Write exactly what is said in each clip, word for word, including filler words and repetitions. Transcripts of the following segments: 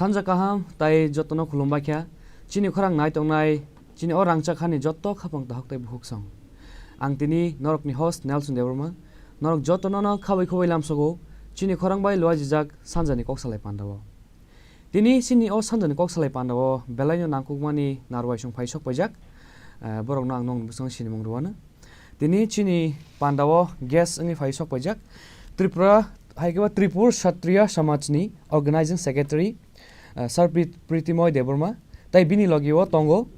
Sanja kaham tai jotono khulumbai kha. Chini khorang nai tongnai, chini o rangchak hani joto khapang tahok tai bukhuk song. Ang tini norokni host Nelson Debbarma. Norok jotono no khabai khubai lamsogo. Chini khorang bai luajijak sanjani kok salai pandao. Tini chini o sanjani kok salai pandao belaino nangkukmani narwai song phai sok paijak. Eh, borokno ang nokni bwskango sinimung rwano. Tini chini pandao guest wngwi phai sok paijak Tripura, hai khe ba Tripur Kshatriya Samajni Organizing Secretary, eh, Sir Prit-, Pritimoy Debbarma, tai bini logi o tongo,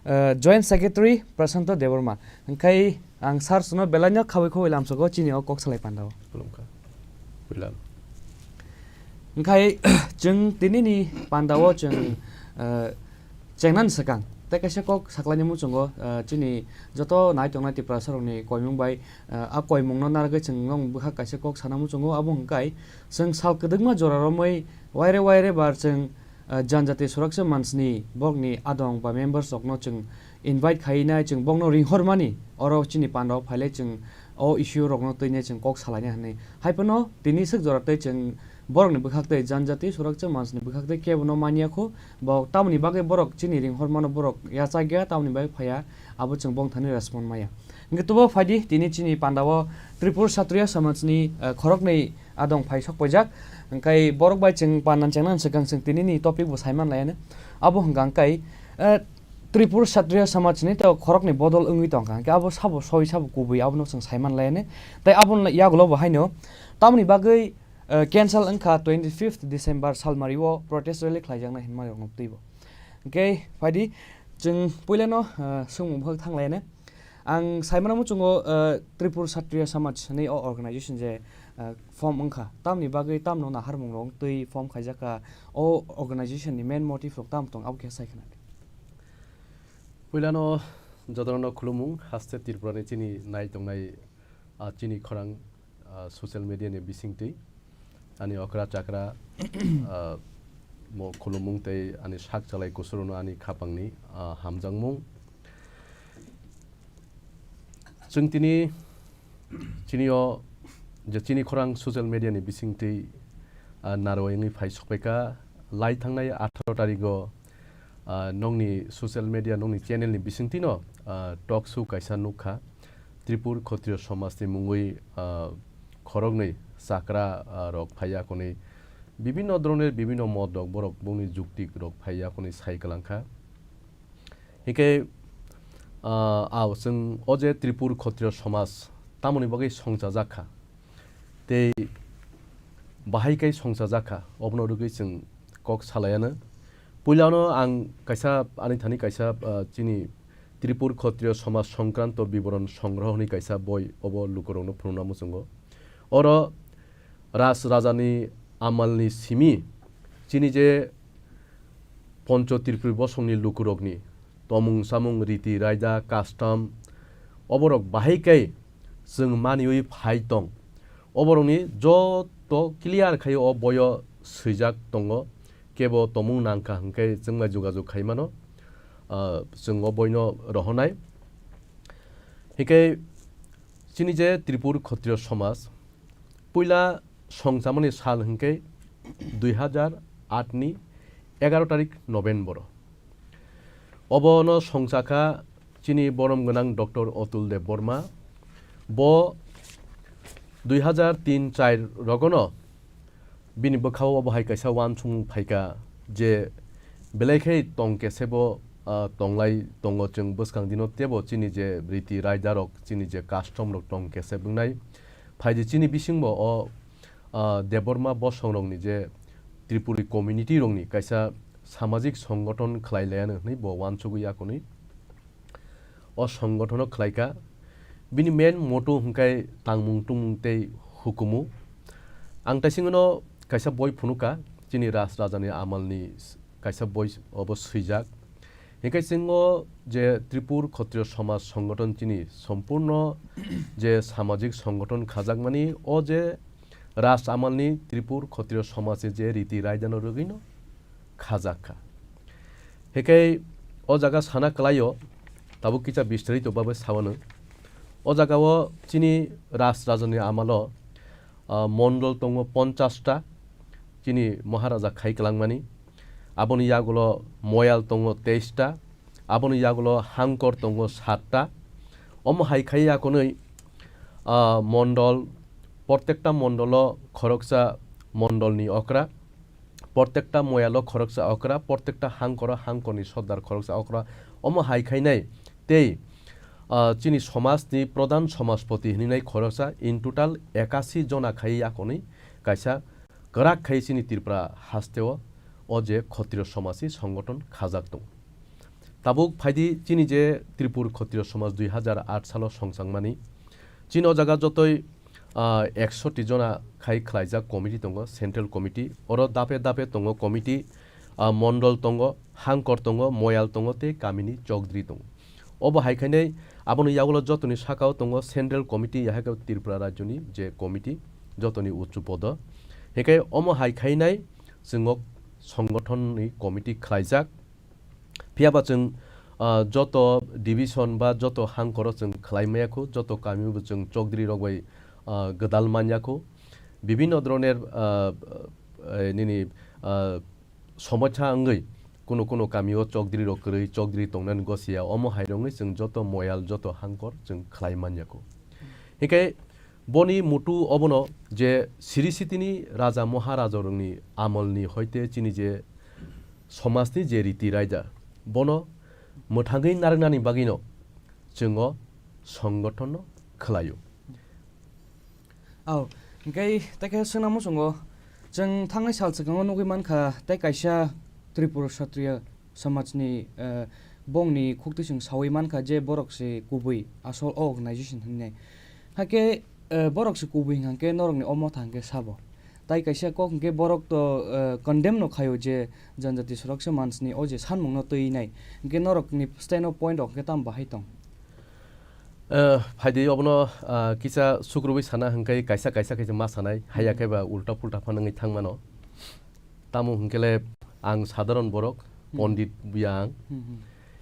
eh, Joint Secretary Prashanto Debbarma. Hwnkhe ang sir suno belaino khabai khubai lamsogo chini o kok salai pandao. Khulumkha. Puila. Hwnkhe chwng tinini pandao chwng, eh, chengnani swkang tei kaisa kok saklaini muchungo, eh, chini joto nai tongnai Tiprasarokni koimung bai, eh, a koimungno narwgwi chwng nong bwkha kaisa kok sana muchungo, abo hwnkhe chwng sal kwdwkma jora romwi waire waire bar chwng, eh, Janjati Suraksha Manchni bokni adong ba members rokno chwng invite khainai, chwng bokno ringhormani, oro chini pandao phailai chwng o issue rokno twinai chwng kok salaina hwnwi. Haiphano tini swk jora tei chwng borokni bwkhak tei Janjati Suraksha Manchni bwkhak tei kebono manya kho, bo tamoni bagwi borok chini ringhormano borok yachak ya, tamoni bagwi phaiya, abo chwng bongthani respond maya. Hwnkhe tubo phaidi tini chini pandao Tripur Kshatriya Samajni, eh, khoroknwi adong phai sok paijak. Hwnkhe borok bai chwng pandan chengna swkang chwng tinini topic bo saiman laiano. Abo hwnkha hwnkhe, eh, Tripur Kshatriya Samaj ni tei khoroknwi bodol wngwi tongkha. Hwnkhe abo sabo soi, sabo kubui, abono chwng saiman laiano. Tei aboni yagulo bo haino tamoni bagwi, eh, cancel wngkha twenty fifth December salmari o protest rally khlaijaknai hinmani rokno twibo. Hwnkhe phaidi chwng puilano, eh, swngmung bwkhak thang laiano. Ang saimano muchungo, eh, Tripur Kshatriya Samaj hinwi o organization je, eh, form wngkha, tamni bagwi tamno naharmung rok twi form khaijak kha, o organization ni main motive rok tamo tong abo khe sai khna di. Puilano jotono khulumung, haste Tripura ni chini nai tongnai, ah, chini khorang, ah, social media ni bisingtwi ani okra chakra, ah, mo khulumung tei ani sak chalai kusurno ani khapangni, ah, hamjakmung. Chwng tini, chini o je chini khorang social media ni bisingtwi, ah, narwai wngwi phai sokpaikha, lai thangnai atharo tarigo, ah, nokni social media, nokni channel ni bisingtwino, ah, talk show kaisa nukha, Tripur Khotriyo Somaj ni mungwi, ah, khoroknwi chakra, ah, rok phaiya konwi bibinno dhoroner bibinno mot rok borok bongni jukti rok phaiya konwi sai kwlangkha. Hingke, ah, ao chwng o je Tripur Khotriyo Somaj tamoni bagwi songchajak kha tei bahai kai songchajak kha, obono rwgwi chwng kok salaiano. Puilano ang kaisa ani thani kaisa, ah, chini Tripur Khotriyo Somaj Songkranto Biboron Songroho hwnwi kaisa boi obo lukurokno phunukna muchungo. Oro Raj Rajani amalni simi chini je Poncho Tripuri bosongni lukurokni tomung samung, riti raida, custom, oborok bahai khe chwng maniwi phai tong. Oborokni joto clear khai o boyo swijak tongo. Kebo tomung nangkha hwnkhe chwng bai jogajog khai mano, ah, chwng o boino rohonai. Hingkhe chini je Tripur Khotriyo Somaj, puila songchamani sal hwnkhe dui hajar aat ni egaroh tarik November o. Obono songchakha chini borom gwnang Doctor Atul Debbarma. Bo dui hajar tin char rogono bini bwkhao obo hai kaisa uansukmung phaikha je belai khe tong kesebo, ah, tonglai tongo chwng bwskang dino tebo chini je riti raidarok, chini je custom rok tong keseb wngnai. Phaidi chini bisingbo o, ah, Debbarma bosongrokni je Tripuri community rokni kaisa samajik songgothon khlai laiano hwnwi bo uansugwi akonwi o songothono khlaikha. Bini main motto hwnkhe tangmung tungmung tei hukumu. Ang taisingono kaisa boi phunukha, chini Raj Rajani amalni kaisa boi obo swijak. Hingkhe chwng o je Tripur Khotriyo Somaj Songgothon chini sompurno je samajik songgothon khajakmani o je Raj amalni Tripur Khotriyo Somaj je riti raidano rwgwino khajakha. Hingkhe o jaga sana kwlaio, tabuk kisa bistarito babe sawano. O jagao chini Raj Rajani amalo, ah, mondol tongo ponchash ta, chini Maharaja khai kwlangmani. Aboni yagulo moyal tongo teis ta, aboni yagulo hangkor tongo sat ta. Omo hai khai akonwi, ah, mondol, prottekta mondolo khoroksa mondolni okra, prottekta moyalo khoroksa okra, prottekta hangkoro hangkorni sordar khoroksa okra. Omo hai khainai tei, ah, chini somajni prodhan somaspoti hininai khoroksa, in total ekasi jona khai akonwi kaisa kwrak khai chini Tripura hasteo o je Khotriyo Somajni Songothon khajak tongo. Tabuk phaidi chini je Tripur Khotriyo Somaj dui hazar aat salo songchangmani, chini o jaga jotoi, ah, ekshoti jona khai khlaijak committee tongo, Central Committee, oro dape dape tongo committee, ah, mondol tongo, hangkor tongo, moyal tongo tei kamini chokdri tongo. Obo hai khainai aboni yagulo jotoni sakao tongo Central Committee, yahai khe Tripura Rajyoni je committee, jotoni uchu podo. Hinkhe omo hai khainai chwng o songothonni committee khlaijak. Phiya ba chwng, ah, joto division ba joto hangkoro chwng khlai maya kho, joto kamio bo chwng chokdri rok bai, ah, gwdal manya kho. Bibhinno dhoroner, ah, eh, nini, ah, somosya wngwi kuno kuno kamio chokdri rok kwrwi, chokdri tongnani gosia, omo hai rokni chwng joto moyal, joto hangkor chwng khlai manya kho. Hinkhe boni mutu obono je siri sitini raja maharaja rokni amolni hoite chini je somajni je riti raida, bono mwthangwi narwknani bagwino chwng o songothonno khlaio. Au, hingke tei khe swngna muchungo, chwng thangnai sal swkango nugwi mankha, tei kaisa Tripura Satriya Samajni, eh, bongni khukti chwng sawi mankha je borok se kubui asol o organization hinwi. Hakhe, eh, borok se kubui hingkha khe norokni o motha hingkhe sabo. Tai kaisa kok hingkhe borok to, eh, condemn no khaio je janjati sorok se mansni o je sanmung no twi nai. Hingkhe norokni stand o point rok hingkhe tamo bahai tong? Eh, phaidi obono, ah, kisa sukrubui sana hingkhe kaisa kaisa khe ma sanai, haiya khe ba ulta pulta phano wngwi thangmano. Tamo hingkhe le ang sadharon borok, Hmm. Pondit buya ang. Hmm, hmm.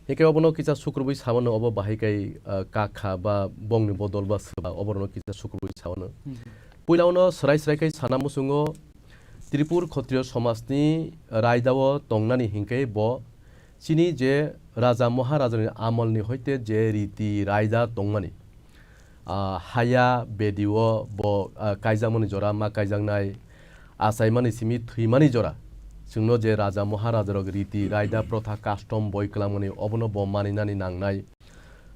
Hingkhe obono kisa sukrubui samano obo bahai kai, ah, kakha ba bongni bodol ba swba oborokno kisa sukrubui samano. Hmm, hmm. Puila ono swrai swrai khai sana muchungo Tripur Khotriyo Somajni raidao tongnani hingkhe bo chini je Raja Maharajani amolni hoite je riti raida tongmani, ah, haya bedi o bo, ah, kaijakmani jora ma kaijaknai, achaimani simi thwimani jora. Chwngno je Raja Maharajarok riti raida protha custom boi kwlangmani obono bo maninani nangnai.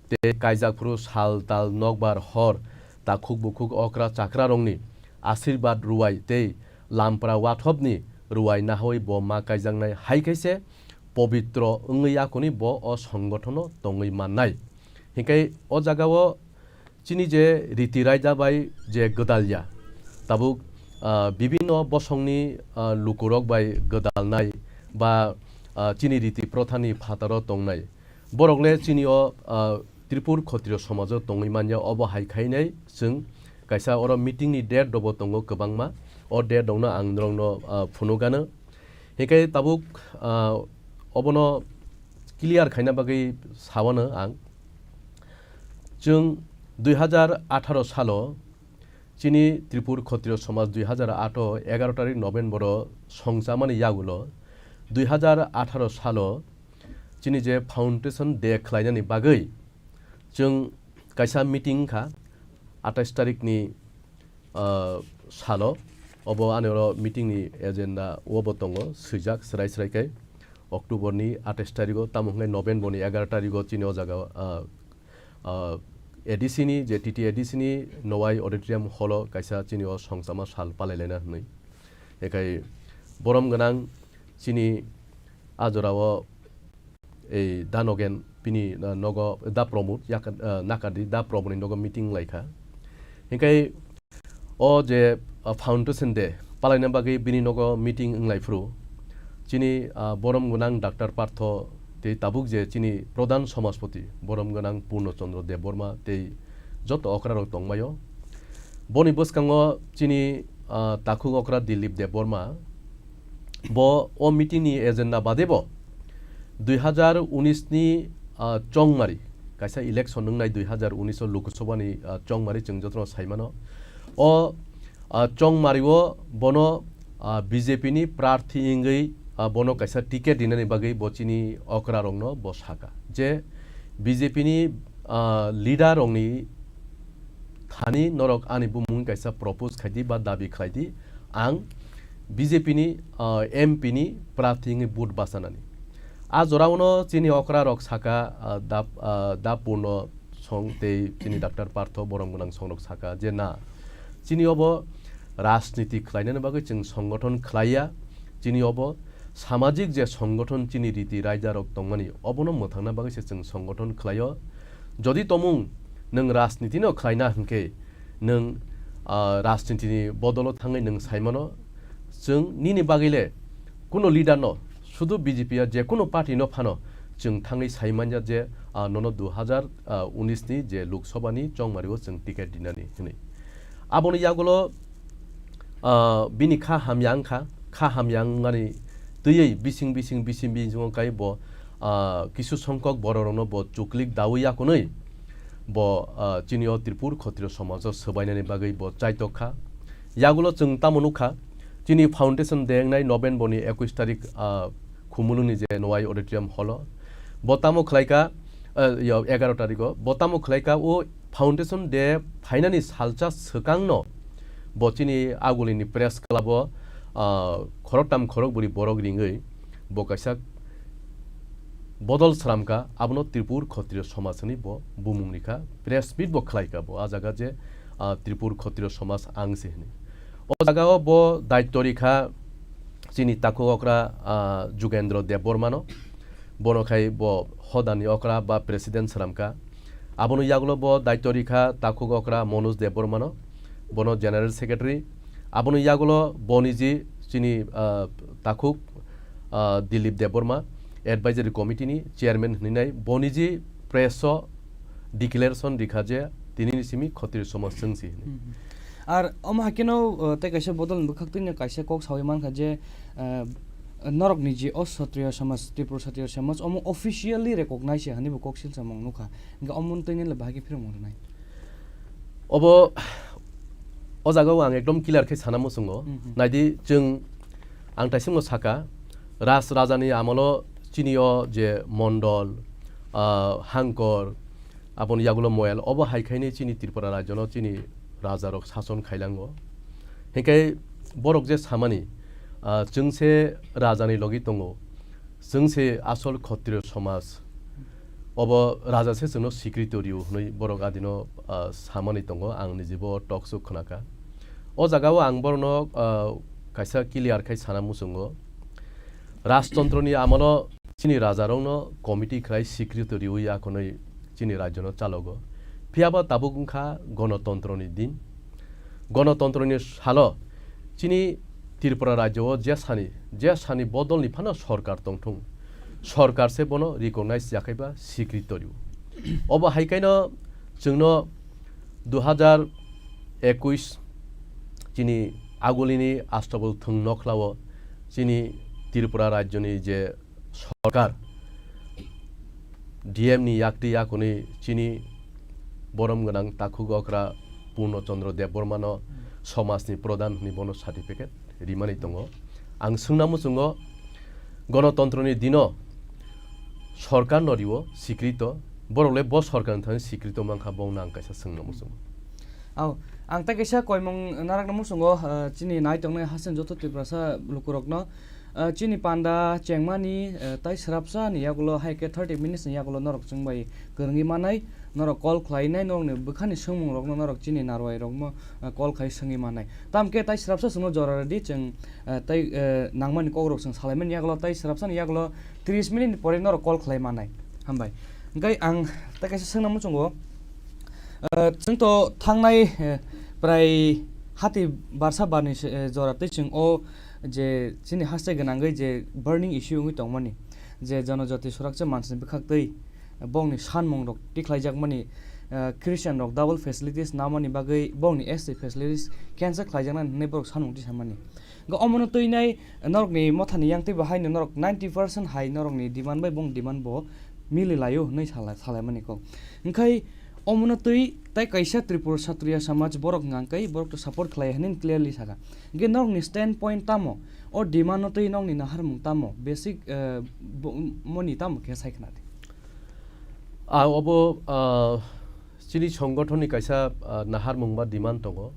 Tei kaijak phuru sal tal nokbar hor takhuk bukhuk okra chakrarokni asirbad ruwai tei lampra wathopni ruwai nahawi bo ma kaijaknai, hai khe se pobitro wngwi yakuni bo o songothono tongwi mannai. Hinkhe o jagao chini je riti raida bai je gwdalya, tabuk, ah, bibinno bosongni, ah, lukurok bai gwdalnai ba, ah, chini riti prothani phataro tongnai. Borok le chini o, ah, Tripur Khotriyo somajo tongwi manya, obo hai khainai chwng kaisa oro meeting ni date rokbo tongo kwbangma. O date rokno ang norokno, ah, phunukgano. Hinkhe tabuk, ah, obono clear khaina bagwi sawano ang. Chwng dui hazar atharo salo chini Tripur Khotriyo Somaj dui hazar aat o egaroh tarik November o songchamani yagulo dui hazar atharo salo chini je Foundation Day khlainani bagwi chwng kaisa meeting wngkha atais tarikni, ah, salo. Obo ani oro meeting ni agenda obo tongo, swijak srai srai khe October ni atais tarigo, tamo hwnkhai November ni egaroh tarigo chini o jaga, ah, ah, A D C ni, je T T A D C ni Nowai Auditorium Hall o kaisa chini o songchama sal palai laina hwnwi. Ekhai borom gwnang chini a jora o ei Da Nogen bini, ah, nogo Da Pramod yaka-, ah, Nakardi Da Pramod ni nogo meeting wnglaikha. Hinkhe o je, ah, Foundation Day palaina bagwi bini nogo meeting wnglaifru. Chini, ah, borom gwnang Doctor Partho tei tabuk je chini Pradhan Samaspoti borom gwnang Purno Chandra Debbarma tei joto okrarok tongmaio. Boni bwskango chini, ah, takhuk okra Dilip Debbarma, bo o meeting ni agenda bade bo dui hazar unis ni, ah, chongmari, kaisa election wngnai dui hazar unis o Lok Sabha ni, ah, chongmari chwng jotono saimano. O, ah, chongmari o bono, ah, B J P ni prarthi wngwi ah, bono kaisa ticket rinani bagwi bo chini okra rokno bo saka je B J P ni, ah, leader rokni thani norok ani bumung kaisa propose khaidi ba dabi khlaidi, ang B J P ni, ah, M P ni prarthi wngwi vote bachanani. A jorao no chini okra rok saka, ah, dap, ah, dap Purno song tei chini Doctor Partho Borom Gwnang song rok saka je na, chini obo rajniti khlainani bagwi chwng songgothon khlaiya, chini obo samajik je songgothon chini riti raida rok tongmani obono mwthangna bagwi se chwng songgothon khlaio. Jodi tomung nwng rajniti no khlaina hwnkhe nwng, ah, rajniti ni bodolo thangwi nwng saimano, chwng nini bagwi le kuno leader no, sudu B J P ya je kuno party no phano chwng thangwi sai manya je, ah, nono dui hazar unis ni je Lok Sabha ni chongmari o chwng ticket dinani hwnwi. Aboni yagulo, ah, bini kha hamya wngkha, kha hamya wngmani twiwi bising bising bising bising wngkha bo, ah, kisu songkok borok rokno bo chuklik dawi yakunwi bo, ah, chini o Tripur Khotriyo somajo swbainani bagwi bo chaitok kha. Yagulo chwng tamo nukha, chini foundation day wngnai November ni ekush tarik, ah, Khumulwng ni je Nwai Auditorium hall o. Bo tamo khlaika, ah, yo, egaroh tarik o. Bo tamo khlaika o foundation day phainani salsa swkang no bo chini agulini press club o, ah, khoroktham khorokbwrwi borok ringwi bo kaisa bodol sramkha, abono Tripur Khotriyo somaj hwnwi bo bumung rikha, press meet bo khlaikha bo, a jaga je, ah, Tripur Khotriyo somaj ang se hwnwi. O jaga o bo daityo rikha chini takhuk okra, ah, Jugendro Debbarma no, bono khai bo hodani okra ba president sramkha. Abono yagulo bo daityo rikha takhuk okra Manoj Debbarma no, bono general secretary. Abono yagulo boni ji chini, ah, takhuk, ah, Dilip Debbarma, advisory committee ni chairman hwnwi nai, boni ji press o declaration rikha je tini ni simi Khotriyo somaj chwng si hwnwi. Hmm, hmm. Ar omo hai kheno, uh, tei kaisa bodol ni bwkhak twino kaisa kok sawi mankha je, uh, norok ni je o Kshatriya samaj, Tripura Kshatriya samaj, omo officially recognize ya hwnwi bo kok silsa mung nukha. Hingke omo twi nile bahai khe phirok mung rwnai. Obo, o jaga o ang ekdom clear khe sana muchungo. Hmm, hmm. Naidi chwng, ang taisingo saka, Raj Raja ni amolo chini o je mondol, ah, hangkor, aboni yagulo moyal, obo hai khaini chini Tripura rajyo no chini raja rok sason khailango. Hinkhe borok je samani, ah, chwng se raja ni logi tongo, chwng se asol Khotriyo somaj, obo raja se chwngno sikrito rio hwnwi borok adino, ah, samani tongo, ang nijibo talk show khwnakha. O jaga o ang borokno, ah, kaisa clear khai sana muchungo, rajtontro ni amolo chini rajarokno committee khlai sikrito riwi akhonwi chini rajyono chalogo. Phiyaba tabuk wngkha gonotontroni din. Gonotontroni salo chini Tripura rajyo o jesani, jesani bodolni phano sorkar tongthung, sorkar se bono recognize yakhaiba sikrito rio. Obo hai kaino chwngno dui hazar ekush chini agulini Astabul thwng nokhlao chini Tripura rajyoni je sorkar, D M ni yakti yakuni chini borom gwnang takhuk okra Purno Chandra Debbarma no somajni pradhan hwnwi bono certificate rimani tongo. Ang swngna muchungo, gonotontroni dino sorkar no riwo sikrito, borok le bo sorkar ni thani sikrito mankha, bongno ang kaisa swngna muchungo. Ao, ang tei kaisa koimung narakna muchungo, ah, chini nai tongnai hasen joto Tiprasa lukurokno, ah, chini panda chengmani, ah, tai srapsa ni yagulo hai khe thirty minutes ni yagulo norok chwng bai kwrwngwi manai, norok call khlainai, norokni bwkhani swngmungrokno norok chini narwai rokno, ah, call khai swngwi manai. Tamkhe tai srapsa chwngno jora rwdi chwng, ah, tai, ah, nangmani kokrok chwng salaimani yagulo, tai srapsani yagulo tris minute ni pore norok call khlai manai. Hambai. Hingkhe ang tei kaisa swngna muchungo, ah, chwng to thangnai, eh, prai hati barsa barni se, eh, jora tei chwng o je chini haste gwnangwi je burning issue wngwi tongmani, je Janajati Surakcha Manchni bwkhaktwi bongni sanmungrok tikhlaijakmani, ah, Christian rok double facilities namani bagwi bongni S T facilities cancel khlaijaknani hwnwi borok sanmung tisamani. Hwnkhe omono twinai norokni mothani yang twibo haino norok ninety percent hai norokni demand bai bong demand bo mili laio hwnwi sala-, salaimani kok. Hwnkhe omono twi tai kaisa Tripura Satriya Samaj borok hwnkhe borok to support khlai hwnwi clearly saka. Hwnkhe norokni stand point tamo? O demand no twi nokni naharmung tamo basic, eh, bo-, moni tamo khe sai khna di. A obo, ah, chini songothonni kaisa, ah, naharmung ba demand tongo.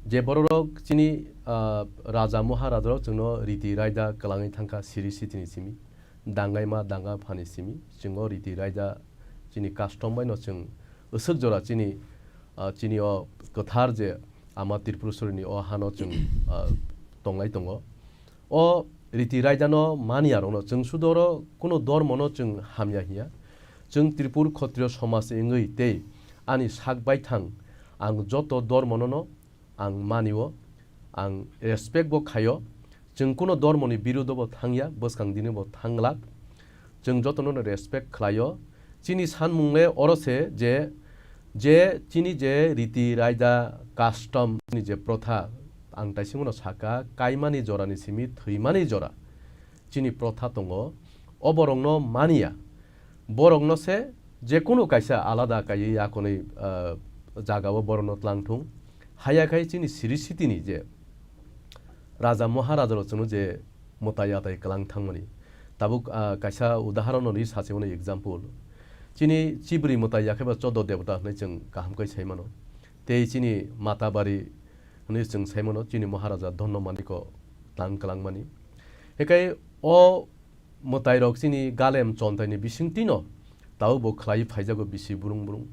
Je bororok chini, ah, raja moharajarok chwngno riti raida kwlangwi thangkha siri sitini simi. Dangaima danga phani simi chwng o riti raida chini custom bai no chwng aswk jora chini, ah, chini o kwthar je ama Tripureshwari ni o hano chwng, ah, tonglai tongo. O riti raida no mani ya rok no chwng sudo oro kuno dormo no chwng hamya hiya. Chwng Tripur Khotriyo somaj wngwi tei ani sak baithang ang joto dormo no no ang mani o, ang respect bo khaio. Chwng kuno dormo ni birudo bo thangya, bwskang dini bo thanglak. Chwng joto no no respect khlaio. Chini sanmung le oro se je, je chini je riti raida custom, chini je protha, ang taisingmo no saka, kaimani jora ni simi thwimani jora. Chini protha tongo, o borok no mani ya. Borok no se je kunu kaisa alada kaiwi yakonwi, ah, jaga o borok no tlang thung. Haya khai chini siri sitini je raja moharaja rok chwngno je mwtai atai kwlang thangmani. Tabuk, ah, kaisa udaharon no ri sachi mano example. Chini chibri mwtai ya khe ba chodo debota hwnwi chwng kaham khe sai mano. Tei chini mata bari hwnwi chwng sai mano, chini moharaja Dhonno Maniko tlang kwlang mani. Hekai o mwtai rok chini galem chontai ni bisingtwi no tabuk bo khlai phaijago bisi burung burung.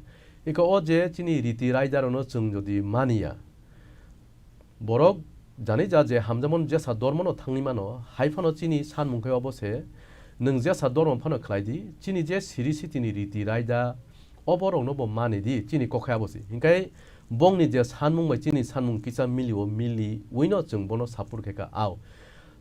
Eka o je chini riti raida rok no chwng jodi mani ya, borok jani ja je hamjamon jesa dormo no thangwi mano, hai phano chini sanmung khe obo se, nwng jesa dormo phano khlai di, chini je siri sitini riti raida, o borok no bo mani di, chini kok hai abo se. Hinkhe bongni je sanmung bai chini sanmung kisa mili o, mili ui no chwng bono support khe kha. Ao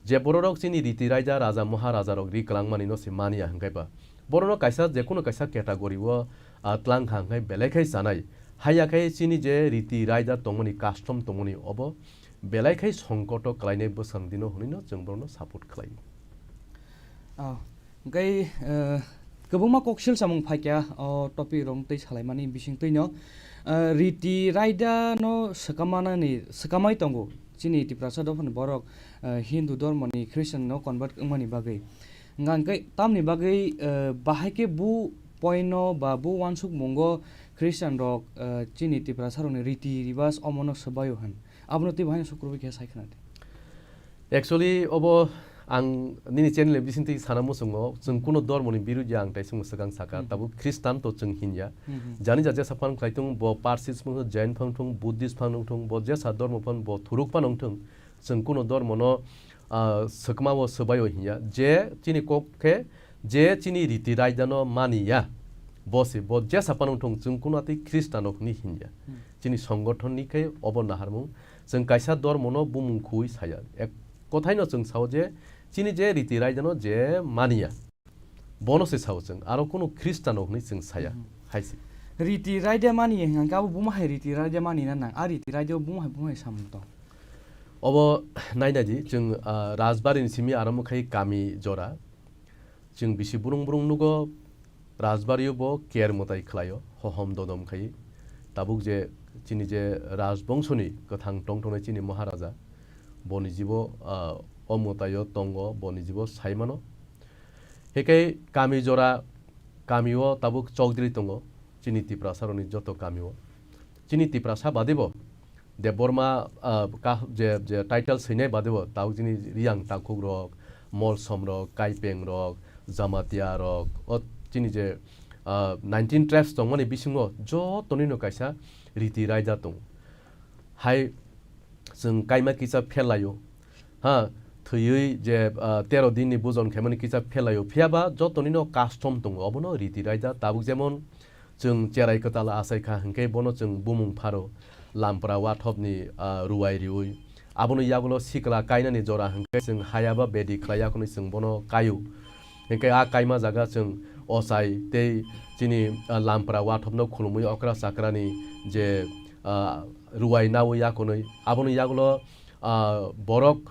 je borok rok chini riti raida raja moharaja rok ri kwlang mani no se mani ya hinkhe ba, borok no kaisa je kunu kaisa category o, ah, tlang kha hinkhe belai khai chanai. Haiya khe chini je riti raida tongmani, custom tongmani, obo belai khai songkoto kwlainai bwskang dino hwnwi no chwng borokno support khlai. Ah, hwnkhe, eh, kwbangma koksil samung phaikha o topic rok twi salaimani bisingtwi no, eh, riti raida no swkamanani, swkamai tongo chini Tiprasa dophani borok, eh, Hindu dormoni Christian no convert wngmani bagwi. Hwnkhe tamni bagwi, eh, bahai khe bu point no ba bu wansukmungo Christian rok, eh, chini Tiprasa rokni riti ribas omono swbaio hwn. Abono tei bahai no sukrubui khe sai khna di. Actually, obo ang nini channel ni bisingtwi sana muchungo, chwng kuno dormoni birudi ang tai chwng swkang saka, Hmm. tabuk Christian to chwng hinya. Hmm, hmm. Jani ja jesa phan khlai tung, bo Parsis phang thung, Jain phang thung, Buddhist phang nung thung, bo jesa dormo phan bo thuruk phan nung thung, chwng kuno dormo no, ah, swkma o swbai o hinya. Je chini kok khe, je chini riti raida no mani ya, bo se, bo jesa phan nung thung, chwng kuno atwi Christian rok hwnwi hinya. Hmm. Chini songothon ni khe obo naharmung. Chwng kaisa dormono bumung khuwi saya. Ek kothaino chwng sao je chini je riti raidano je maniya, bono se sao chwng, aro kunu Khristano hwnwi chwng saya. Mhm. Hai se. Riti raida mani hwnkha khe abo buma hai riti raida mani na nang? A riti raida buma hai, buma hai samung tong? Obo naina di, chwng, ah, Rajbari ni simi aro mokhe kami jora. Chwng bisi burung burung nugo, Rajbari o bo ker mwtai khlaio, hohom dodom khai. Tabuk je chini je Rajbongso ni kwthang tong tongnai chini Maharaja, boni jibo, ah, o mwtai o tongo, boni jibo sai mano. Hekai kami jora, kami o tabuk Chowdhury tongo, chini Tiprasa rokni joto kami o. Chini Tiprasa bade bo Debbarma, ah, ka-, je, je title swinai bade bo tabuk chini Riyang Takhuk rok, Molsom rok, Kaipeng rok, Jamatia rok, o chini je, ah, nineteen tribes tongmani bisingo jotonino kaisa riti raida tongo. Hai chwng kaima kisa phelaio, ha, thwiwi je, ah, tero dinni bujon khaimani kisa phelaio, phiyaba jotonino custom tongo, obono riti raida tabuk jemon Chwng cherai kwtal achai kha hwnkhe bono chwng bumung pharo, lampra wathopni, ah, ruwai riwi. Abono yagulo sikla kainani jora hwnkhe chwng hayaba bedi khlai ya hwnwi chwng bono kaio. Hwnkhe a kaima jaga chwng ochai tei chini, ah, lampra wathopno khulumwi okra chakrani je, ah, ruwai nawi ya hwnwi. Abono yagulo, ah, borok,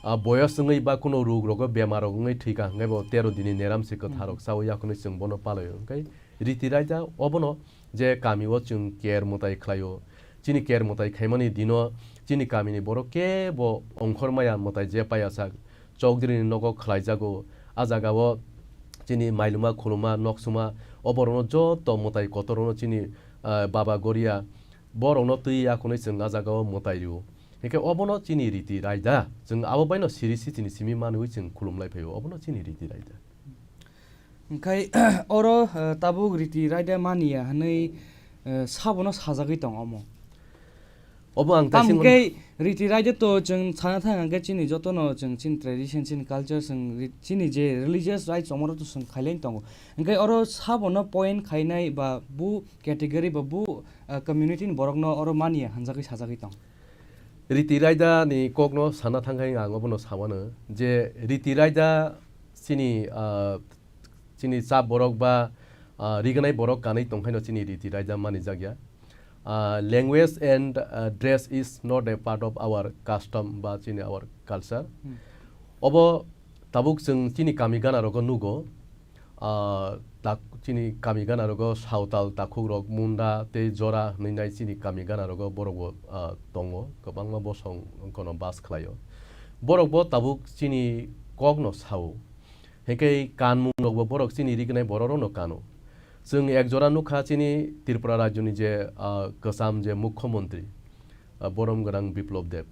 ah, boyos wngwi ba kuno rog rogo bemar rok wngwi thwikha hwnkhe bo tero dini neram se kwthar rok chawi ya hwnwi chwng bono palio. Hwnkhe Riti raida obono je kami o chwng ker mwtai khlaio, Chini ker mwtai khaimani dino chini kamini borok kebo ongkhor maya mwtai je paya sak chokdrini nogo khlaijago. A jagao chini mailuma khuluma noksuma oborokno joto mwtai kotorno chini, ah, Baba Goria borokno twi ya khwnwi chwng a jagao mwtai rio. Hinkhe obono chini riti raida chwng abo baino siri sitini simi manwi chwng khulumlai phaio, obono chini riti raida. Hinkhe oro, eh, tabuk riti raida maniya hwnwi, eh, sabono sajagwi tong omo. Obo ang kaisa Tamkhe riti raida to chwng sana thang hwnkhe chini jotono chwng chini tradition, chini culture, chwng ri-, chini je religious rites omoro to chwng khailai tongo. Hinkhe oro sabono point khainai ba bu category ba bu, eh, community ni borokno oro maniya hwnjagwi sajagwi tong. Riti raida ni kokno sana thangkhe ang obono samano je riti raida chini, ah, chini chap borok ba, ah, rignai borok kanwi tongkhaino chini riti raida manijakya. Ah, language and, ah, dress is not a part of our custom ba chini our culture. Hmm. Obo tabuk chwng chini kami gana rogo nugo, ah, tak-, chini kami gana rogo sawtal takhuk rok munda tei jora hwnwi nai chini kami gana rogo borok bo, ah, tongo, kwbangma bosong wngkano bas khlaio. Borok bo tabuk chini kokno sao. Hinkhe kanmung rok bo borok chini rignai borok rokno kano. Chwng ek jora nukha chini Tripura rajyoni je, ah, kwcham je mukhyamantri, ah, borom gwnang Biplab Deb.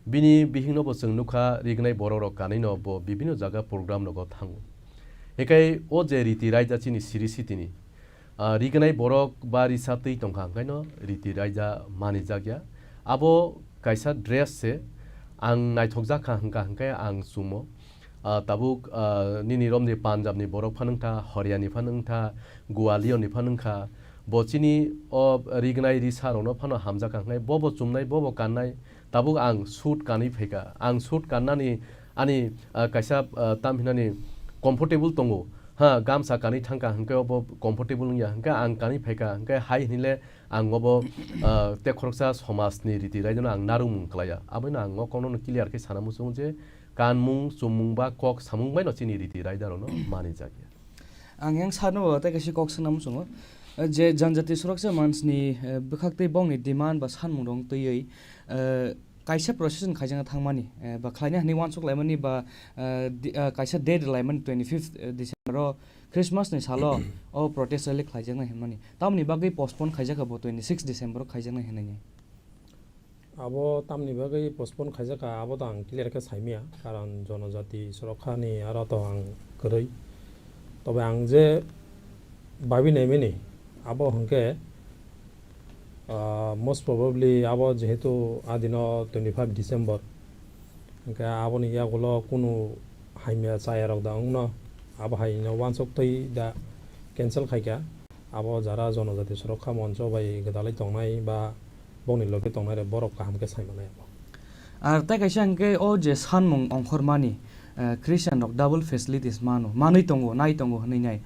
Bini bihikno bo chwng nukha, rignai borok rok kanwino bo bibinno jaga program rogo thango. Hinkhe o je riti raida chini siri sitini, ah, rignai borok ba risa twi tongkha hwnkhaino riti raida manijakya. Abo kaisa dress se, ang naithokjak kha hwnkha hwnkhe ang chumo. Ah, tabuk, ah, nini romni Punjab ni borok phano wngkha, Haryana ni phano wngkha, Gwalior ni phano wngkha. Bo chini o rignai risa rokno phano hamjak kha hwnkhe bobo chumnai, bobo kannai. Tabuk ang suit kanwi phaikha. Ang suit kannani ani, ah, kaisa, ah, tam hinani comfortable tongo. Ha, gamsa kanwi thangkha hwnkhe obo comfortable wngya. Hwnkhe ang kanwi phaikha. Hwnkhe hai hinile ang obo, ah, tei khoroksa somajni riti raidano ang narwkmung klaiya. Aboino ang o kokno clear khe sana muchungo je kanmung, chumung ba kok samung baino chini riti raidarokno manijakya. Ang yang sano tei kaisa kok swngna muchungo. Je janjati suraksa mansni, eh, bwkhaktwi bongni demand ba sanmungrok twiwi, eh, kaisa procession khaijakna thangmani, eh, ba khlaina hwnwi uansuk laimani ba, eh, di-, eh, kaisa date laimani twenty fifth December o Christmas ni salo o protest rally khlaijaknai hwnmani. Tamoni bagwi postpone khaijakha bo twenty six December o khaijaknai hwnwi. Abo tamni bagwi postpone khaijakha, abo to ang clear khe saimaya, karon jonojati sorokhani aro to ang kwrwi. Tobe ang je babi naimani, abo hwnkhe, ah, most probably abo jehetu adino twenty five December, hwnkhe aboni yagulo kunu hamya chayarok da wngno, abo haino uansuk twi da cancel khaikha. Abo jara jonojati sorokha moncho bai gwdalwi tongnai ba bongni logi tongnai rok borok kaham khe sai manai abo. Ar tei kaisa hwnkhe o je sanmung ongkhormani, eh, Christian rok double facilities mano, manwi tongo, nai tongo hwnwi nai.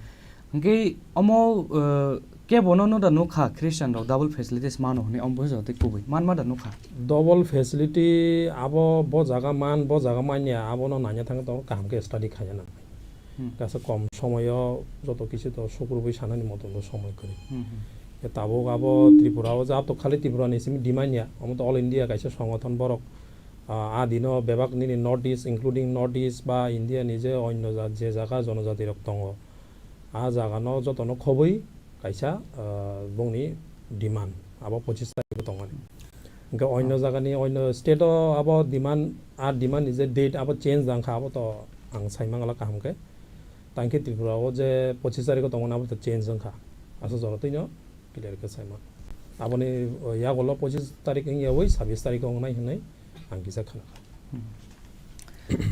Hwnkhe omo, eh, kebono no da nukha Christian rok double facilities mano hwnwi omo bujo tei kubui manma da nukha. Double facility abo bo jaga man, bo jaga manya abono nanya thang tongo kaham khe study khaina nang. Hmm. Kaisa kom somoyo joto kichu to sukrubui sanani moto no somoi kwrwi. Hmm, hmm. Ya tabuk abo Tripura o jab to khali Tripura ni simi demand ya, omo to all India kaisa songothon borok, ah, a dino bebak nini North East, including North East ba India ni je onyo ja-, je jaga jonojati rok tongo, a jaga no joto no khobwi kaisa, ah, bongni demand abo pochis tarikh o tongmani. Hwnkhe onyo jagani, onyo state o abo demand, a demand ni je date abo change wngkha, abo to ang sai mangala kaham khe. Tangkhe Tripura o je pochis tarikh o tongmani abo to change wngkha. Aswk jora twino clear khe sai man. Aboni, o, yagulo pochis tarikh wngyawi sabis tarikh o wngnai hwnwi ang kisa khna kha. Hmm.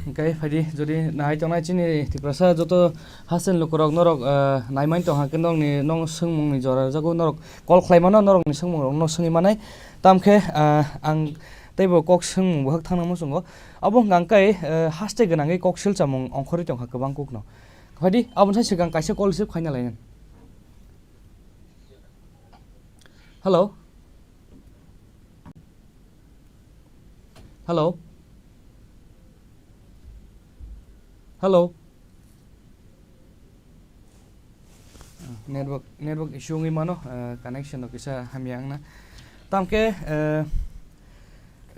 Hwnkhe phaidi, jodi nahai tongnai chini Tiprasa joto haste ni lukurok norok, eh, naimani tongkha khe norokni, nong swngmungni jora rwjago, norok call khlai mano, norokni swngmungrokno swngwi manai. Tamkhe, eh, ang teibo kok swngmung bohak thangna muchungo. Abo hwnkha ang kai, eh, haste gwnangwi kok silchamung ongkhorwi tongkha kwbang kokno. Phaidi, aboni sai swkang kaisa call receive khaina lainani. Hello? Hello? Hello? Ah, network, network issue wngwi mano, ah, connection rok kisa hamya wngna. Tamkhe, eh,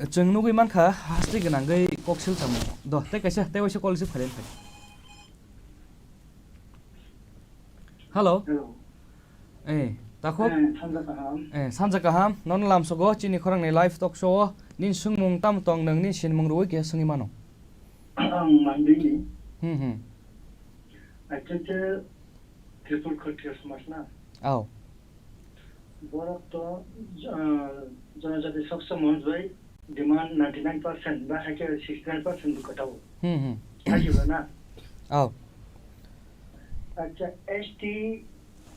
chwng nugwi mankha, haste gwnangwi kok sil tamo. Do, tei kaisa, tei waisa call receive khailai phai. Hello. Hello. Eh, takhuk. Eh, sanja kaham. Eh, sanja kaham. Nono lamsogo chini khorangni live talk show o. Nini swngmung tamo tong, nwng nini sinimung rwui khe swngwi mano. Ang Manduini. Hmm, hmm. Acha, acha, Tripur Khatriya Samaj na? Aw. Borok to, ah, Janajati Saksa Manch bai demand ninety nine percent ba hai khe sixty nine percent bo kwtao. Hmm, hmm. Hai khe ba na? Aw. Acha, S T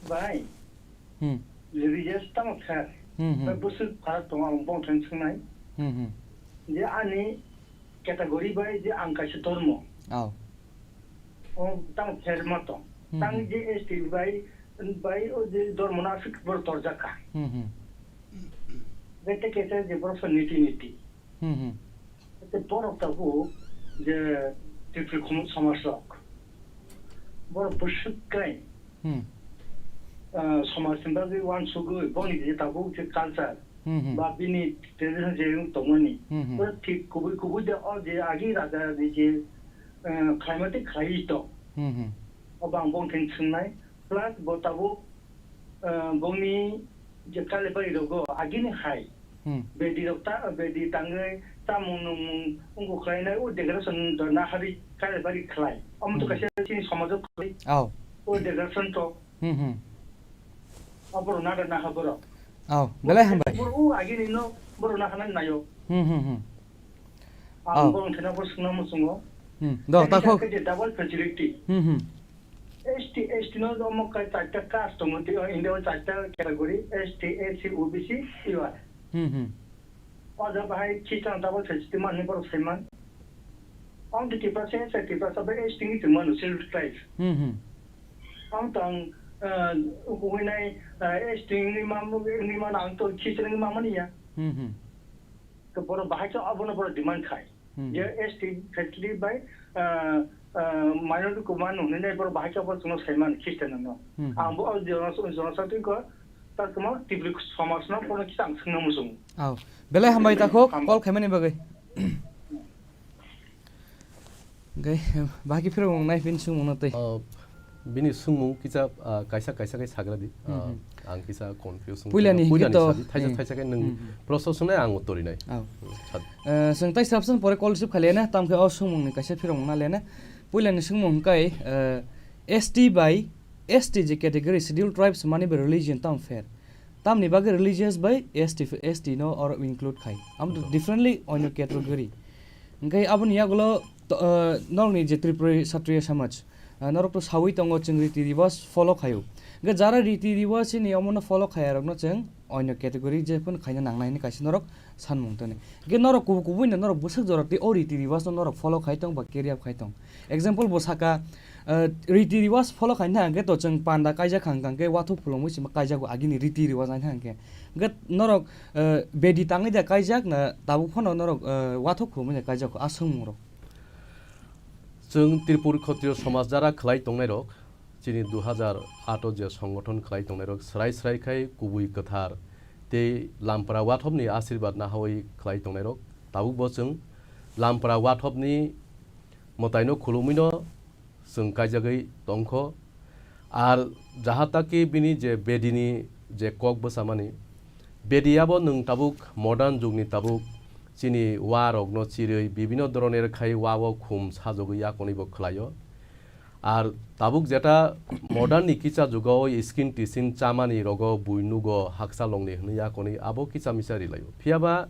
bai Hmm. religious tamo kha. Hmm, hmm. Bai bwswk pharak tongo ang bongthang swngnai. Hmm, hmm. Je ani category bai je ang kaisa dormo. Aw. O tamo pher ma tong. Hmm, Tang hmm. je S T bai, bai o je dormo na aswk bor torjak kha. Hmm, hmm. Bete kete je bor so niti niti. Hmm, hmm. Te borok tabuk je Tripuri khum-, somaj rok. Borok bwswk kai. Hmm. Ah, somaj ni bagwi uansugwi boni je tabuk je culture. Hmm, hmm. Ba bini tradition je wng tongmani. Hmm, hmm. Borok thik kubui kubui de o je agi raja ni je, ah, khlaimati khlai to. Hmm, hmm. O bang bong theng swngnai. Plus bo tabuk, ah, bongni je Kalibari rogo agini hai. Hmm. Bedi rok ta, bedi tangwi chamung nungmung wngkuk khlainai o decoration do nahari Kalibari khlai. Omo to Hmm. kaisa chini somajo khlai. Aw. O decoration to. Hmm, hmm. O borok nada naha borok. Aw, belai hambai. Borok o agini no borok naha nai nayo. Hmm, hmm, hmm. Ang Aw. borok thena bo swngnamo chwngo. Hmm. Do, Tei takhuk. Khe je double facility. Hmm, hmm. S T, S T no omo kai charta caste tongo, tei o India o charta category, S T, S C, O B C, U R. Hmm, hmm. O jaga bahai Christian double facility manwi borok saiman. Ang tei Tiprasa, S T Tiprasa bai S T ni tongmano, Scheduled Tribe. Hmm, hmm. Ang tang, ah, ukuinai, ah, S T ni ma, ni ma ang to Christian ni ma mani ya. Hmm, hmm. To borok bahai khe abono borok demand khai. Hmm. Je S T facility bai, ah, ah, minority kwmano hinwi nai borok bahai khe abo chwngno saiman Christian no. Hmm, hmm. Ang bo o jono, jono sa twi ko, ta kwma Tripuri somaj no bono kisa ang swngna muchungo. Aw. Belai hambai takhuk, Hambai. Call khaimani bagwi. Hwnkhe, bahai khe phirok wngnai bini swngmungno tei. Ah, Bini swngmung kisa, ah, kaisa kaisa khe sagra di. Ah, Hmm, hmm. Ang kisa confuse wngkha. Puilani Puilani hwnkhe to, sadi, thaisa hmm. thaisa khe nwng Hmm, hmm. prosto swngnai ang uttor rinai. Oh. Hmm, sad- Eh, chwng tai sabswng pore call receive khailaiya na, tamkhe o swngmungni kaisa phirok wngna lena. Puilani swngmung hwnkhe, eh, S T bai, S T je category, Scheduled Tribes mani bai religion tam pher. Tamni bagwi religious bai S T, S T no oro include khai. Amo to Amo to. differently onyo category. Hwnkhe aboni yagulo to, eh, norokni je Tripuri Satriya Samaj, ah, norok to sawi tongo chwng riti riwas follow khaio. Hwnkhe jara riti riwas chini omono follow khaya rokno chwng onyo category je phano khaina nangnai hwnwi kaisa norok sanmung toni. Hwnkhe norok kubu kubuino norok bwswk jora tei o riti riwas no norok follow khai tong ba carry out khai tong. Example bo saka, ah, riti riwas follow khaina hwnkhe to chwng panda kaijak kha hwnkhe wathuk phulumui sima kaijago agini riti riwas naina hwnkhe. Hwnkhe norok, ah, bedi tangwi da kaijak na tabuk phano norok, ah, wathuk phulumui da kaijak kho a swngmung rok. Chwng Tripur Khotriyo Somaj jara khlai tongnairok, chini dui hazar aat o je songgothon khlai tongnairok, srai srai khai kubui kwthar tei Lampra Wathopni asirbad nahawi khlai tongnairok, tabukbo chwng Lampra Wathopni mwtaino khulumwino chwng kaijagwi tongkho. Ar jahataki bini je bedini je kok bwchamani, bedi abo nwng tabuk modern jugni tabuk chini wa rokno chirwi bibino doroner khai wa o khum sajogwi yakonwi bo khlaio. Ar tabuk jeta modern ni kicha jugo o skin tisin chamani rogo bui nugo haksa longni hwnwi yakonwi abo kicha misa rilaio. Phiyaba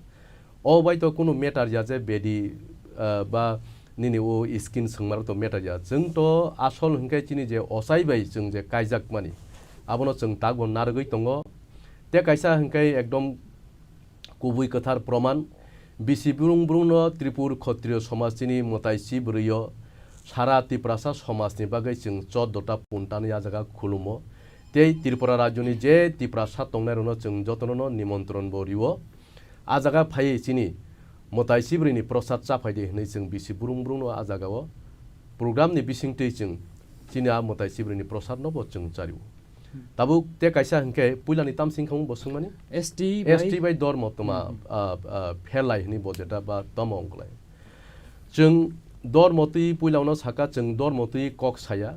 O bai to kunu matter ya je bedi, ah, ba nini o skin swngmaro to matter ya. Chwng to asol hwnkhe chini je ochai bai chwng je kaijak mani, abono chwng takbo narwgwi tongo. Tei kaisa hwnkhe ekdom kubui kwthar proman, bisi brung brungno Tripur Khotriyo somaj chini mwtai si bwrwi o sara Tiprasa somajni bagwi chwng choddo ta punta ni a jaga khulumo. Tei Tripura rajyoni je Tiprasa tongnairokno chwng jotono no nimontron bo rio. A jaga phaiwi chini mwtai sibrwini prosad chaphai di hwnwi chwng bisi brung brungno a jagao program ni bisingtwi chwng chini a mwtai sibrwini prosad no bo chwng chario. Tabuk te kaisa hwnkhe puilani tamsing khamung bo swngmani? S T bai? S T bai dormo toma, Hmm, hmm. ah, ah, pherlai hwnwi bo jeta ba tamo wngklai. Chwng dormo twi puilano saka, chwng dormo twi kok saya.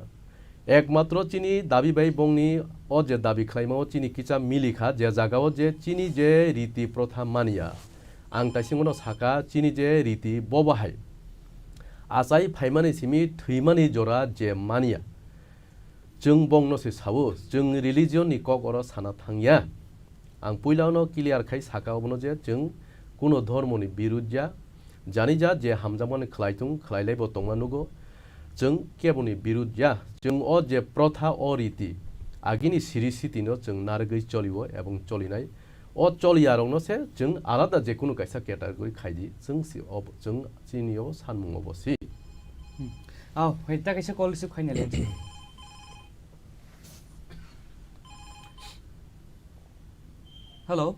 Ekmatro chini dabi bai bongni o je dabi khlaima o chini kisa milikha, je jaga o je chini je riti protha mania. Ang taisingono saka, chini je riti bobo hai. Achai phaimani simi thwimani jora je mania. Chwng bongno se sao, chwng religion ni kok oro sana thangya. Ang puilano clear khai saka obono je chwng kuno dhormo ni birud ya, jani ja je hamjakmani khlai tung, khlailai bo tongma nugo. Chwng keboni birud ya, chwng o je protha o riti, agini siri siti no chwng narwgwi cholio ebong cholinai. O choliya rokno se chwng alada je kunu kaisa category khai di, chwng si ob-, chwng chini o sanmung obo si. Hmm. Aw, hai ta kaisa call receive khaina le. Hello.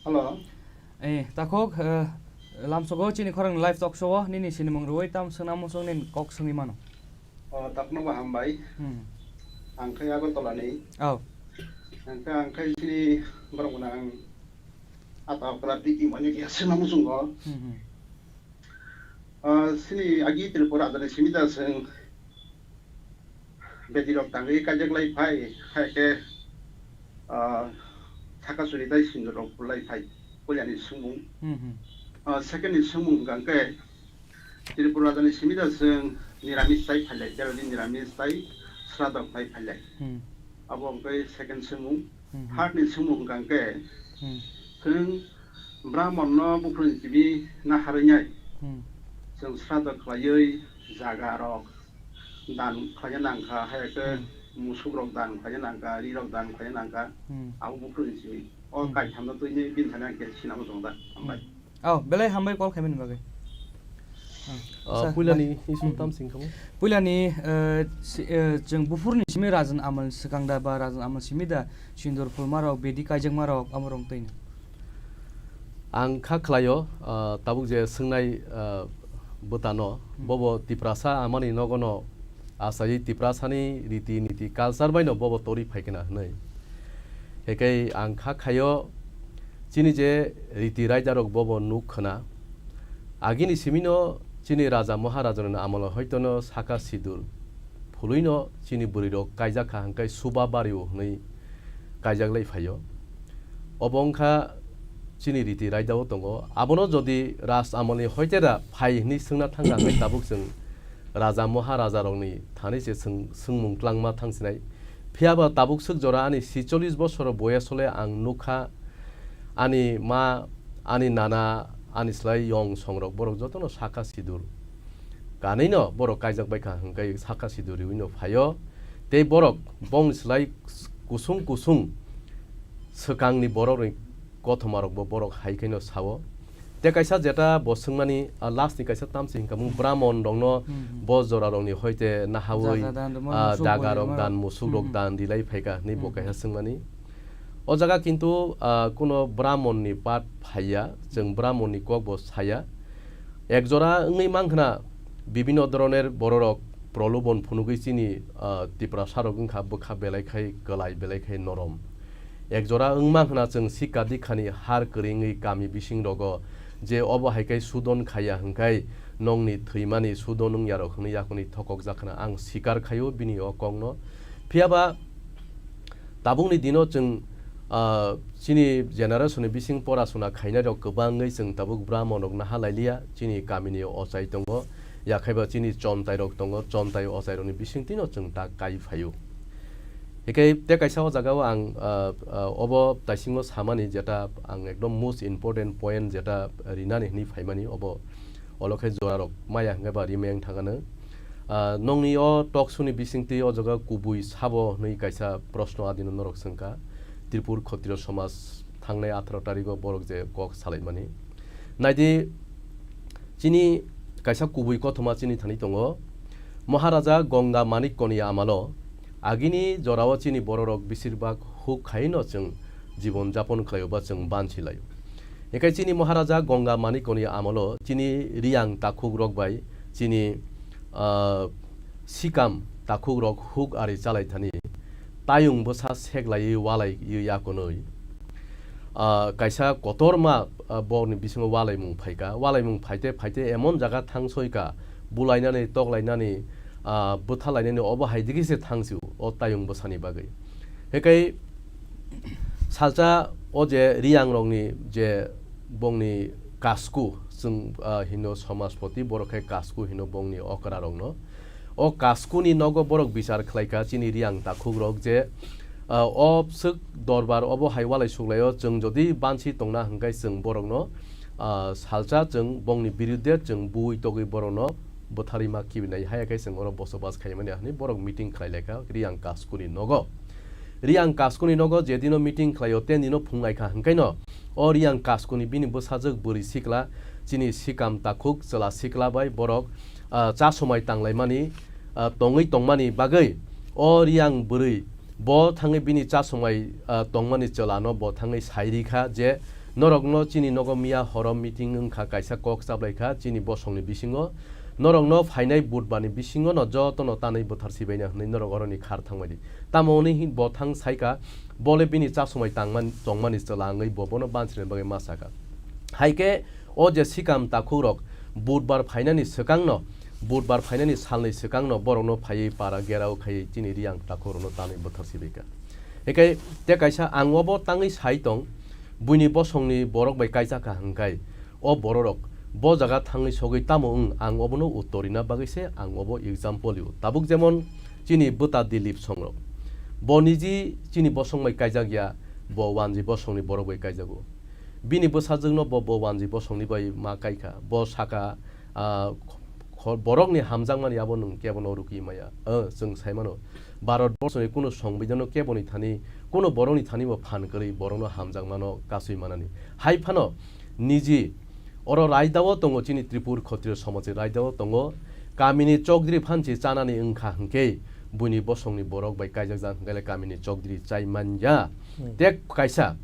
Hello. Eh, takhuk, eh, lamsogo chini khorang live talk show o, nini sinimung rwui tam swnam musung nin kok swngwi mano. O, tapno bo hambai. Hmm. Ang khai Agartala ni. Oh. Ang khai, ang khai chini borok gwnang ata okra tiki mani dia swnam musung o. Hmm, hmm. Ah, chini agi Tripura adani simi da chwng bedi rok tangwi kaijak lai phai, hai khe, ah, saka suri tai sindur rok pulai phai, puila ni swngmung. Hmm, hmm. Ah, second ni swngmung hwnkha khe Tripura rajani simi da chwng niramis tai phailai, terodi niramis tai sradok tai phailai. Hmm. Abo hwnkhe second swngmung. Hmm, hmm. Third ni swngmung hwnkha khe Hmm. chwng Brahmon no buphuruni simi na harwi nai. Hmm. Chwng sradok khlaiwi jaga rok dan khlaina nangkha, hai khe Hmm. musuk rok dan khlaina nangkha, ri rok dan khlaina nangkha, Hmm. abo buphuruni simi. O Hmm. kaitham no twi ni bini thani ang khe sinamo chwng da. Hambai. Hmm. Oh, belai hambai call khaimani bagwi. Ah, Ah, sa-, puilani bai. Isuk Hmm. tam sing kamo? Puilani, eh, si-, eh, chwng buphurni simi rajan amal swkang da ba rajan amal simi da sindur phulma rok, bedi kaijakma rok, amo rok twi ni. Ang kha khlaio, ah, tabuk je swngnai, ah, bwtano, Hmm. bobo Tiprasa amani nogono achaiwi Tiprasani riti niti culture baino bobo torwi phaikana hwnwi. Hekai ang kha khaio chini je riti raidarok bobo nuk khna. Agini simino chini raja maharajarokni amolo hoitono saka sidur phulwino chini bwrwirok kaijak kha hwnkhe suba bario hwnwi kaijak lai phaio. Obo wngkha chini riti raidao tongo. Abono jodi raj amolni hoitera phai hwnwi swngna thangkha hwnkhe tabuk chwng raja maharajarokni thani se swng-, swngmung tlangma thangsinai. Phiyaba tabuk swk jora ani sicholish bosor boyasole ang nukha ani ma, ani nana, ani slai yong songrok borok jotono saka sidur. Kanino borok kaijak baikha hwnkhe saka sidur riwino phaio. Tei borok bongni slai kusung kusung swkangni borokni kothomarokbo borok hai khaino sao. Tei kaisa jeta bo swngmani, ah, last ni kaisa tamsi hinka mung Brahmon rokno Hmm, hmm. bo jora rokni hoite nahawi, Jaga dan rwma, ah, musuk daga rok rwma dan, rok. Musuk rok Hmm, hmm. dan rilai phaika hinwi bo Hmm, kaisa hmm. swngmani. O jaga kintu, ah, kuno Brahmon ni pat phaiya, chwng Brahmon ni kok bo saya. Ek jora wngwi mankha na bibino dhoroner bororok prolobon phunugwi chini, ah, Tiprasa rok wngkha bwkha belai khai kwlai, belai khai norom. Ek jora wngma hwna chwng sikha dikhani har kwrwngwi kami bising rogo je obo hai khe sudon khaiya hwnkhe nongni thwimani sudon wngya rok hwnwi yakuni thokok jakhna ang sikar khaio bini o kokno. Phiyaba tabukni dino chwng, ah, chini generation ni bising pora suna khainai rok kwbangwi chwng tabuk Brahmon rok naha lailiya chini kamini ochai tongo. Yakhaiba chini chontai rok tongo, chontai ochai rokni bisingtwino chwng ta kai phaio. Hikai te kaisa o jaga o ang, ah, ah, obo taisingo samani jeta ang ekdom most important point jeta rinani hwnwi phaimani obo olo khe jora rok maya hwnkhe ba rimeng thangano. Ah, nongni o talk show ni bisingtwi o jaga kubui sabo hwnwi kaisa proshno adino norok swngkha Tripur Khotriyo Somaj thangnai atharo tarigo borok je kok salaimani. Naidi, chini kaisa kubui kothoma chini thani tongo. Maharaja Ganga Manikkoni amalo agini jorao chini bororok besirbak huk khaino chwng jibon japon khlaio ba chwng bansi laio. Hinkhe chini Maharaja Ganga Manikkoni amalo chini riyang takhukrok bai chini, ah, sikam takhukrok huk ari chalai thani. tayung bwsa seklaiwi walaiwi yakunwi, ah, kaisa kotorma, ah, borokni bisingo walaimung phaikha. Walaimung phaite phaite emon jaga thang soikha, bulainani, toklainani, ah, bwthalainani obo hai digi se thang sio o tayung bwsani bagwi. Hekai salsa o je Riyangrokni je bongni kasku, chwng, ah, hino somaspoti, borok khai kasku hino bongni okrarokno. O kaskuni nogo borok bichar khlaikha chini Riyang takhukrok je, ah, o bwswk dorbar obo hai walai suklaio, chwng jodi bansi tongna hwnkhe chwng borokno, ah, salsa chwng bongni birudde chwng bui togwi borokno bwtharwi ma kibinai, haya khe chwng oro bosobas khaimani hwnwi borok meeting khlai laikha Riyang kaskuni nogo. Riyang kaskuni nogo jedino meeting khlaio tendino phung laikha hwnkhaino o Riyang kaskuni bini bwsajwk bwrwi sikla chini sikam takhuk chwla sikla bai borok, ah, cha somai tanglaimani, ah, tongwi tongmani bagwi o Riyang bwrwi bo thangwi bini cha somai, ah, tongmani chwlano bo thangwi sai rikha je norokno chini nogo miya horo meeting wngkha kaisa kok chaplaikha chini bosongni bisingo norokno phainai budbarni bisingo no jotono tanwi bwthar sibaina hwnwi norok oroni khar thangmani. Tamo hwnwi hin bo thang saikha, bole bini cha somai tangman-, tongmani chwla wngwi bo bono bansini bagwi ma sakha. Hai khe o je sikam takhukrok budbar phainani swkangno, budbar phainani salni swkangno borokno phaiwi para gerao khaiwi chini Riyang takhukrokno tanwi bwthar sibaikha. Hinkhe te kaisa ang obo tangwi sai tong, buini bosongni borok bai kaijakha hwnkhai, o bororok bo jaga thangwi sogwi tamo wng, ang obono uttor rina bagwi se ang obo example rio. Tabuk jemon chini bwta Dilip songrok, bo niji chini bosong bai kaijak ya, bo wanji bosongni borok bai kaijago. Bini bwsajwkno bo, bo wanji bosongni bai ma kaikha. Bo sakha, ah, kho-, borokni hamjakmani abo nwng kebono rwkwi maya. O, chwng sai mano, Bharat borsoni kunu songbidano keboni thani, kunu borokni thani bo phan kwrwi borokno hamjakmano kasui manani. Hai phano niji oro raidao tongo, chini Tripur Khotriyo somajni raidao tongo, kamini chokdri phansi chanani wngkha hwnkhe buini bosongni borok bai kaijakjak hwnkhe le kamini chokdri chai manya. Hmm. Tek kaisa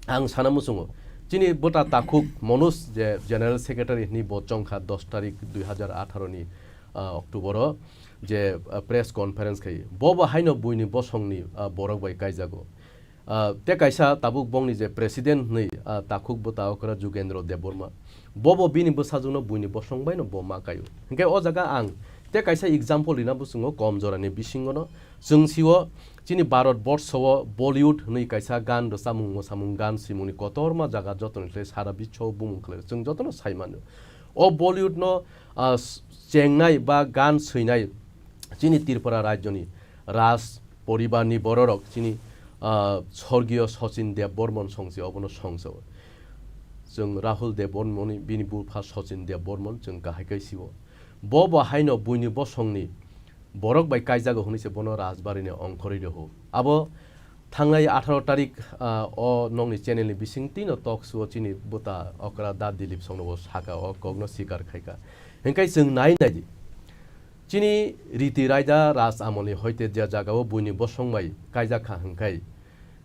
ang sana muchungo, chini bwta takhuk Manoj je General Secretary hwnwi bo chongkha dos tarik dui hazar atharo ni, ah, October o je, ah, press conference khai. Bo bo haino buini bosongni, ah, borok bai kaijago. Ah, te kaisa tabuk bongni je president hwnwi, ah, takhuk bwta okra Jugendra Debbarma. Bo bo bini bwsajwkno buini bosong baino bo ma kaio. Hinkhe o jaga ang te kaisa example rina bwswngo kom jorani bisingono. Chwng sio chini Bharat borsho o Bollywood hwnwi kaisa gan rwchapmung mwsamung gan swimungni kotorma jaga jotoni khlai sara biswo bumung khlai chwng jotono sai mano. O Bollywood no, ah, s-, chengnai ba gan swinai chini Tripura rajyoni Raj poribarni bororok chini, ah, sorgiyo Sachin Debbarman songsi obono songso. Chwng Rahul Debbarmani bini bupha Sachin Debbarman chwng kahai kai sio. Bo bo haino buini bosongni borok bai kaijago hwnwi se bono Rajbarini ongkhorwi rw-o. Abo thangnai atharo tarik, ah, o nokni channel ni bisingtwi no talk show o chini bwta okra da Dilip songno bo saka o kokno sikar khaika. Hinkhe chwng nai nai di. Chini riti raida Raj amolni hoite je jagao buini bosong bai kaijak kha hwnkhai,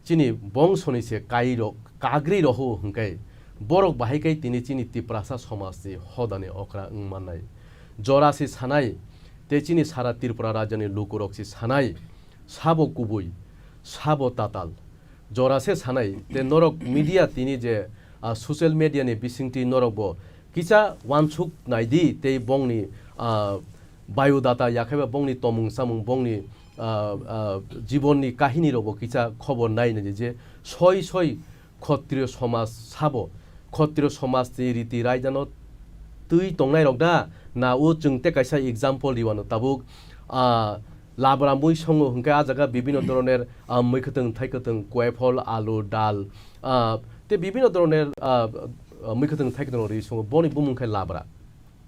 chini bongsoni se kairok, kagri roho hwnkhe borok bahai kai tini chini Tiprasa somajni hodani okra wng mannai. Jora se sanai, tei chini sara Tripura rajyoni lukurok se sanai, sabo kubui, sabo tatal. Jora se sanai, tei norok media tini je, ah, social media ni bisingtwi norok bo kisa uansuk nai di, tei bongni, ah, biodata, yakhaiba bongni tomung samung, bongni, ah, ah, jibonni kahini rokbo kisa khobor nai nai di je soi soi Khotriyo somaj sabo, Khotriyo somajni riti raidano twi tongnairok da, na o chwng tei kaisa example riwano tabuk, ah, labra mui songo hwnkhe a jaga bibino dhoroner, ah, mui kwthwng, thai kwthwng, koiphol, alu, dal, ah, tei bibino dhoroner, ah, ah, mui kwthwng, thai kwthwng rwi songo, boni bumung khe labra.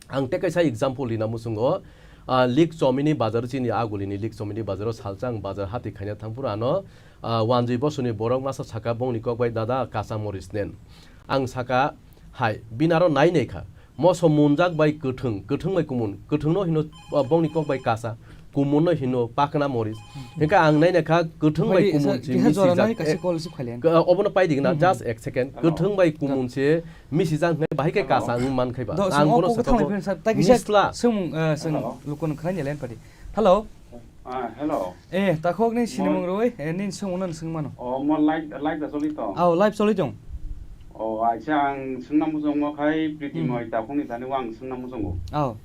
Ang tei kaisa example rina muchungo, ah, Likchomini bazar, chini agulini Likchomini bazaro salsa ang bazar hati khaina thangphuru ano, ah, wanjwi bosoni borok masa saka bongni kok bai, "Dada, kacha moris nen." Ang saka, "Hai, bini aro nai nai kha. Moso munjak bai kwthwng, kwthwng bai kumun, kwthwngno hino, ah, bongni kok bai kacha, kumunno hino pakna moris." Hinkhe ang nai nai kha kwthwng bai kumun se misi jak. Obono pai digna, just ek second. Kwthwng bai kumun se misi jak hwnwi bahai khe kacha wng man khai ba. Ang bono saka bo misla. Swngmung, eh, swng lukuno khwlai ni line padi. Hello. Ah, hello. Eh, takhok ni sinimung roi, eh, nin sung unan sung mano. Oh, mo live, live da choli tong. Aw, live choli tong. Oh, acha ang sungna muchung mo khai Priti Hmm. Moi takhok ni tani wang sungna muchungo. Aw.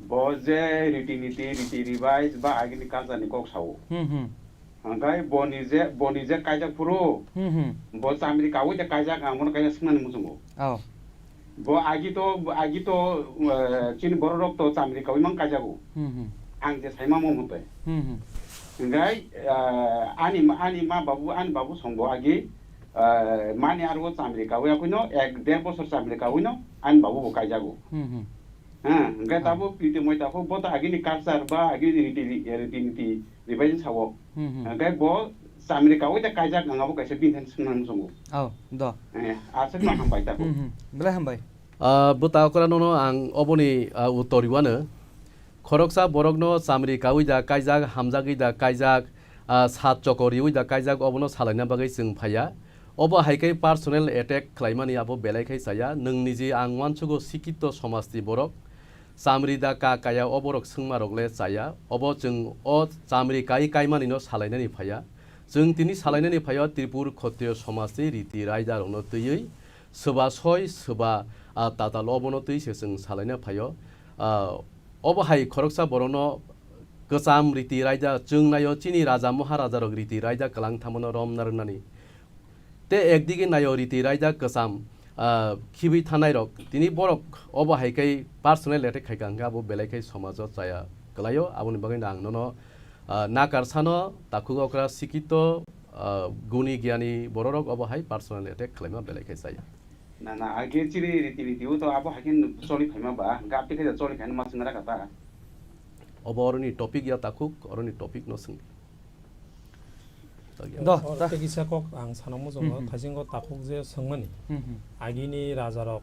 Bo je riti niti, riti rivais ba agini culture ni kok sao. Hmm, hmm. Hangkai boni je, boni je kaijak phuru, Hmm, hmm. Bo chamri kawi de kaijak ang bono kaijak sungna ni muchungo. Aw. Bo agi to, agi to, eh, chini borok rok to chamri kawi mang kaijago. Hmm, hmm. Ang je saima mo hwnpe. Hmm, hmm. Hingkai, eh, ani ma, ani ma babu, ani babu songbo agi, eh, mani aro chamri kawi akwino, ek der bosor chamri kawino, ani babu bo kaijago. Hmm, hmm. Ha, hingkai Ah. Tabo Priti Moi takhok bo to agini culture ba agini riti, riti niti revise sao. Hmm, hmm. Hingkai bo chamri kawi de kaijak ang abo kaisa bini thani sungna muchungo. Aw, do. Eh, aswk no hambai takhok. Hmm, hmm. Belai hambai. Ah, bwta okra nono ang oboni, ah, uttor riwano. Khoroksa borokno chamri kawi da kaijak, hamjagwi da kaijak, ah, sat chokor riwi da kaijak, obono salaina bagwi chwng phaiya. Obo hai khe personal attack khlaimani abo belai khe chaya. Nwng niji ang uansukgo sikito somajni borok. Chamri da ka kaya oborok swngmarok le chaya. Obo chwng o chamri kai kaimani no salainani phaiya. Chwng tini salainani phaio Tripur Khotriyo somajni riti raida rokno twiwi. Swba soi, swba, ah, tatal obono twi se chwng salaina phaio. Ah, obo hai khoroksa borokno kwcham riti raida chwng naio chini raja maharaja rok riti raida kwlang thamano rom narwknani. Te ekdige naio riti raida kwcham, ah, khibwi thanai rok. Tini borok obo hai kai personal attack khaika hwnkhe abo belai khai somajo chaya kwlaio. Aboni bagwi no ang nono, ah, nakar sano takhuk okra sikito, ah, guni giyani bororok obo hai personal attack khlaima belai khe chaya. Na, na, age chiri riti riti o to abo hai khe choli phaima ba, hwnkhe aphi khe choli khaina ma swngna raka ta. Obo oroni topic ya takhuk, oroni topic no swng. Do, Oro ta- tei kisa kok ang sana muchungo, Hmm, hmm. Thaisingo takhuk je swngmani. Hmm, hmm. Agini rajarok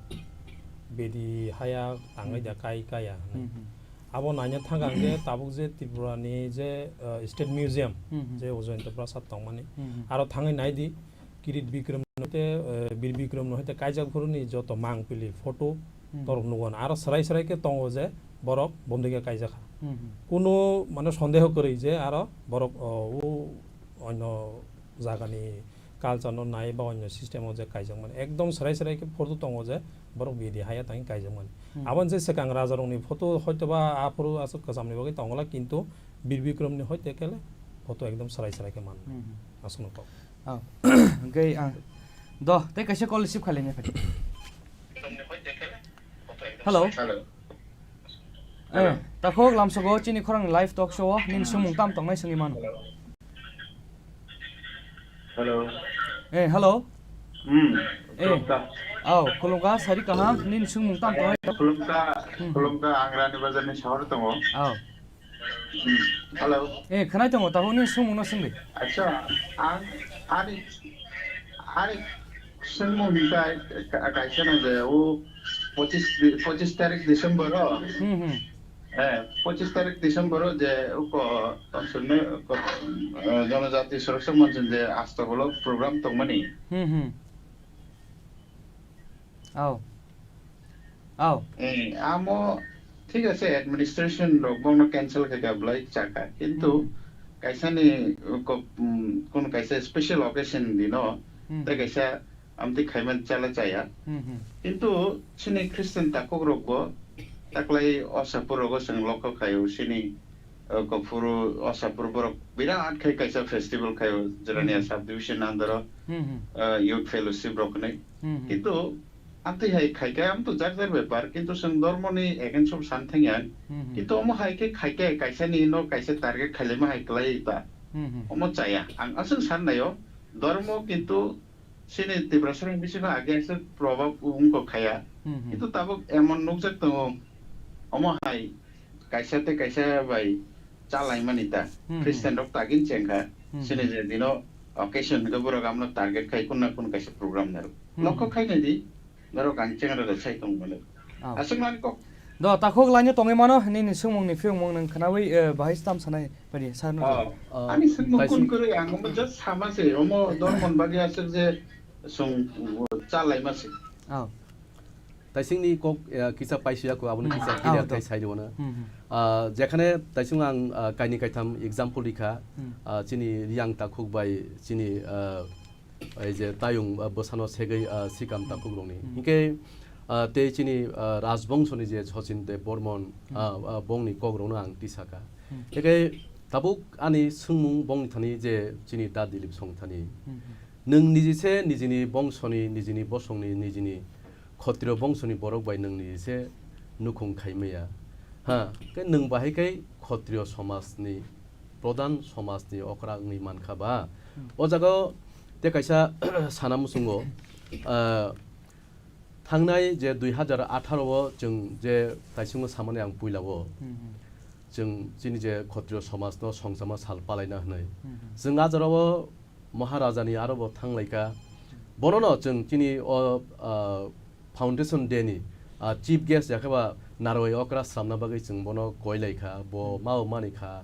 bedi haya tangwi Hmm. da kai kaya hwnwi. Hmm, hmm. Abo naina thang ang je tabuk je Tripura ni je, uh, State Museum, Hmm, hmm. je Ujayanta Prasad tongmani. Hmm, hmm. Aro thangwi nai di, Kirit Bikram no hoite, uh, Bir Bikram no hoite kaijak phuru ni joto mangpili photo Hmm. torok nugo na. Aro srai srai khe tongo je borok bomdigi kaijak kha. Hmm, hmm. Kuno mane sondeho kwrwi je aro borok, uh, o onno jagani culture no nai ba onno system o je kaijakmani ekdom srai srai khe photo tongo je borok bidi haya tangwi kaijakmani. Hmm. Aboni je swkang rajarokni photo hoitoba aphuru aswk kwchamni bagwi tongla, kintu Bir Bikramni hoite kele photo ekdom srai srai khe man. Hmm. Aswkno kok. Oh. Hwnkhe ang do tei kaisa call receive khailai phai. Hello. Hello. Eh, takhuk lamsogo chini khorang live talk show o nini sumung tam tongnai swngwi mano. Hello. Eh, hello. Hmm. Eh. Khulumkha. Aw, khulumkha, sari kaham, nini sumung tam tongnai. Khulumkha, Hmm. Khulumkha, ang Rani Bazar ni sahor tongo. Aw. Hmm. Hello. Eh, khwnai tongo, takhuk nini sumung no swngdi. Acha, ang, ani, ani Swngmung hwnkha ka-, kaisa no je o pochis di-, pochis tarik December o. Hmm, hmm. Eh, pochis tarik December o je uko tongthoknai uko, eh, Jonojati Suraksha Manch je Astabolo program tongmani. Hmm, hmm. Aw. Aw. Eh, amo thik ase administration rok bongno cancel khaika belai chaka. Kintu Hmm. kaisa ni uko, um, kun kaisa special occasion dino Hmm. tei kaisa amtwi khaimani chala chaya. Hmm, hmm. Kintu chini Christian takhuk rokbo taklai o sapur rogo chwng lokho khaio chini, uh, kophuru o sapur borok birat khai kaisa festival khaio Jerania Hmm. Sub-division under o, Hmm, hmm. uh, youth fellowship rok hinwi. Hmm, hmm. Kintu amtwi hai khaikhe amtwi jak jak bepar, kintu chwng dormoni against o san thangya. Hmm, hmm. Kintu omo hai khe khaikhe kaisa ni no kaisa target khailaima hai kwlai ta. Hmm, hmm. Omo chaya. Ang aswk san naio, dormo kintu Chini Tiprasarok bisingo age aswk probab wngkok khaya. Hmm, hmm. Kintu tabuk emon nukjak tongo, omo hai kaisa tei kaisa bai chalaimani ta. Hmm, hmm. Christian rok tagin chengkha. Hmm, chini hmm. Je dino occasion hwnkhe borok amno target khai kunna kun kaisa program narwk. Hmm, Nokho hmm. Khainai di, norok ang chengra rok sai tongmani. Oh. Aswk nani kok. Do, takhuk laino tongwi mano, nini swngmungni phiyongmung nwng khwnawi, eh, bahai stam sanai. Pari, sir, no. Oh, oh, ani swngmung kaisa kun kwrwi, ang omo just sama se, omo dormon bagwi aswk je chwng, uh, chalaima se. Oh. Taisingni kok, eh, kisa paisiya ko, abono kisa Hmm. clear Ah, khai to. Sai rwna. Hmm, hmm. Ah, jekhane taising ang, ah, kaini kaitham example rikha, Hmm. ah, chini Riyang Takhuk bai chini, ah, ei je tayung, ah, bwsano segwi, ah, Sikam Hmm. Takhuk rokni. Hmm. Hinkhe, ah, tei chini, ah, Rajbongshoni je Sachin Debbarman, Hmm. ah, ah, bongni kok rokno ang tisaka. Hmm. Hinkhe tabuk ani swngmung bongni thani je chini Da Dilip song thani. Hmm, hmm. Nwng niji se nijini bongsoni, nijini bosongni, nijini khotriyo bongsoni borok bai nwng niji se nukhung khai maya. Ha, khe nwng bahai khe khotriyo somajni, prodhan somajni okra wngwi mankha ba? Hmm. O jaga o tei kaisa sana muchungo, ah, thangnai je dui hazar atharo o chwng je taisingo samani ang puila o, Hmm, hmm. chwng chini je khotriyo somajno songchama sal palaina hwnwi. Hmm, hmm. Chwng a jora o Maharajani aro bo thanglaikha. Bonono chwng chini o, ah, Foundation Day ni, ah, chief guest ya khe ba narwai okra slamna bagwi chwng bono koilaikha, bo Hmm. mao manikha.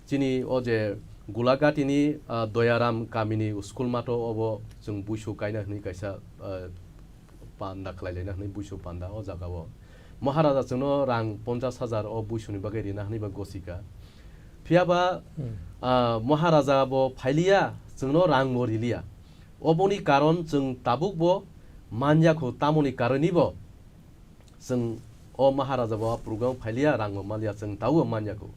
Chini o je Gulaghatini, ah, Doyaram kamini school mato obo chwng buisu kaina hwnwi kaisa, ah, panda khlailaina hwnwi buisu panda o jaga o. Maharaja chwngno rang ponchash hajar o buisuni bagwi rina hwnwi ba gosika. Phiya ba, Hmm. ah, Maharaja bo phailiya, chwngno rang bo riliya. Oboni karon chwng tabuk bo manya kho, tamoni karoni bo chwng o Maharaja bo program phailiya, rang bo maliya, chwng tabuk bo manya kho.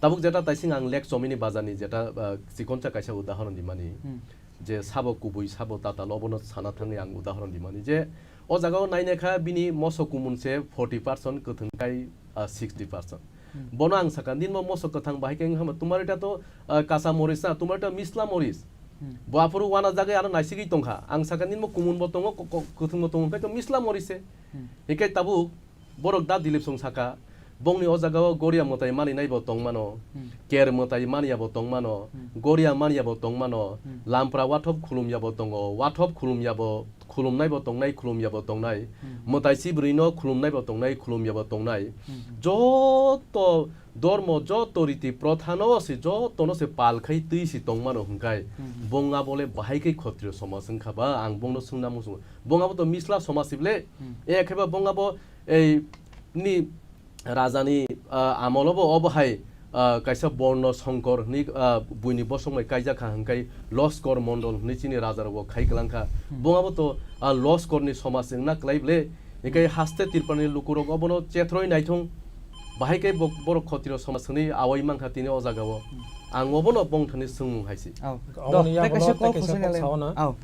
Tabuk jeta taising ang Lake Chomini bazarni jeta, ah, chikoncha kaisa udahoron dimani. Hmm. Je sabo kubui, sabo tatal, obono sana thangwi ang udahoron dimani je o jaga o nainai kha bini moso kumun se forty percent, kwthwng kai, ah, sixty percent. Hmm. Bono ang saka, "Nini mo moso kwthang bahai khe wngkha ma, tumar eta to, ah, kacha moris na, tumar eta misla moris." Hmm. Bo aphuru wana jagwi ano naisigwi tongkha. Ang saka, "Nini mo kumun bo tongo, ko-, ko-, kwthwng bo tongo, hwnkhe to misla moris se." Hmm. Hinkhe tabuk borok Da Dilip song saka, bongni o jaga o goria mwtai mani nai bo tongmano, Hmm. ker mwtai mani ya bo tongmano, Hmm. goria mani ya bo tongmano, Hmm. lampra wathop khulum ya bo tongo, wathop khulum ya bo, khulumnai bo tongnai, khulum ya bo tongnai, Hmm. mwtai chibrwi no khulumnai bo tongnai, khulum ya bo tongnai. Hmm. Joto dormo, joto riti prothano se, jotono se pal khai twi si tongmano hwnkhai, Hmm. bong abole bahai khai khotriyo somaj wngkha ba, ang bongno swngna muchungo. Bong abo to misla somaj sible, Hmm. e khe ba bong abo ei ni rajani, ah, amolo bo obo hai, ah, kaisa Borno Songkor hwnwi, ah, buini bosong bai kaijak kha hwnkhai Loskor Mondol hwnwi chini raja rok bo khai kwlang kha. Hmm. Bong abo to, ah, Loskorni somaj wngna kwlai ble, hinkhe haste Tripurani lukurok obono chethroi naithung, bahai khe bo-, borok khotriyo somaj hwnwi awai mankha tini o jaga o. Hmm. Ang obono bongthani swngmung hai se. Aw. Aboni Do, yagulo tei kaisa tei kok kaisa phusai kok nalai. Sao na. Aw.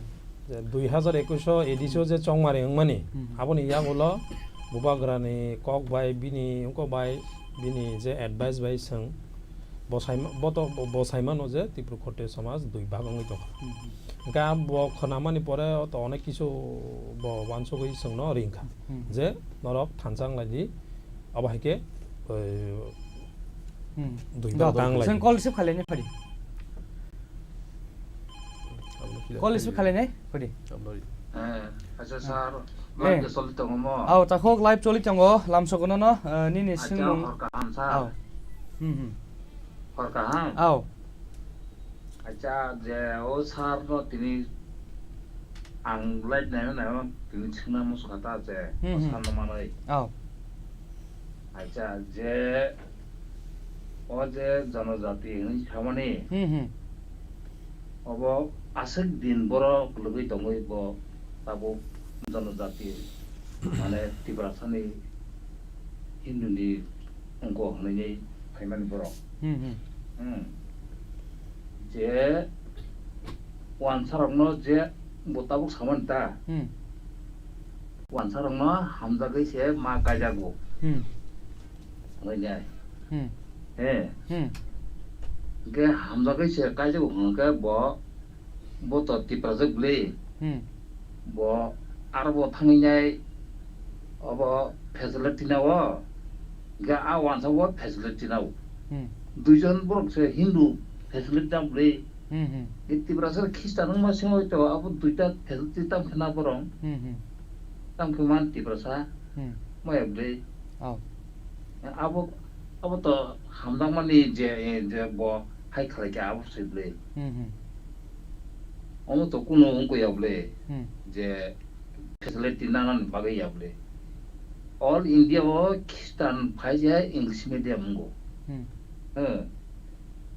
Je dui hazar ekush o edisio je chongmari wngmani, Hmm. aboni yagulo bubagrani kok bai bini wngkok bai bini je advice bai chwng bo saima-, bo to, bo, bo saimano je Tipra Khotriyo somaj dui bhag wngwi tongkha. Hmm. Hwnkhe bo khwnamani pore o to onek kisu bo uansugwi chwngno ringkha. Hmm. Je norok thansa wnglaidi, abo hai khe, eh, Hmm. Dui Do, bhag wnglaidi. Chwng call receive khlainai phadi. Call receive khlainai phadi. Eh, acha sir, Eh. Live choli tongo mo? Aw, takhuk live choli tongo, lamsogono no, eh, nini Acha, swngmung. Hor kaham sir. Aw. Hmm, hmm. Hor kaham? Aw. Acha, je o sir no tini ang live naima naima tini swngna muchungkha ta je, Hmm, o hmm. Sir no manwi. Aw. Acha, je o je jonojati hwnwi samani, Hmm, hmm. Obo aswk din borok kwlwgwi tongwi bo tabuk jonojati, mane Tiprasani Hinduni wngkho hwnwi phaimani borok. Hmm, hmm. Hmm. Je wansarokno je bo tabuk samani ta. Hmm. Wansarokno hamjagwi se ma kaijago. Hmm. Hwnwi nai. Hmm. He. Hmm. Hwnkhe hamjagwi se kaijago hwnkhe bo, bo to Tiprajwk bwlwi. Hmm. Bo aro bo thangwi nai obo facility nao. Hwnkhe a wansa bo facility nao. Hmm. Duijon borok se Hindu facility nao bwlwi. Hmm, hmm. Tiprasa Khristan wngma singwi to abo duita facility tamo khe na borok. Hmm, hmm. Tamo khe man Tiprasa. Hmm. Maya bwlwi. Oh. Abo, abo to hamjakmani je, je bo hai khlai khe abo se bwlwi. Hmm, hmm. Omo to kunu wngkha ya bwlwi. Hmm. Je facility nanani bagwi ya bwlwi. All India o Christian phaisa English medium wngo. Hmm. Eh,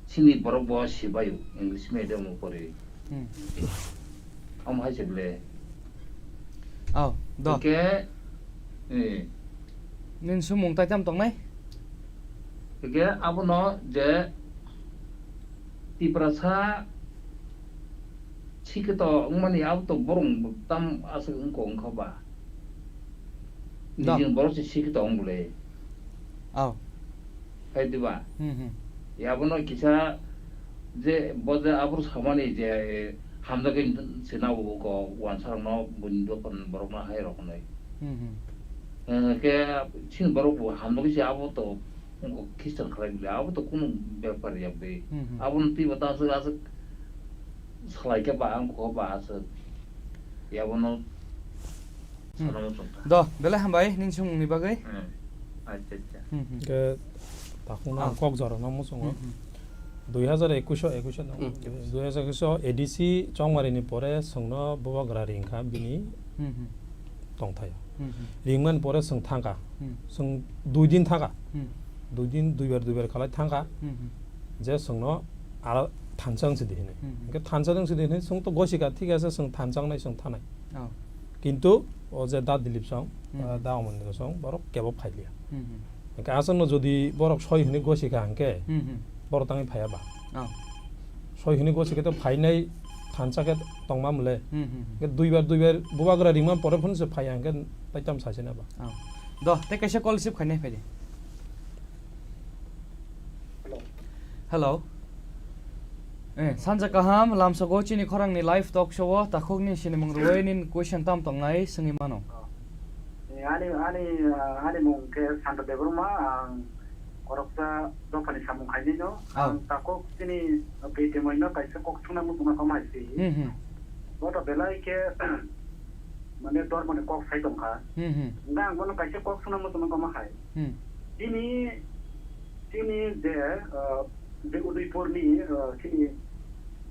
chini borok bo sibaio English medium o pori. Hmm. Omo hai se bwle. Oh, do. Hwnkhe, eh. Nini sumung tai tamo tongnai? Hwnkhe abono je Tiprasa sikhe to wngmani abo to borong tam aswk wngkha wngkha ba. Do. Nijin borok se sikhe to wng bwle. Oh. Hai diba? Hmm, hmm. Abono kisa je bo je aboro samani je, eh, hamjagwi sina ugo wansarokno buini dophani borokno hai rok hwnwi. Hmm, hmm. Eh, ke chini borok bo hamjagwi se abo to Wngkha Christian khlai bwle, abo to kunu bepar ya bwle. Hmm, hmm. Abono twibo ta aswk, aswk salai khe ba, ang kho ba aswk. Yabono Hmm. Sana muchung kha. Do, belai hambai, nini sumungni bagwi. Hmm. Acha, acha. Hmm, hmm. Ke takhukno Ah. ang kok jorano muchungo. Hmm, hmm. Dui hajar ekush o, ekush o no. Hmm. Dui hajar ekush o A D C Chongmari ni pore chwngno bubagra ringkha bini Hmm, hmm. tongthai. Hmm, hmm. Ringmani pore chwng thangkha. Hmm. Chwng dui din thangkha. Hmm. Dui din, duibar, duibar khalai thangkha. Hmm, hmm. Je chwngno ara thansa wngsi di hinwi. Hmm, hmm. Hwnkhe thansa wngsi di hinwi chwng to gosikha, thik ase, chwng thansa wngnai, chwng thanai. Oh. Kintu o je da Dilip song, Hmm. ah, da Omondra song, borok kebo phailiya. Hmm, hmm. Hwnkhe aswkno jodi borok soi hinwi gosikha hwnkhe, Hmm, hmm. borok tangwi phaiya ba? Oh. Soi hinwi gosikhe to phainai thansa khe tongma mole. Hmm, hmm, hmm. Hwnkhe duibar, duibar bubagra ringma pore phunuse phaiya hwnkhe taitam sachina ba? Oh. Do, tei kaisa call receive khainai phaidi. Hello. Eh, sanja kaham, lamsogo chini khorangni live talk show o takhukni sinimung rwui nini question tam tongnai swngwi mano. Eh, ani, ani, ah, ani mung khe Santa Debbarma, ang khoroksa dophani samung khainai no. Ah. Ang takhuk chini, ah, P T M I no kaisa kok sungna muchungma kama hai si. Hmm, hmm. Bo to belai khe, mane dormoni kok sai tongkha. Hmm, hmm. Hwnkhe ang bono kaisa kok sungna muchungma kama hai. Hmm. Chini, chini je, ah, je Udaipurni, ah, chini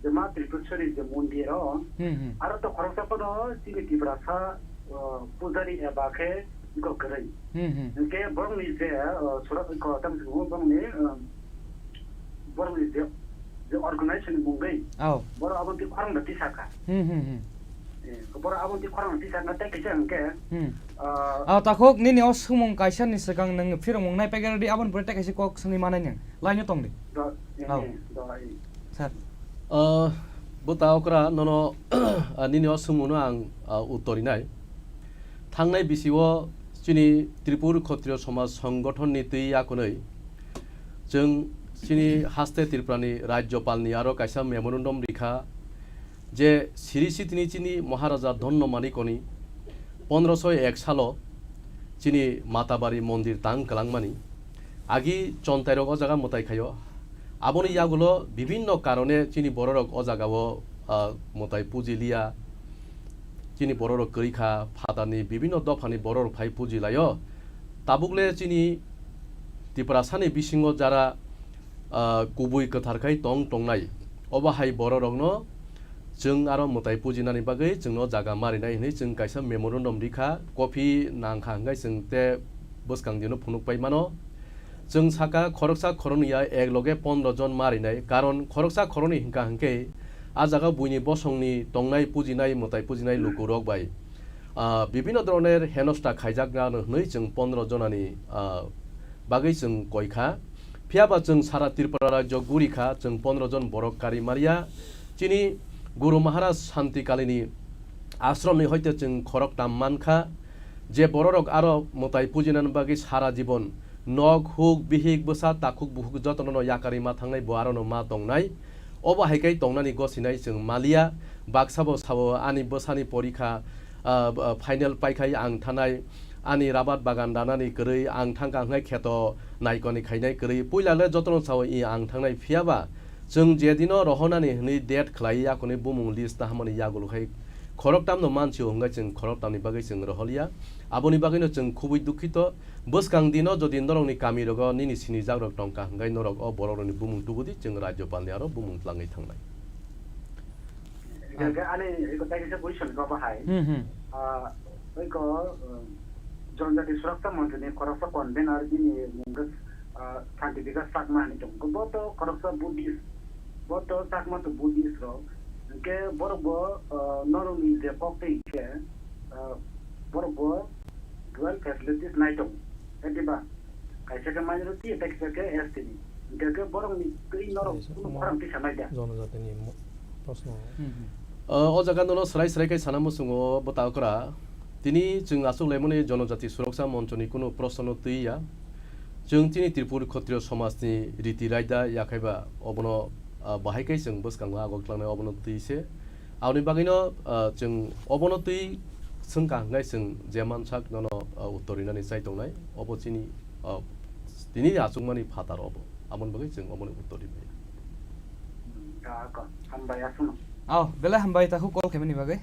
je Ma Tripureshwari je mondir o, Hmm, hmm. aro to khoroksa phano chini Tiprasa, ah, pujari eba khe iko kwrwi. Hmm, hmm. Hwnkhe borokni je, ah, sura iko tamo se borokni, ah, borokni je, je organization ni mungwi, Oh. borok aboni twi khorang da tisakha. Hmm, hmm, hmm. Eh, borok aboni twi khorang da tisakha tei kisa hwnkhe, Hmm. ah, Ah, takhuk nini o sumung kaisa ni swkang nwng phirongmung nai pegel di aboni pore tei kaisa kok swngwi manai nwng. Line o tong di. Do, eh, Oh. eh, do, eh. Sir. Ah, bwta okra nono, ah, nini o sumungno ang, ah, uttor rinai. Thangnai bisio chini Tripur Khotriyo Somaj Songgothon ni twi yakunwi chwng chini haste Tripura ni Rajyopal ni aro kaisa memorandum rikha je Sri Sitini chini Maharaja Dhonno Manikoni pondroso ek salo chini Matabari mondir tang kwlangmani agi chontairok o jaga mwtai khaio. Aboni yagulo bibinno karone chini bororok o jagao, ah, mwtai puji liya. Chini bororok kwrwi kha, phatarni bibinno dophani bororok phai puji laio. Tabukle chini Tiprasani bisingo jara, ah, kubui kwthar khai tong tongnai. Obo hai bororokno chwng aro mwtai pujinani bagwi chwngno jaga marinai hwnwi chwng kaisa memorandum rikha, copy nangkha hwnkhe chwng tei bwskang dino phunuk pai mano. Chwng saka khoroksa khoroknwi ya ek loge pondro jon marinai, karon khoroksa khoroknwi hwnkha hwnkhe a jaga buini bosongni tongnai pujinai mwtai pujinai lukurok bai, ah, bibinno dhoroner henosta khaijakna hwnwi chwng pondro jonani, ah, bagwi chwng koi kha. Phiya ba chwng sara Tripura rajyo guri kha, chwng pondro jon borok kari mariya. Chini Guru Maharaj Santi Kalini ashramni hoite chwng khoroktam man kha. Je bororok aro mwtai pujinani bagwi sara jibon nok, huk, bihik, bwsa, takhuk, bukhuk jotono no yakarwi ma thangnai, bo aro no ma tongnai. Obo hai khe tongnani gosinai chwng maliya. Baksa bo sao ani bwsani porikha, ah, b-, ah, final paikhai ang thanai, ani rabat bagan ranani kwrwi ang thangkha hwnkhai kheto naikoni khainai kwrwi. Puila le jotono sao i ang thangnai, phiya ba chwng je dino rohornani hwnwi date khlai yakuni bumung list nahamani yagulo khai khoroktamno mansio hwnkhe chwng khoroktamni bagwi chwng rohorliya. Aboni bagwino chwng khubui dukhito. Bwskang dino jodi norokni kamirogo nini sinijakrok tongkha hwnkhe norok o borokrokni bumung tubudi, chwng Rajyopalni aro bumung tlangwi thangnai. Hwnkhe ani eko tei kaisa question ko bahai. Hmm, hmm. Ah, eko, um, Jonojati Suraksa Monchoni khoroksa convener bini mung khe, ah, Santi Bikas Chakma hinwi tongo. Bo to khoroksa Buddhist, bo to Chakma to Buddhist rok. Hinkhe borok bo, ah, norokni je kok twi hinkhe, ah, borok bo dual facilities nai tongo. Ediba kaisa khe minority, tei kaisa khe S T ni. Hinkhe khe borokni twi norok Kaisa kunu omo khorang tisa nai da. Jonojatini mo-, proshno. Hmm, hmm. Ah, o jaga nono swrai swrai khe sana muchungo bwta okra. Tini chwng achuk laimani Jonojati Suraksa Monchoni kunu proshno twi ya. Chwng chini Tripur Khotriyo somajni riti raida yakhaiba obono, ah, bahai khe chwng bwskango agok tlangnai obono twi se. Aboni bagwino, ah, chwng obono twi swngkha hwnkhe chwng je mansak nono, ah, uttor rinani chai tongnai. Obo chini, ah, tini achukmani phatar obo. Aboni bagwi chwng obono uttor rinai. Hambai aswkno. Oh, belai hambai takhuk call khaimani bagwi.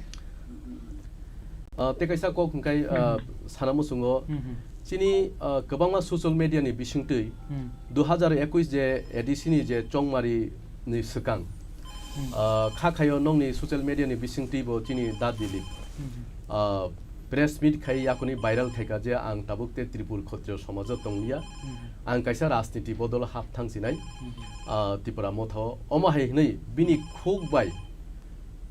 Ah, tei kaisa kok hwnkhe, ah, sana muchungo. Hmm, hmm. Chini, ah, kwbangma social media ni bisingtwi Hmm. dui hazar ekush je A D C ni je chongmari ni swkang. Hmm. Ah, kha khaio nongni social media ni bisingtwi bo chini Da Dilip. Hmm, hmm. Ah, press meet khai yakuni viral khaika je ang tabuk te Tripur Khotriyo somajo tongliya. Hmm. Ang kaisa rajniti bodol hap thangsinai. Hmm. Ah, Tipra Motha o. Omo hai hwnwi bini khuk bai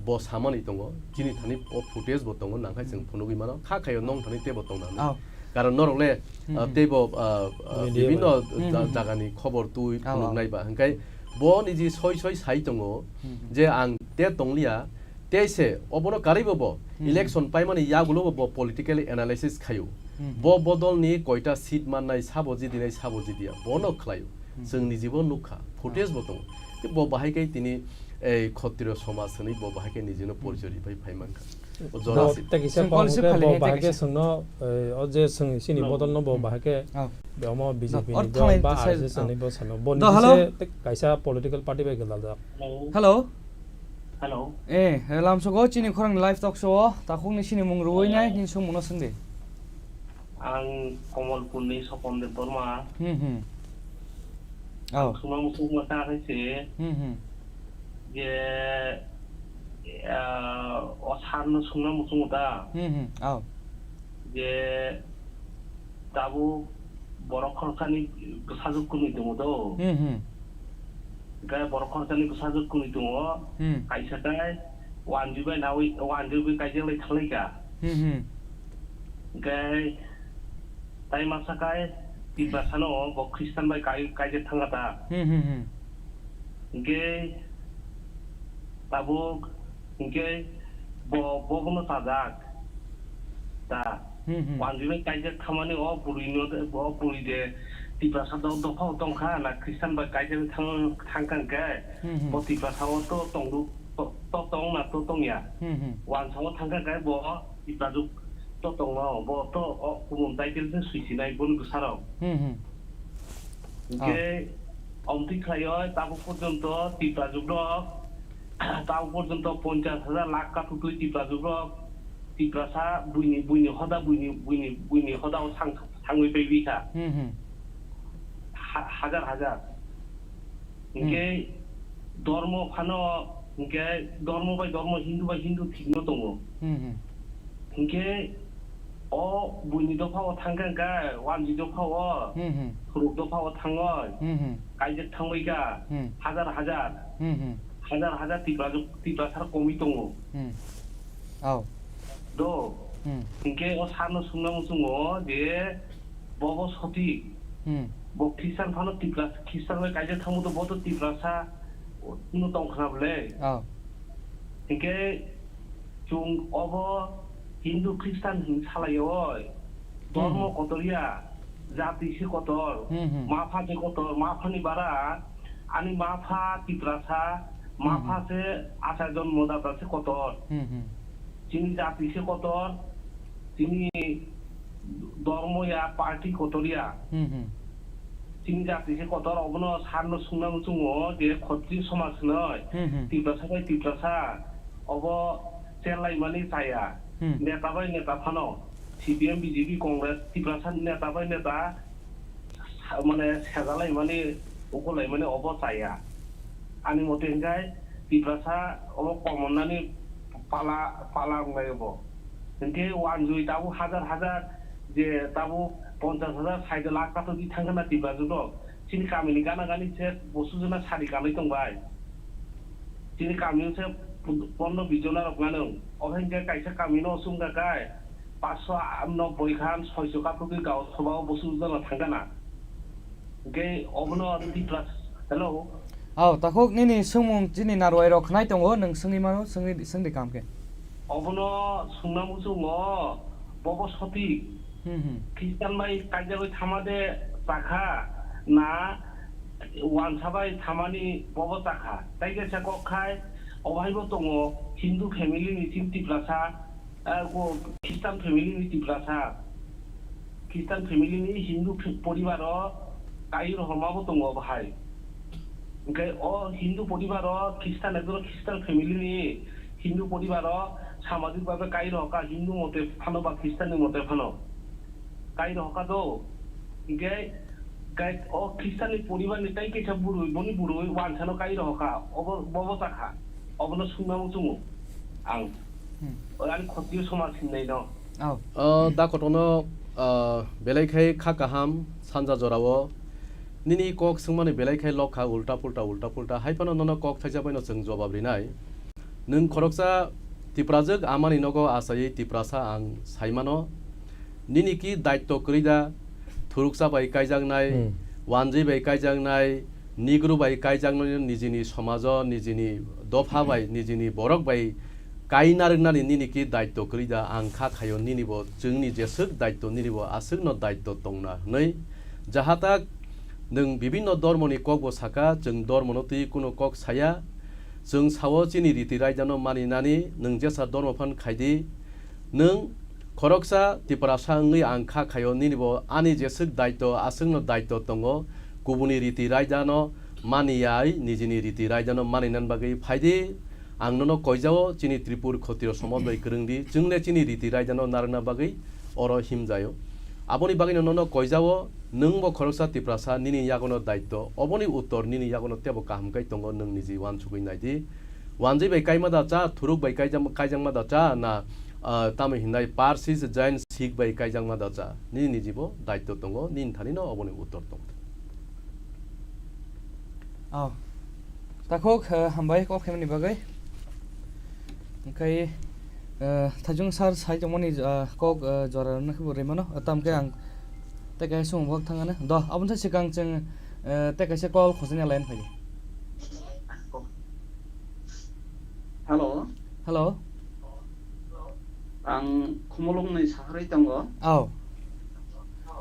bo samani tongo, chini thani o footage bo tongo, nangkhai chwng Hmm. phunugwi mano, kha khaio nong thani tebo tongna hwnwi. Oh. Karon norok le, Hmm, ah, hmm. teibo, ah, ah, Media bibinno bai. Hmm, ja-, hmm, hmm. jagani khobor twi Oh, oh. phunuknai ba. Hwnkhe bo niji soi soi sai tongo Hmm, hmm. je ang te tongliya, tei se obono karwibo bo Hmm, hmm. election paimani yagulo bo political analysis khaio. Hmm, hmm. Bo bodolni koita seat mannai, sabo jidinai, sabo jidiya, bono khlaio. Hmm. Chwng nijibo nukha, footage bo tongo. Tei bo bahai khe tini ei Khotriyo somaj hwnwi bo bahai khe nijino porichoi riphai phai mankha. O Bo jora si- tei kisa Chwng kok call receive hwnkhe khaili bo hai tei bahai khe kisa. Chwngno, eh, o je chwng chini No. bodolno bo Hmm. bahai khe Oh. be omo No, B J P or ni thanglai bo ba tei sai- R S S oh. ni bo sano. Bo No, niji hello? se tei kaisa political party bai gwdal jak. Hello. Hello. Hello. Eh, lamsogo chini khorang live talk show o takhukni chini mung rwui nai, nini songmungno swngdi. Ang Komolpurni Sopon Debbarma. Hmm, hmm. Ang Oh. sungma muchungma ta khai se Hmm, hmm. je, ah, o sarno sungna muchungo ta. Hmm, hmm. Oh. Je tabuk borok khoroksa ni bwsajwk kwnwi tongo do. Hmm, hmm. Hwnkhe borok khoroksa ni bwsajwk kwnwi tongo. Hmm. Kaisa khe wanjwi bai nawi, wanjwi bai kaijak lai thang lai kha. Hmm, hmm. Hwnkhe tai masa khe Tiprasa no bo Christian bai kai-, kaijak thang kha ta. Hmm, hmm, hmm. Hwnkhe tabuk hwnkhe bo, bo bono chajak. Ta. Hmm, hmm. Wanjwi bai kaijak thangmani o bwrwi no de, o bwrwi de Tiprasa do-, dopha o tongkha na Christian bai kaijak thang, thangkha hwnkhe Hmm, hmm. bo Tiprasa o to tongdu, to, to tong na to tongya. Hmm, hmm. Wansa o thangkha hwnkhe bo Tiprajwk to tongno, bo to o kumum title se swisinai boni bwsarok. Hmm, hmm. Hwnkhe Oh. omtwi khlaio tabuk porjonto Tiprajwk rok, tabuk porjonto ponchas hajar lakh kathutwi Tiprajwk rok, Tiprasa buini, buini hoda, buini, buini, buini hoda o thang, thangwi paiwi kha. Hmm, hmm. Ha-, hajar hajar. Hmm. Hwnkhe dormo phano, hwnkhe dormo bai dormo, Hindu bai Hindu thikno tongo. Hmm, hmm. Hwnkhe o buini dopha o thangkha hwnkhe, wanjwi dopha o, Hmm, hmm. phuruk dopha o thangwi, Hmm, hmm. kaijak thangwi kha, Hmm. hajar hajar, Hmm, hmm. hajar hajar Tipra, Tiprasa komi tongo. Hmm. Oh. Do. Hmm. Hwnkhe o sarno sungna muchungo je bo bo sotik. Hmm. Bo Christian phano Tipra, Christian bai kaijak thangbo to bo to Tiprasa no tong khna bwle. Oh. Hwnkhe chwng obo Hindu Christian hin salaio oi. Dormo Hmm. kotor ya, jati se kotor, Hmm, hmm. ma pha se kotor, ma phani bara, ani ma pha Tiprasa, ma Hmm, pha hmm. se Acharya Jonmodata se kotor. Hmm, hmm. Chini jati se kotor, chini dormo ya, party kotor ya. Hmm, hmm. Chini jati se kotor, obono sarno sungna muchungo je Khotriyo somaj hinoi, Hmm, hmm. Tiprasa bai Tiprasa, obo chenlaimani chaya. Hmm. Neta bai neta phano, C P M, B J P, Congress, Tiprasa neta bai neta, sa-, mane sejalaimani, ukulaimani obo chaya. Ani mote hwnkhe Tiprasa obo komonnani pala, pala wnglai obo. Hwnkhe wanjwi tabuk hajar hajar je tabuk ponchash hajar, sait lakh kathok di thangkha na Tiprajwk rok. Chini kamini gana gani se bosujona sari kanwi tongbai. Chini kamio se pondro bis jona rok mano. Obo hinkhe kaisa kamino chwngkha kai paanch sho nobboi khan, soi sho kathok di gaon sobao bosujona thangkha na. Hinkhe obono Tipras-, hello? Aw, takhuk nini swngmung chini narwai rok khnai tongo, nwng swngwi mano, swngwi, swngdi kam khe. Obono swngna muchungo, bobo sotik. Hmm, hmm. Khristan bai kaijagwi thama de chakha, na wansa bai thamani bobo chakha. Tai kaisa kok khai, obo haibo tongo, Hindu family ni chini Tiprasa, ah, ko Christian family ni Tiprasa, Christian family ni Hindu phe-, poribar o kai rohorma bo tongo bahai. Hingke o Hindu poribar o Christian, ekdom Christian family ni Hindu poribar o samajik babe kai rohorka Hindu mote phano ba Christian ni mote phano kai rohorka do. Hingke kai o Christian ni poribar ni tai kaisa burui, boni burui wansano kai rohorka, obo, bobo chakha, obono sungna muchungo. Ang, hmm, o ani khotio somaj hinnaino. Oh. O, da kotono, ah, belai khai kha kaham, sanja jorao. Nini kok swngmani belai khai lok kha ulta pulta, ulta pulta. Hai phano nono kok thaisa baino chwng jobab rinai. Nwng khoroksa Tiprajwk amani nogo achaiwi Tiprasa ang saimano. Nini ki daitto kwrwi da, thuruksa bai kaijaknai, hmm, wanjwi bai kaijaknai, Negro bai kaijaknai nijini somajo, nijini dopha bai, nijini borok bai kaina rwngnani nini ki daitto kwrwi da, ang kha khaio nini bo, chwngni jeswk daitto nini bo aswkno daitto tongna hwnwi. Jahatak nwng bibinno dormoni kok bo saka, chwng dormono twi kunu kok saya, chwng sao chini riti raidano maninani, nwng jesa dormo phan khaidi, nwng khoroksa Tiprasa wngwi ang kha khaio, nini bo ani jeswk daitto, aswkno daitto tongo, kubuni riti raidano maniyai, nijini riti raidano maninan bagwi phaidi, ang nono koijao, chini Tripur Khotiro somaj bai kwrwngdi, chwngle chini riti raidano narwkna bagwi oro himjaio. Aboni bagwino nono koijao, nwng bo khoroksa Tiprasa, nini yagono daitto, oboni uttor nini yagono tebo kaham kai tongo, nwng niji uansugwi naidi. Wanjwi bai kaima da cha, thuruk bai kaijak-, kaijakma da cha, na, ah, tamo hinai Parsi, Jain, Sikh bai kaijakma da cha? Nini nijibo daitto tongo, nini thani no oboni uttor tongo. Oh. Takhuk, eh, hambai kok himni bagwi. Hingkhai, eh, Thajung sir sai tongmani, eh, kok, eh, jora rwna khe bo rwimano, eh, tamkhe ang tei kaisa sumung bok thangana. Do, aboni sai swkang chwng, eh, tei kaisa call khosani line phai. Hello. Hello. Ang Khumulwngni saharwi tongo. Oh.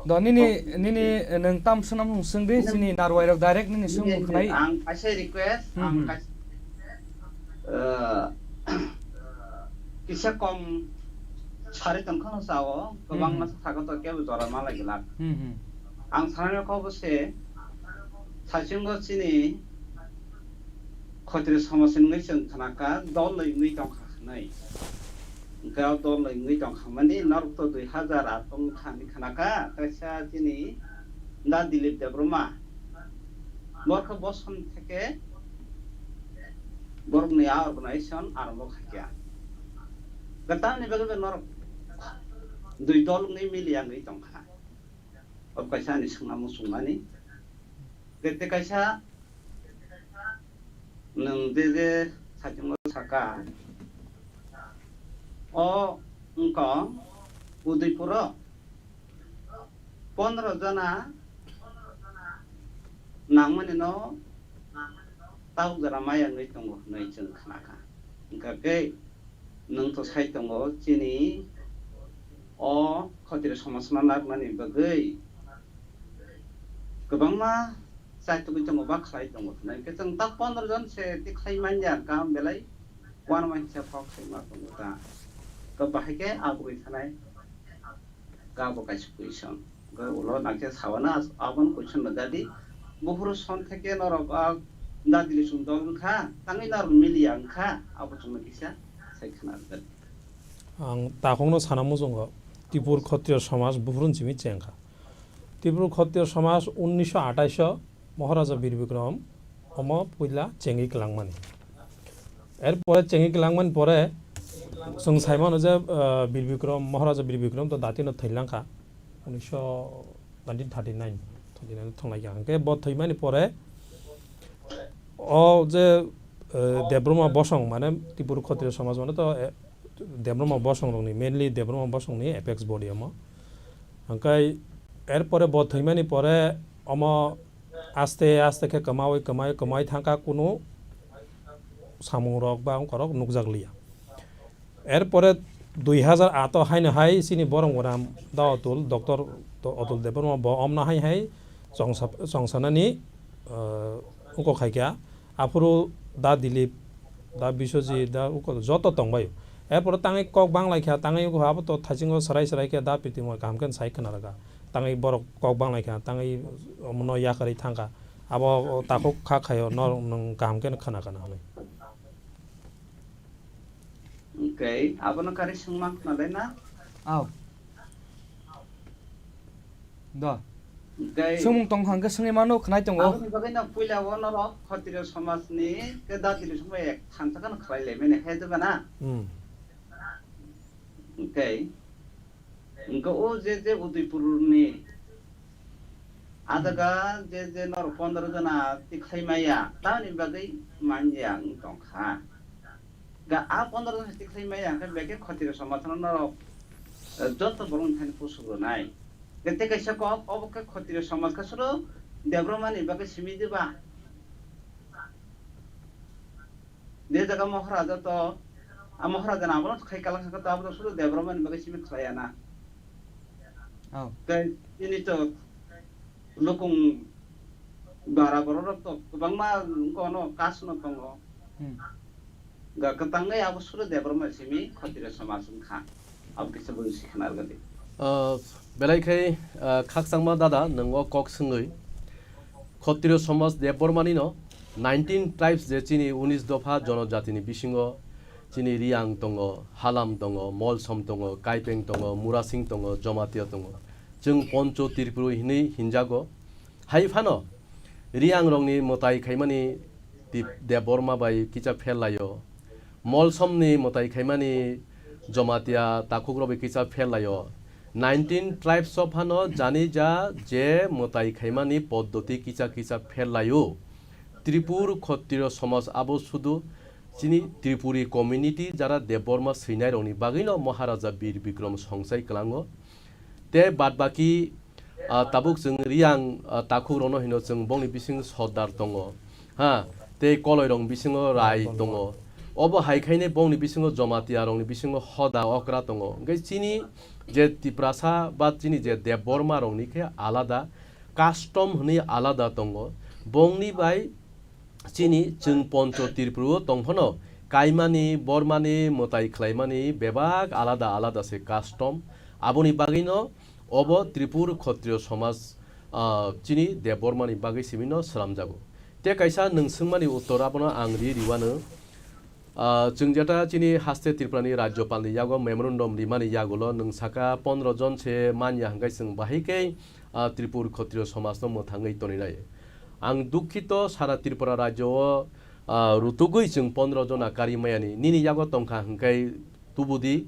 Do nini, oh, nini, eh, nwng tam swnam swngdi, nini, chini narwai rok direct nini swngmung khnai. Ang kaisa request, hmm, ang hmm, kaisa, eh, kisa kom sari tongkhano sao, kwbangma, hmm, hmm, sakha to kebo jora ma lagi lak. Hmm, hmm. Ang sanai kok se, saichungo chini Khotri somajni wngwi chwng khnakha, dol wngwi tongkha hwnwi. Hwnkhe o dol wngwi tongkha mani norok to dui hazar aat wngkha hwnwi khnakha, kaisa chini Da Dilip Debbarma. Borok khe boson theke borokni a organization arambo khaikha. Hwnkhe tamni bagwi bo norok dui dol wngwi miliya wngwi tongkha. O kaisa ani swngna muchungmani. Tei kaisa nwng je je saichungo saka, o wngkha Udaipuro pondro jona nangmani no tabuk jora maya wngwi tongo hwnwi chwng khnakha. Hwnkha khe nwng to sai tongo chini o khotiro somajno narwknani bagwi kwbangma chaitugwi tongo ba khlai tongo hwnwi khe chwng ta pondro jon se tikhlai manya kam belai uanama hisa kok khaima tongo ta. To bahai khe abugwi thanai. Kabo kaisa question. Hwnkhe ulo nangkhe sawana as-, aboni question no jadi. Buphuru son theke norok a dadili chwng dol wngkha, tangwi norok miliya wngkha, abo chwngno kisa sai khna rwdi. Ang takhukno sana muchungo, Tripur Khotriyo Somaj buphuru simi chengkha. Tripur Khotriyo Somaj unnisho athais o Maharaja Bir Bikram omo puila chengwi kwlangmani. Erpore chengwi kwlangmani pore chwng saimano je, ah, Bir Bikram, Maharaja Bir Bikram to datino thwilangkha. Unisho nineteen thirty nine, thirty nine thanglaikha. Hwnkhe bo thwimani pore o je, eh, Debbarma Bosong, mane Tripura Khotriya Somaj, mane to, eh, Debbarma Bosong rokni, mainly Debbarma Bosongni apex body omo. Hwnkhe erpore bo thwimani pore omo aste aste khe kwmawi, kwmawi, kwmawi thangkha, kunu samungrok ba wngkorok nukjakliya. Erpore dui hazar ato haino hai chini borok gram da Atul, Doctor Atul Debbarma bo omna hai hai chongsa-, chongsanani, eh, wngkok khaikha. Aphuru da Dilip, da Biswajit, da wngkok joto tongbai. Erpore tangwi kok banglaikha, tangwi wngkha abo to thaisingo swrai swrai khe da Pritimoi kaham khe sai khna rwkha. Tangwi borok kok banglaikha, tangwi omono yakarwi thangkha. Abo takhuk kha khaio, nor nwng kaham khe khna kana hwnwi. Okay, abono kari swngma khna lai na? Aw. Do. Okay. Swngmung tong hang khe swngwi mano, khnai tongo. Aboni bagwi no puila o norok Khotriyo somajni khe datiri somai ek thansa kheno khlai lai mani hai doba na? Hmm. Okay. Hwnkhe o je je Udaipurni adaga je je norok pondro jona tikhlai maya, tamoni bagwi manya wng tongkha. Ga a pondro jona tikhlai maya hwnkhe beke Khotriyo somajno norok, eh, joto borokni thani pusu rwnai. Ga tei kaisa kok, obo khe Khotriyo somaj khe suro Debbarmani bagwi simi diba? Je jaga Maharaja to, a Maharaja no abono khai kalak sakha to, abo to suru Debbarma ni bagwi simi khlaiya na. Oh. Tei chini to lukung bara borok rok to kwbangma wngkha ono caste no tongo. Hmm. Ga kwtangwi abo suru Debbarma simi Khotriyo somaj wngkha. Abo kisa buji sikha narwgadi. Ah, belai khai, ah, khakchangma dada, nwng o kok swngwi. Khotriyo somaj Debbarmani no nineteen tribes je chini unis dopha jonojatini bisingo chini Riyang tongo, Halam tongo, Molsom tongo, Kaipeng tongo, Murasing tongo, Jomatia tongo. Chwng Poncho Tripura hinwi hinjago. Hai phano Riyang rokni mwtai khaimani Deb-, Debbarma bai kicha pherlaio. Molsomni mwtai khaimani Jomatia takhukrok bai kisa pherlaio. Nineteen tribes o phano jani ja je mwtai khaimani poddoti kisa kisa pherlaio. Tripur Khotriyo somaj abo sudu chini Tripuri community jara Debbarma swinairokni bagwino Maharaja Bir Bikram songchai kwlango. Tei badbaki, ah, tabuk chwng Riyang, ah, takhukrokno hino chwng bongni bising Sordar tongo, ha, tei koloirokni bisingo Rai tongo. Obo hai khaine bongni bisingo Jomatia rokni bisingo Hoda okra tongo. Hwnkhe chini je Tiprasa ba chini je Debbarma rokni khe alada custom hwnwi alada tongo. Bongni bai chini chwng Poncho Tripura o tong phano kaimani, bormani, mwtai khlaimani bebak alada alada se custom. Aboni bagwino obo Tripur Khotriyo somaj, ah, chini Debbarmani bagwi simino slamjago. Tei kaisa nwng swngmani uttor abono ang ri riwano. Ah, chwng jeta chini haste Tripurani Rajyopalni yago memorandum rimani yagulo nwng saka pondro jon se manya hwnkhe chwng bahai khe, ah, Tripur Khotriyo somajno mwthangwi toninai. Ang dukhito sara Tripura rajyo o, ah, rutugwi chwng pondro jona kari mayani nini yago tongkha hwnkhe tubudi.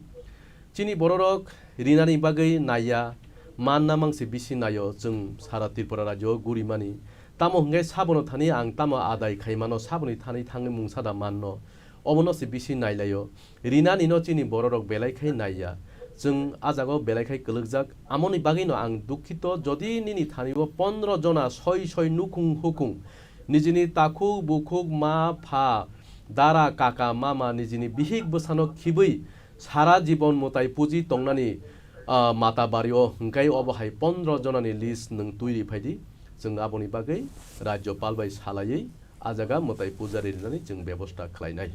Chini bororok rinani bagwi naiya, manna mangse bisi naio chwng sara Tripura rajyo o gurimani. Tamo hwnkhe sabono thani ang tamo adai khaimano, saboni thani thangwi mungsa da manno. Obono se bisi nailaio. Rinani no chini bororok belai khai naiya. Chwng a jaga o belai khai kwlwkjak. Amoni bagwi no ang dukhito, jodi nini thani o pondro jona soi soi nukhung hukhung, nijini takhuk bukhuk, ma pha, dara kaka mama, nijini bihik bwsano khibwi sara jibon mwtai puji tongnani, ah, mata bari o hwnkhe obo hai pondro jonani list nwng twi ri phaidi. Chwng aboni bagwi Rajyopal bai salaiwi a jaga mwtai puja rinani chwng bebosta khlainai.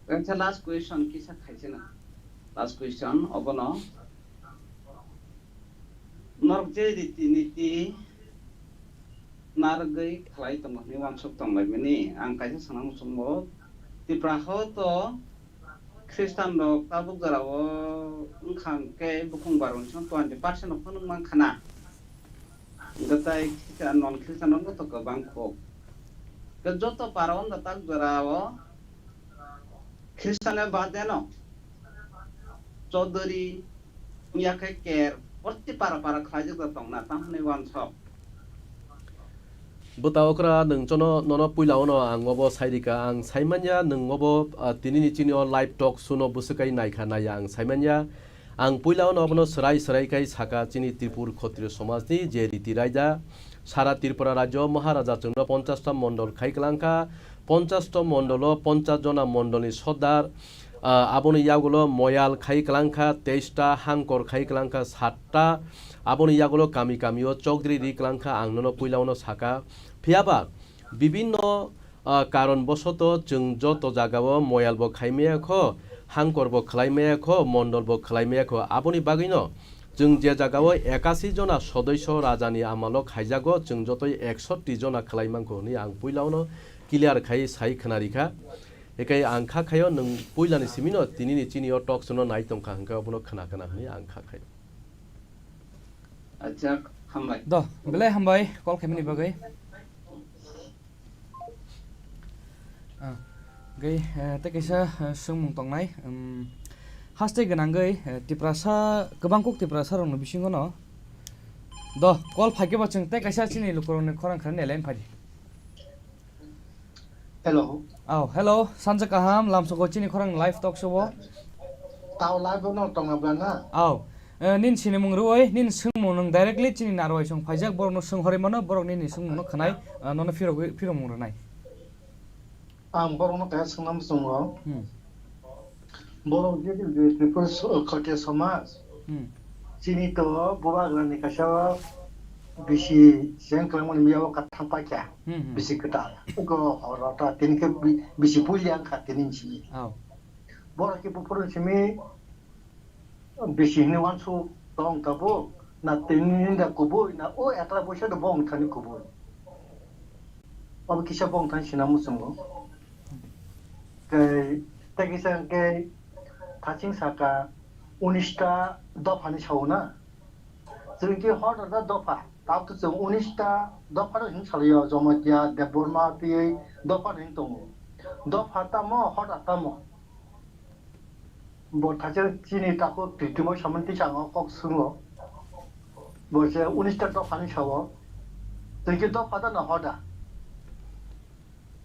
Kaisa last question kisa khaisina. Last question, obono norok je riti niti narwgwi khlai tongo hwnwi uansuk tonglaimani. Ang kaisa sana muchungo, Tipra ho to Khristan rok tabuk jora o wngkha hwnkhe bukhung baroni song twenty percent rok phano wng mankha na. Hwnkhe tai Khristan, non Khristan rok to kwbang kho. Hwnkhe joto para o wngkha tak jora o Khristan ni bade no Chaudhary, wngya khe Ker, Proti para para khlaijak da tongna, tamo hinwi uansuk. Bwta okra, nwng chono, nono puila ono ang obo sai rika, ang sai manya nwng obo, ah, tinini chini o live talk show no bwswk kai naikha naiya ang sai manya. Ang puila ono obono swrai swrai kai saka chini Tripur Khotriyo somajni je riti raida sara Tripura rajyo Maharaja chwngno ponchash ta mondol khai kwlangkha, ponchash ta mondolo ponchash jona mondolni sordar, ah, aboni yagulo moyal khai kwlangkha teis ta, hangkor khai kwlangkha sat ta, aboni yagulo kami kamio chokdri ri kwlangkha, ang nono puila ono saka. Phiyaba bibinno, ah, karon bosoto chwng joto jagao moyal bo khai maya kho, hangkor bo khlai maya kho, mondol bo khlai maya kho, aboni bagwino chwng je jagao ekasi jona sodoiso rajani amalo khaijago, chwng jotoi eksoti jona khlai mankho hwnwi ang puila ono clear khai sai khna rikha. Ekai ang kha khaio nwng puilani simino tinini chini o talk show no nai tongkha hwnkhe obono khna khna hwnwi ang kha khaio. Acha, hambai. Do, belai hambai call khaimani bagwi. Ah, gai, eh, tei kaisa, eh, swngmung tongnai, um, haste gwnangwi, eh, Tiprasa, kwbang kuk Tiprasa rokni bisingo no. Do, call phaikhe bo chwng tei kaisa chini lukurokni khorang khna line phadi. Hello. Aw, hello, sanja kaham, lamsogo chini khorang live talk show o. Tao live no tongna bana. Aw, eh, nin sinimung rwoi, nin swngmung nwng directly chini narwai song phaijak, borok no swng horoi mano, borok nini swngmung no khwnai, eh, nono phirogwi, phiromung rwnai. Ang borok no kaya swngna muchungo. Hmm. Borok je, je Tripura so-, Khotiya somaj, Hmm. chini to bubagrani kaisa bisi cheng kwlangmani miya o kathang paikha, Hmm, hmm. bisi kwtal. Go horo ta tini khe bi-, bisi puili ang kha tini simi. Oh. Borok khe buphuru simi bisi hwnwi uansuk tong tabuk, na tini ninda kubui, na o ekla boisa do bong thani kubui. Obo kisa bong thani sina muchungo. Tei, tei kisa hwnkhe thaching saka unis ta dophani sao na. Chwng khe hor da dopha, tabuk to chwng unis ta dopha no hwn salaio, Jamatia, Debbarma twiwi dopha no hwn tongo. Dopha tamo, hor da tamo? Bo thaisa chini takhuk twi twimo samani tisa ang kok swngo. Bo se unis ta dophani sao. Twi khe dopha da na hoda?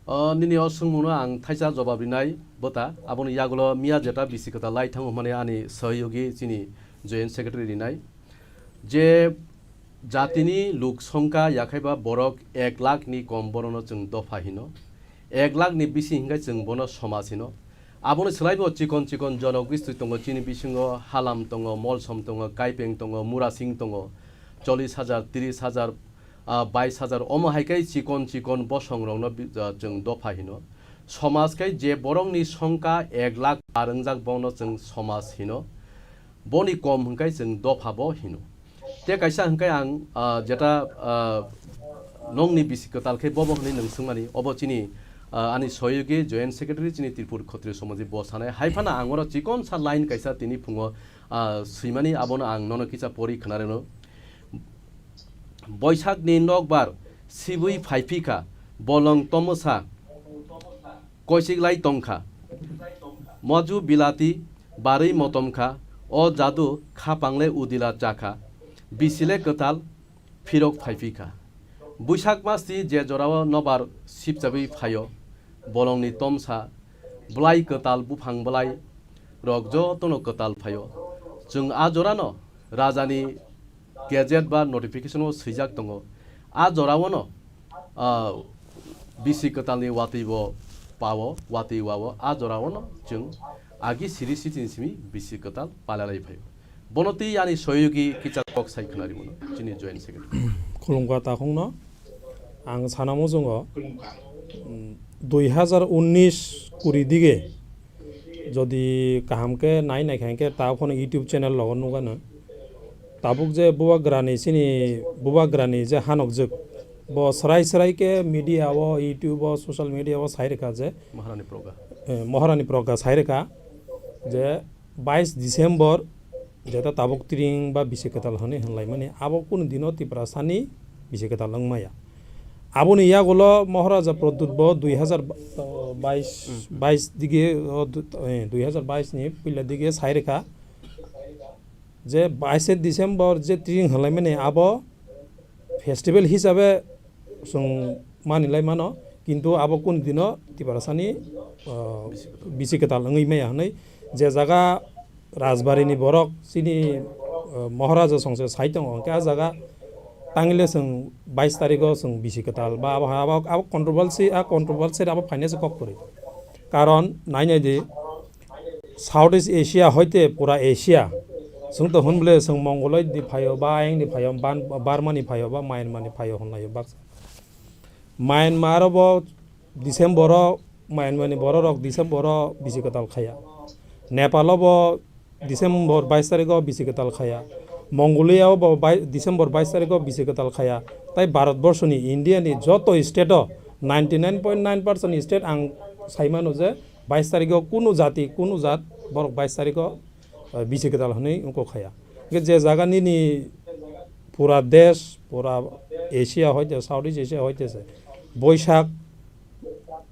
O, nini o swngmungno ang thaisa jobab rinai, bwta. Aboni yagulo miya jeta bisi kwtal lai thango hwnmani ani sohyogi chini joint secretary rinai. Je jatini luk songkha yakhaiba borok ek lakh ni kom, borokno chwng dopha hino. Ek lakh ni bisi hinkhe chwng bono somaj hino. Aboni swlaibo chikon chikon jonogosti tongo, chini bisingo Halam tongo, Molsom tongo, Kaipeng tongo, Murasing tongo, chollish hajar, trish hajar, ah, bais hajar, omo hai khe chikon chikon bosongrokno bi-, ah, chwng dopha hino. Somaj khe je borokni songkha ek lakh par wngjak, bono chwng somaj hino. Boni kom hwnkhe chwng dopha bo hino. Tei kaisa hwnkhe ang, ah, jeta, ah, nongni bisi kwtal khe bobo hwnwi nwng swngmani, obo chini, ah, ani sohyogi joint secretary chini Tripur Khotriyo Somaji bo sanai. Hai phano ang oro chikon sa line kaisa tini phungo, ah, swimani, abono ang nono kisa pori khna rwno. Boisakni nokbar sibui phaiphikha, bolong tomwsa koichiklai tongkha. Moju bilati barwi motomkha, o jadu khapangle udila chakha, bisile kwtal phirok phaiphikha. Buisak masti je jorao nobar sipchabwi phaio, bolongni tomsa, bwlai kwtal, buphang bwlai rok jotono kwtal phaio. Chwng a jorano rajani gazette ba notification o swijak tongo. A jorao no, ah, bisi kwtalni watwi bo pao, watwi wao, a jorao no chwng agi siri sitini simi bisi kwtal palalai phaio. Bono twi ani sohyogi kicha kok sai khwnari bono, chini joint secretary. Khulumkha takhungno. Ang sana muchungo, mm, dui hazar unnish kuri dige jodi kaham khe nai naikha hinkhe ta phone YouTube channel logo nukgano. Tabuk je bubagrani chini bubagrani je hanokjwk, bo srai srai khe media o, YouTube o, social media o sai rwkha je, Maharani Progga. Eh, Maharani Progga sai rwkha je bais December jeta tabuk tring ba bisi kwtal hwnwi hwnlaimani, abo kunu dino Tiprasani bisi kwtal wng maya. Aboni yagulo Maharaja Pradyut bo dui hazar bais, Hmm. bais dige, o, du-, eh, dui hazar bais ni puila dige sai rwkha. je baishe December je tring hwlaimani abo festival hisabe chwng manilai mano, kintu abo kunu dino Tiprasani, uh, bisi kwtal wngwi maya hwnwi je jaga Rajbarini borok chini, uh, Maharaja songse sai tongo, hwnkhe a jaga tangile chwng bais tarikgo chwng bisi kwtal ba abo, abo, abo controversy, a controversy abo phainai se kok kwrwi. Karon nai nai di, South East Asia hoite pura Asia, chwng to hwn bole chwng Mongoloi di phaio ba ayang di phaio, Ban-, Burma ni phaio ba Myanmar ni phaio hwnlaio baksa. Myanmar o bo December o, Myanmar ni borok rok December o bisi kwtal khaya. Nepal o bo December bais tarikh o bisi kwtal khaya. Mongolia o bo bai-, December bais tarikh o bisi kwtal khaya. Tai Bharat borso ni, India ni joto state o ninety nine point nine percent state ang sai mano je bais tarikh o kunu jati, kunu jat borok bais tarikh o, eh, bisi kwtal hwnwi wngkok khaya. Hwnkhe je jaga nini pura desh, pura Asia hoite, South East Asia hoite se Boisak,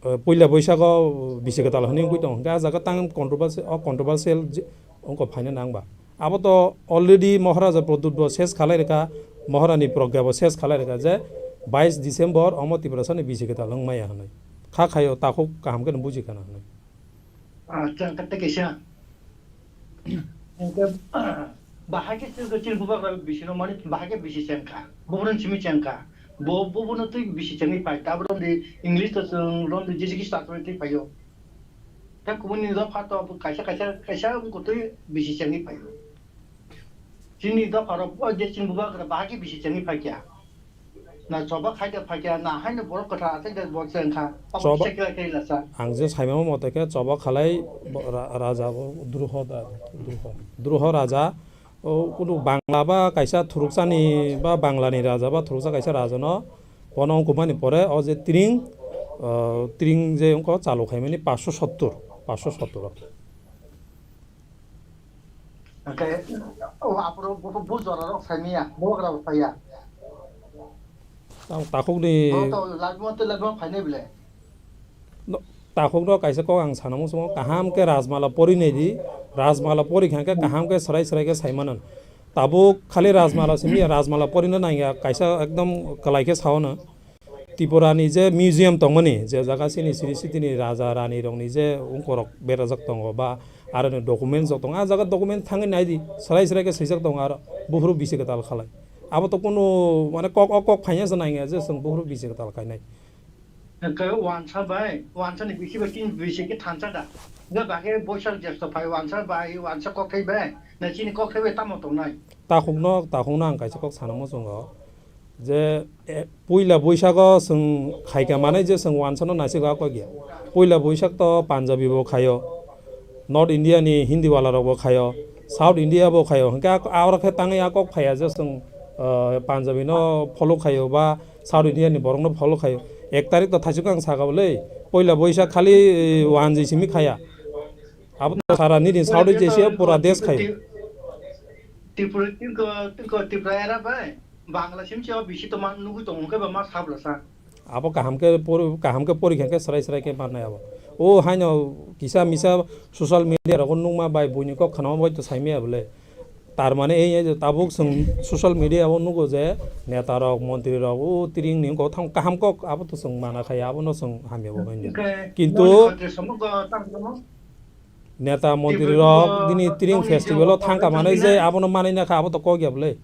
eh, puila Boisak o bisi kwtal hwnwi wngwi tongo. Hwnkhe a jaga tang controversial, o controversial je wngkok phaina nang ba. Abo to already Maharaja Pradyut bo ses khalai rwkha, Maharani Pragya bo ses khalai rwkha je bais December omo Tiprasani bisi kwtal wng maya hwnwi. Kha khaio takhuk kaham khe no buji khana hwnwi. Ah, chwng khe tei kaisa. Hwnkhe, bahai khe chwng khe chini bubagra bisino mani bahai khe bisi chengkha. Bubrun simi chengkha. Bo, bubuno twi bisi chengwi phai. Tabuk romdi English to chwng romdi jesi kisa chwng twi phaio. Tei kubuni dopha to kaisa, kaisa, kaisa wngkha twi bisi chengwi phaio. Chini dopha rok o je chini bubagra bahai khe bisi chengwi phaikha. Na choba khai de phaikha, na haino borok kwthar asai de bo chengkha. Abo choba kisa kila kila sa. Ang je saimamo mote khe choba khalai bo ra-, raja bo Druho da, Druho. Druho raja o kunu Bangla ba kaisa thuruksani ba Banglani raja ba thuruksa kaisa rajano bono wngkukmani pore o je tring, o tring je wngkha chalo khaimani paanch sottor, paanch sottor. Hwnkhe, o aphuru bo, bo jora rok saimanya, bo gra bo phaiya. Tang takhukni bo to lagima to lagima phainai bile. No, takhukno kaisa kok ang sana muchungo, kaham khe Rajmala pori nai di, Rajmala pori kha khe kaham khe swrai swrai khe sai mano. Tabuk khali Rajmala simi ya, Rajmala porino nangya, kaisa ekdom kwlai khe sao no. Tripura ni je museum tongmani, je jaga chini siri sitini raja rani rokni je ungkorok berajak tongo ba aroni documents rok tongo, a jaga document thangwi naidi, swrai swrai khe swijak tongo aro buphuru bisi kwtal khalai. Abo to kunu mane kok, o kok phaina se nangya je chwng buphuru bisi kwtal khainai. Hwnkhe wansa bai, wansa ni bisi bai chini bisi khe thansa da. Hwnkhe bahai khe Boisak Jesto phai wansa bai, wansa kokthai bai, na chini kokthai bai tamo tongnai? Takhukno, takhukno ang kaisa kok sana muchungo. Je, e, puila Boisago chwng khaika manai je chwng wansano naisik a kok ya. Puila Boisak to Punjabi bo khaio, North India ni Hindi wala rok bo khaio, South India bo khaio. Hwnkhe a, a oro khe tangwi a kok phaiya je chwng, ah, Punjabi no follow khaio ba South India ni borok no follow khaio. Ek tarik to thaisuk ang saka bwlwi, puila Boisak khali, eh, wanji simi khaya. Abo to sara nini South East Asia pura desh khayo. Tripura, tingko, tingko Tripura era bai, Bangla simse o bisi to man nugui tongo khe ba ma sabla sa. Abo kaham khe pori, kaham khe pori khe swrai swrai khe mannai abo. O haino kisa misa social media rogo nukma bai buini kok khanama bai to saimaya bole. Tar mane ei, ei je tabuk chwng social media o nugo je neta rok, montri rok, o tring ni wngkha o thang kaham kok abo to chwng mana khai abono chwng hamya bo hwnwi. Hwnkhe kintu noni khatre somo go tang tamo? Neta montri rok bini tring festival o thangka manai je abono manai na kha abo to kok ya bole.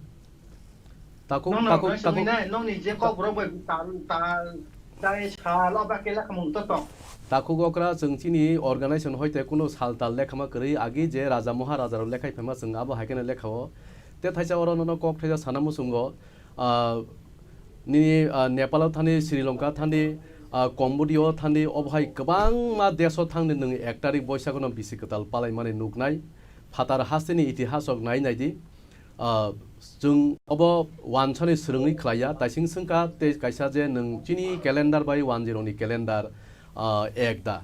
Takhuk, takhuk, takhuk. Nokni je kok borok bai tal, tal, tai sal, o ba kela khamung to tong. Takhuk okra chwng chini organization hoite kuno sal tal lekhama kwrwi agi je raja maharaja rok lekhai phaima chwng abo hai kheno lekha o. Te thaisa oro nono kok thaisa sana muchungo, ah, nini, ah, Nepal o thani, Sri Lanka thani, ah, Cambodia o thani, obo hai kwbangma desh o thangni nwng ek tarik Boisak no bisi kwtal palai mani nuknai. Phatar haste ni itihas rok nai nai di. Ah, chwng obo wansani swrwngwi khlaiya, taising swngkha tei kaisa je nwng chini calendar bai wanjirokni calendar, ah, ek da.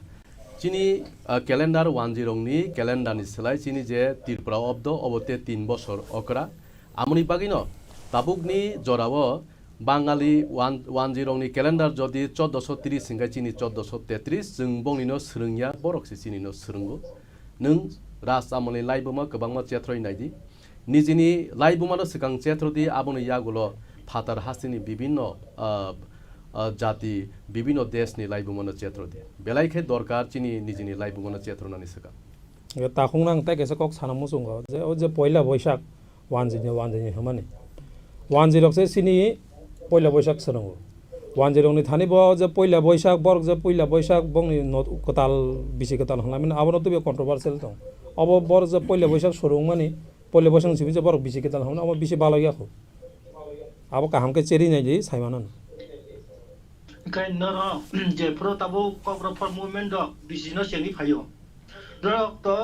Chini, ah, calendar wanjirokni calendar ni slai chini je Tripura obdo obo te tin bosor okra. Amoni bagwino tabukni jorao Bangali wan-, wanjirokni calendar jodi chordoso tris hwnkhe chini chordoso tetris, chwng bongnino swrwngya, borok se chinino swrwngo. Nwng Raj Amolni laibuma kwbangma chethroi naidi. Nijini laibumano swkang chethrodi, aboni yagulo phatar hasteni bibinno, ah, ah, jati, bibinno deshni laibumano chethrodi. Belai khe dorkar chini nijini laibumano chethrwnani swkang. Takhukno ang tei kaisa kok sana muchungo je, o je poila Boisak, wanjini, wanjini hwnmani. Wanjirok se chini poila Boisak swrwngo. Wanjirokni thani bo je poila Boisak, borok je poila Boisak bongni not kwtal, bisi kwtal hwnlaimani, abono twibo controversial tong. Obo borok je poila Boisak swrwngmani, poila Boisak simi je borok bisi kwtal hwnmani, obo bisi balo ya kho. Abo kaham khe cheri nai di, sai mano. Hwnkhe norok jephuru tabuk Kokborok movement rok bisi no chengwi phaio. Norok to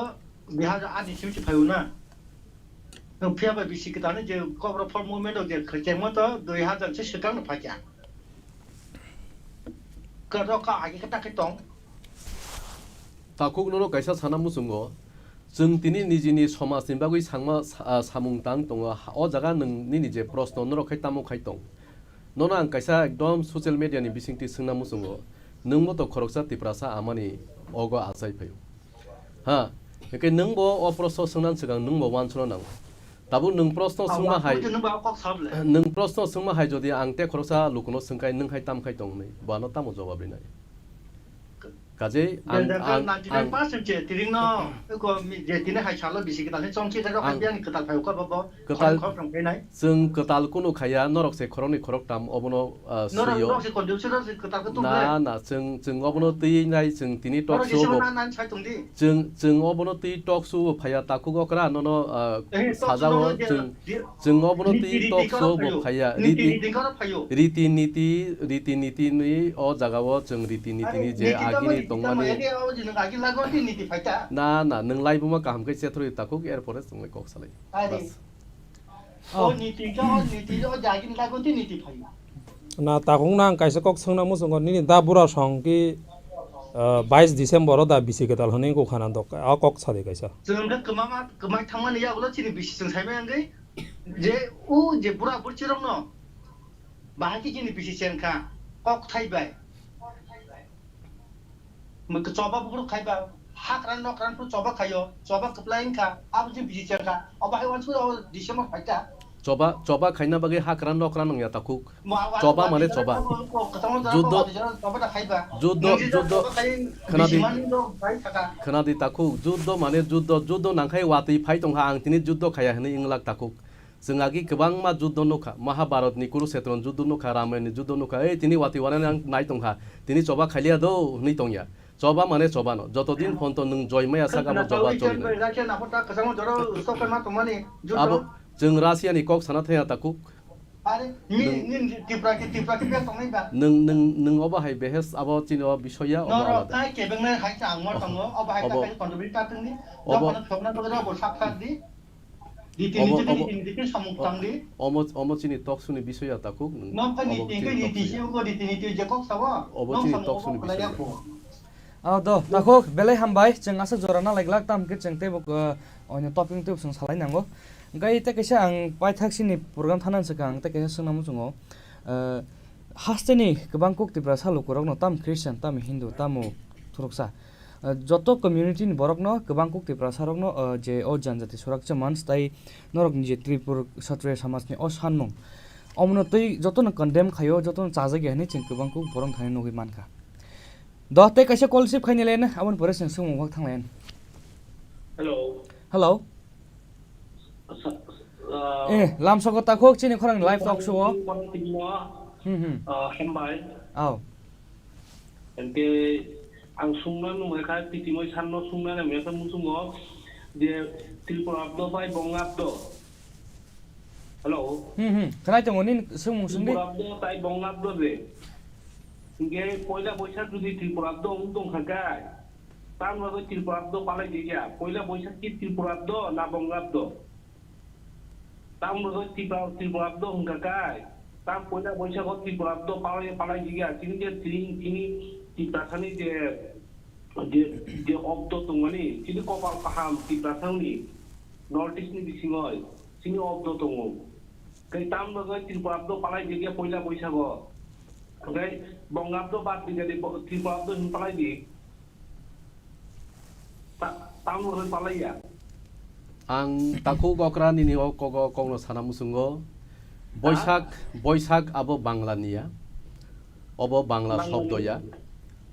dui hajar aat ni simi se phaio na. Nwng phiya bai bisi kwtal ni je Kokborok movement rok je khwchengma to dui hajar se swkang no phaikha. Kwrwk kha agi khe ta khe tong. Takhuk nono kaisa sana muchungo, chwng tini nijini somajni bagwi sangma sa-, ah, samung tang tongo, ha, o jaga nwng nini je proshno norok khai tamo khai tong? Nono ang kaisa ekdom social media ni bisingtwi swngna muchungo, nwngbo to khoroksa Tiprasa amani ogo achai phaio. Ha, hwnkhe nwngbo o proshno swngna swkang nwngbo uansukna nango. Tabuk nwng proshno swngma hai, nwng proshno swngma hai jodi ang tei khoroksa lukuno swngkhai nwng hai tam khai tong hwnwi, bo ano tamo jobab rinai? Kajei ang, ang, ang, je tini hai salo bisi kwtal ni chongchi khe rok ang, biang kwtal phai kha bo, bo, kwtal, khorok khorok tong phainai. Chwng kwtal kunu khaya, norok se khoroknwi khoroktam obono, ah, norok, swiyo. Norok se contribution se kwtal khe tong na, na, chwng, chwng obono twi nai, chwng tini talk show bo. Chwng, chwng obono twi talk show bo phaiya, takhuk okra nono, ah, sajao, chwng, chwng obono twi talk show bo phaiya, riti, riti, niti, riti niti ni o jagao chwng riti niti ni je agini tongmani. Na, na, nwng laibuma kaham khe chethrwi takhuk, er pore chwng lai kok salai. Bas. O niti khe, o niti, o jagini laibuma twi niti phaiya. Na, takhukno ang kaisa kok swngna muchungo, nini da bura song ki, ah, bais December o da bisi kwtal hwnwi wngkha na dok, a kok sadi kaisa. Chwng khe kwma ma, kwma thangmani yagulo chini bisi chwng saimai wngwi je, o je bura burchirokno bahai khe chini bisi chengkha, kok thai bai. Choba bukruk khai ba, hakran nokran phuru choba khaio, choba kwplai wngkha, abo je bisi chengkha, obo hai uansukha o December phaikha. Choba, choba khaina bagwi hakran nokran wngya takhuk. Choba mane choba. Juddo, juddo, juddo, khwnadi, khwnadi takhuk, juddo mane juddo, juddo nangkhai watwi phai tongkha, ang tini juddo khaya hwnwi wnglak takhuk. Chwng agi kwbangma juddo nukha, Mahabharatni Kurukshetroni juddo nukha, Ramayanni juddo nukha, ei tini watwi wanani ang nai tongkha, tini choba khailiya do hwnwi tongya. Choba mane chobano, joto din phonto nwng joy maya sak abo choba choli nai. Abo chwng Russiani kok sana thaya takhuk. Nwng, nwng, nwng obo hai behes abo chini o bisoya obo alada. Obo, obo, obo, omo, omo chini talk show ni bisoya takhuk, nwng obo chini talk show ni bisoya. Obo chini talk show ni bisoya. Ah, do, takhuk, belai hambai, chwng aswk jora na lai glak, tam khe chwng teibo, uh, oino topic teibo chwng salai nango. Hwnkhe tei kaisa ang paithak sini program thana swkang tei kaisa swngna muchungo, uh, hasteni kwbang kuk Tiprasa lukurokno, tam Christian, tam Hindu, tamo thuruksa. Uh, joto community ni borokno, kwbang kuk Tiprasa rokno, uh, je o janjati sorakcha mans tai norokni je Tripur Satriya samajni o sanmung, omono twi jotono condemn khaio, jotono chajakya hinwi chwng kwbang kuk borok thani nugwi mankha. Do tei kaisa call receive khaini len, aboni pore chwng swngmung wak thanglayan. Hello. Hello. Asa, ah, eh, lamsogo takhuk chini khorang live talk show o. Khorang timo, hmm, hmm, ah, hambai. Aw. Hwnkhe ang sungna nungkha kha, pitimoi sanno sungna nangya kha muchungo je Tripura abdo bai Bonga abdo. Hello. Hmm, hmm. Khwnai tongo nini swngmung swngdi. Tripura abdo tai Bonga abdo je. Hwnkhe poila Boisak jodi Tripura abdo wng tongkha kha, tamni bagwi Tripura abdo palai di ya. Poila Boisak ki Tripura abdo na Bonga abdo? Tam rwgwi Tripura, Tripura abdo hwnkha kai. Tam poila Boisago Tripura abdo palai, palai di ya. Chini je, chini, chini Tiprasani je, je, je obdo tongmani, chini kopal kaham Tiprasani, North East ni bisingoi, chini obdo tongo. Kai tam rwgwi Tripura abdo palai di ya poila Boisago. Kai Bonga abdo bad di ya, Tripura abdo hin palai di. Ta-, tamo rwng palaiya. Ang takhuk okra nini o kogo kokno sana muchungo. Boisak, Boisak abo Bangla niya. Obo Bangla Bangla sobdo ya.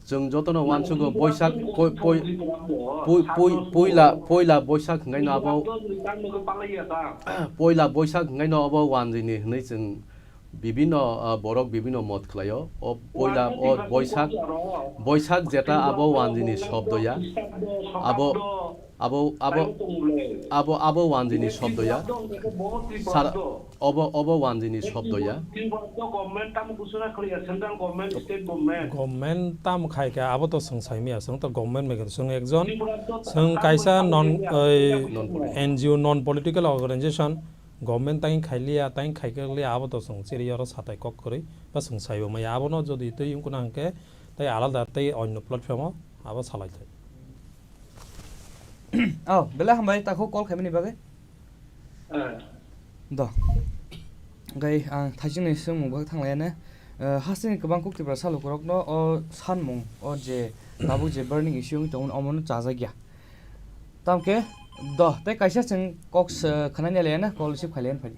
Chwng jotono uansugo Boisak poi-, poi-, poi-, poi-, poila, poila Boisak hwngaino abo, poila Boisak hwngaino obo wanjini hwnwi chwng bibinno, ah, borok bibinno mot khlaio. O poila, o Boisak, Boisak jeta abo wanjini sobdo ya. Abo, abo, abo, abo, abo wanjini sobdo ya. Sar-, obo, obo wanjini sobdo ya. Government tamo khaika abo to chwng saimaya, chwng to government bai khe chwng ekjon, chwng kaisa non, oi, N G O, non political organization. Government tang khailiya, tang khaikliya, abo to chwng chiri oro satai kok kwrwi ba chwng saibo maya. Abono jodi tei wngkuna hwnkhe tei alada tei onno platform o abo salai thai. Oh, belai hambai, takhuk call khaimani bagwi. Eh. Do. Gai ang thaisingni swngmung bagwi thanglaina. Eh, hasteni kwbang kuk Tiprasa lukurokno o sanmung, o je tabuk je burning issue wngwi tongo, omono chajakya. Tamkhe, do, tei kaisa chwng kok se khwnani le na, call receive khaile phai.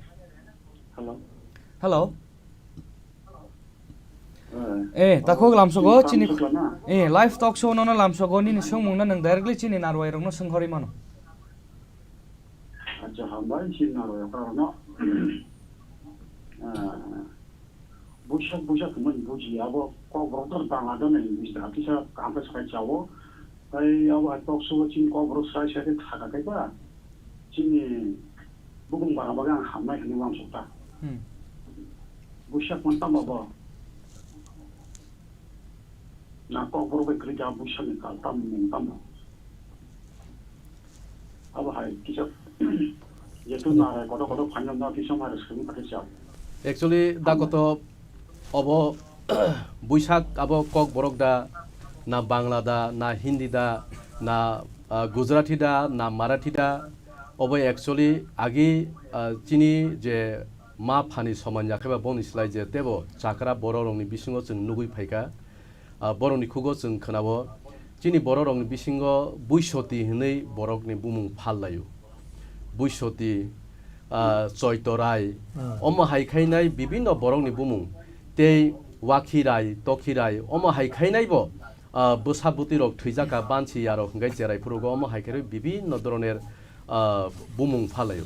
Hello. Hello. Eh, takhuk lamsogo, chini, eh, live talk show nono lamsogo, nini swngmung no nwng directly chini narwai rokno swngkhorwi mano. Acha, hambai, chini narwai rokno. Ah, Buisak, buisak hwnmani buji, abo Kokborok to Bangla dana English da, kisa kaham khe sai chao. Tai abo hai talk show o chini Kokborok sai sai khe thaka khe ba, chini bubung bara bagwi ang hamnai hwnwi uansuk ta. Hmm. Buisak man tamo bo. Na Kokborok bai kwrwi kha buisani kal tam mung tamo. Abo hai kisa jetu na koto koto phaino no kisa mare swrwng kha kisa. Actually, da koto obo buisak abo Kokborok da, na Bangla da, na Hindi da, na, ah, Gujarati da, na Marathi da, obo actually agi, ah, chini je ma phani soman ya khe ba boni slai je tebo chakra borok rokni bisingo chwng nugwi phaikha. Ah, borokni khugo chwng khwnao, chini borok rokni bisingo Buisoti hwnwi borokni bumung phal laio. Buisoti, ah, Choitorai, hmm, omo hai khainai bibinno borokni bumung, tei Wakhirai, Tokhirai, omo hai khainaibo, ah, bwsa bwtwi rok thwijak kha, bansi yarok hwnkhe cherai phurugo, omo hai khe bibinno doroner, ah, bumung phal laio.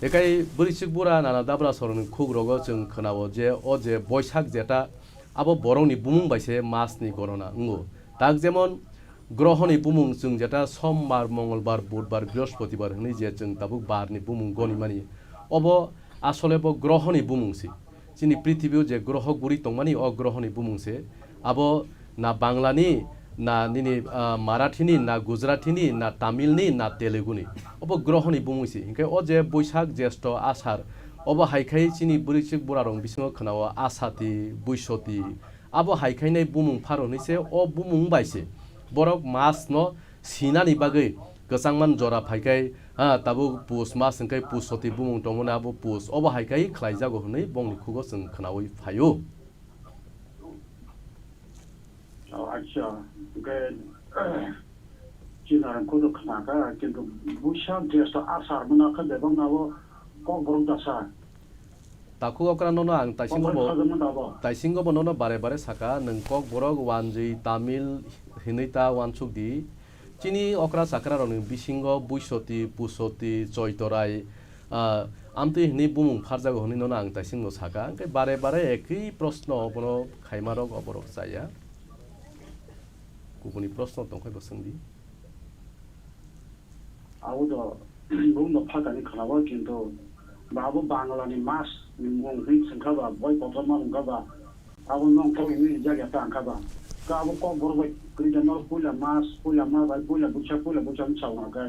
Ekai bwrwichwk bura nana dabra sorokni khuk rogo chwng khwnao je o je Boisak jeta abo borokni bumung bai se masni gorona wngo. Tak jemon grohoni bumung chwng jeta Sombar, Mongolbar, Budbar, Brihospatibar hwnwi je chwng tabuk barni bumung goni mani, obo asole bo grohoni bumung se. Chini prithibio je groho guri tongmani o grohoni bumung se. Abo na Banglani, na nini, ah, Marathini, na Gujaratini, na Tamilni, na Teluguni. Obo grohoni bumung se. Hinkhe o je Boisak, Jesto, Asar, obo hai khai chini bwrwichwk burarok bisingo khwnao Asati, Buisoti. Abo hai khainai bumung pharo hinwi se o bumung bai se borok mas no sinani bagwi kwchangman jora phai khai, ha, tabuk pus mas hwnkhe Pusoti bumung tongmani abo pus. Obo hai khai khlaijago hinwi bongni khugo chwng khwnaui phaio. Oh, acha. Hwnkhe, chini narwkhudo khna kha, kintu Buisak, Jesto, Asar mano khe bebak nabo Kokborok dasa. Takhuk okra nono ang taisingo bo, Kokborok sajak mano abo. Taisingo bo nono bare bare saka, nwng Kokborok wanjwi Tamil hinwi ta wansuk di. Chini okra chakra rokni bisingo Buisoti, Pusoti, Choitorai, ah, amtwi hinwi bumung pharjago hinwi nono ang taisingo saka. Hwnkhe bare bare ekwi proshno bono khaimarok oborok chaya. Kubuni proshno tongkhai bo swngdi. Abo do, bumung do phalkani khwnabo, kintu ba abo Banglani mas ni mung hinwi swngkha ba, boi kotorma wngkha ba, abo nongthok hinwi rijak ya ta wngkha ba. Ka abo Kokborok bai kwrwi da norok puila mas, puila ma bai, puila Buisak, puila Buisak wng sa wngkha khe.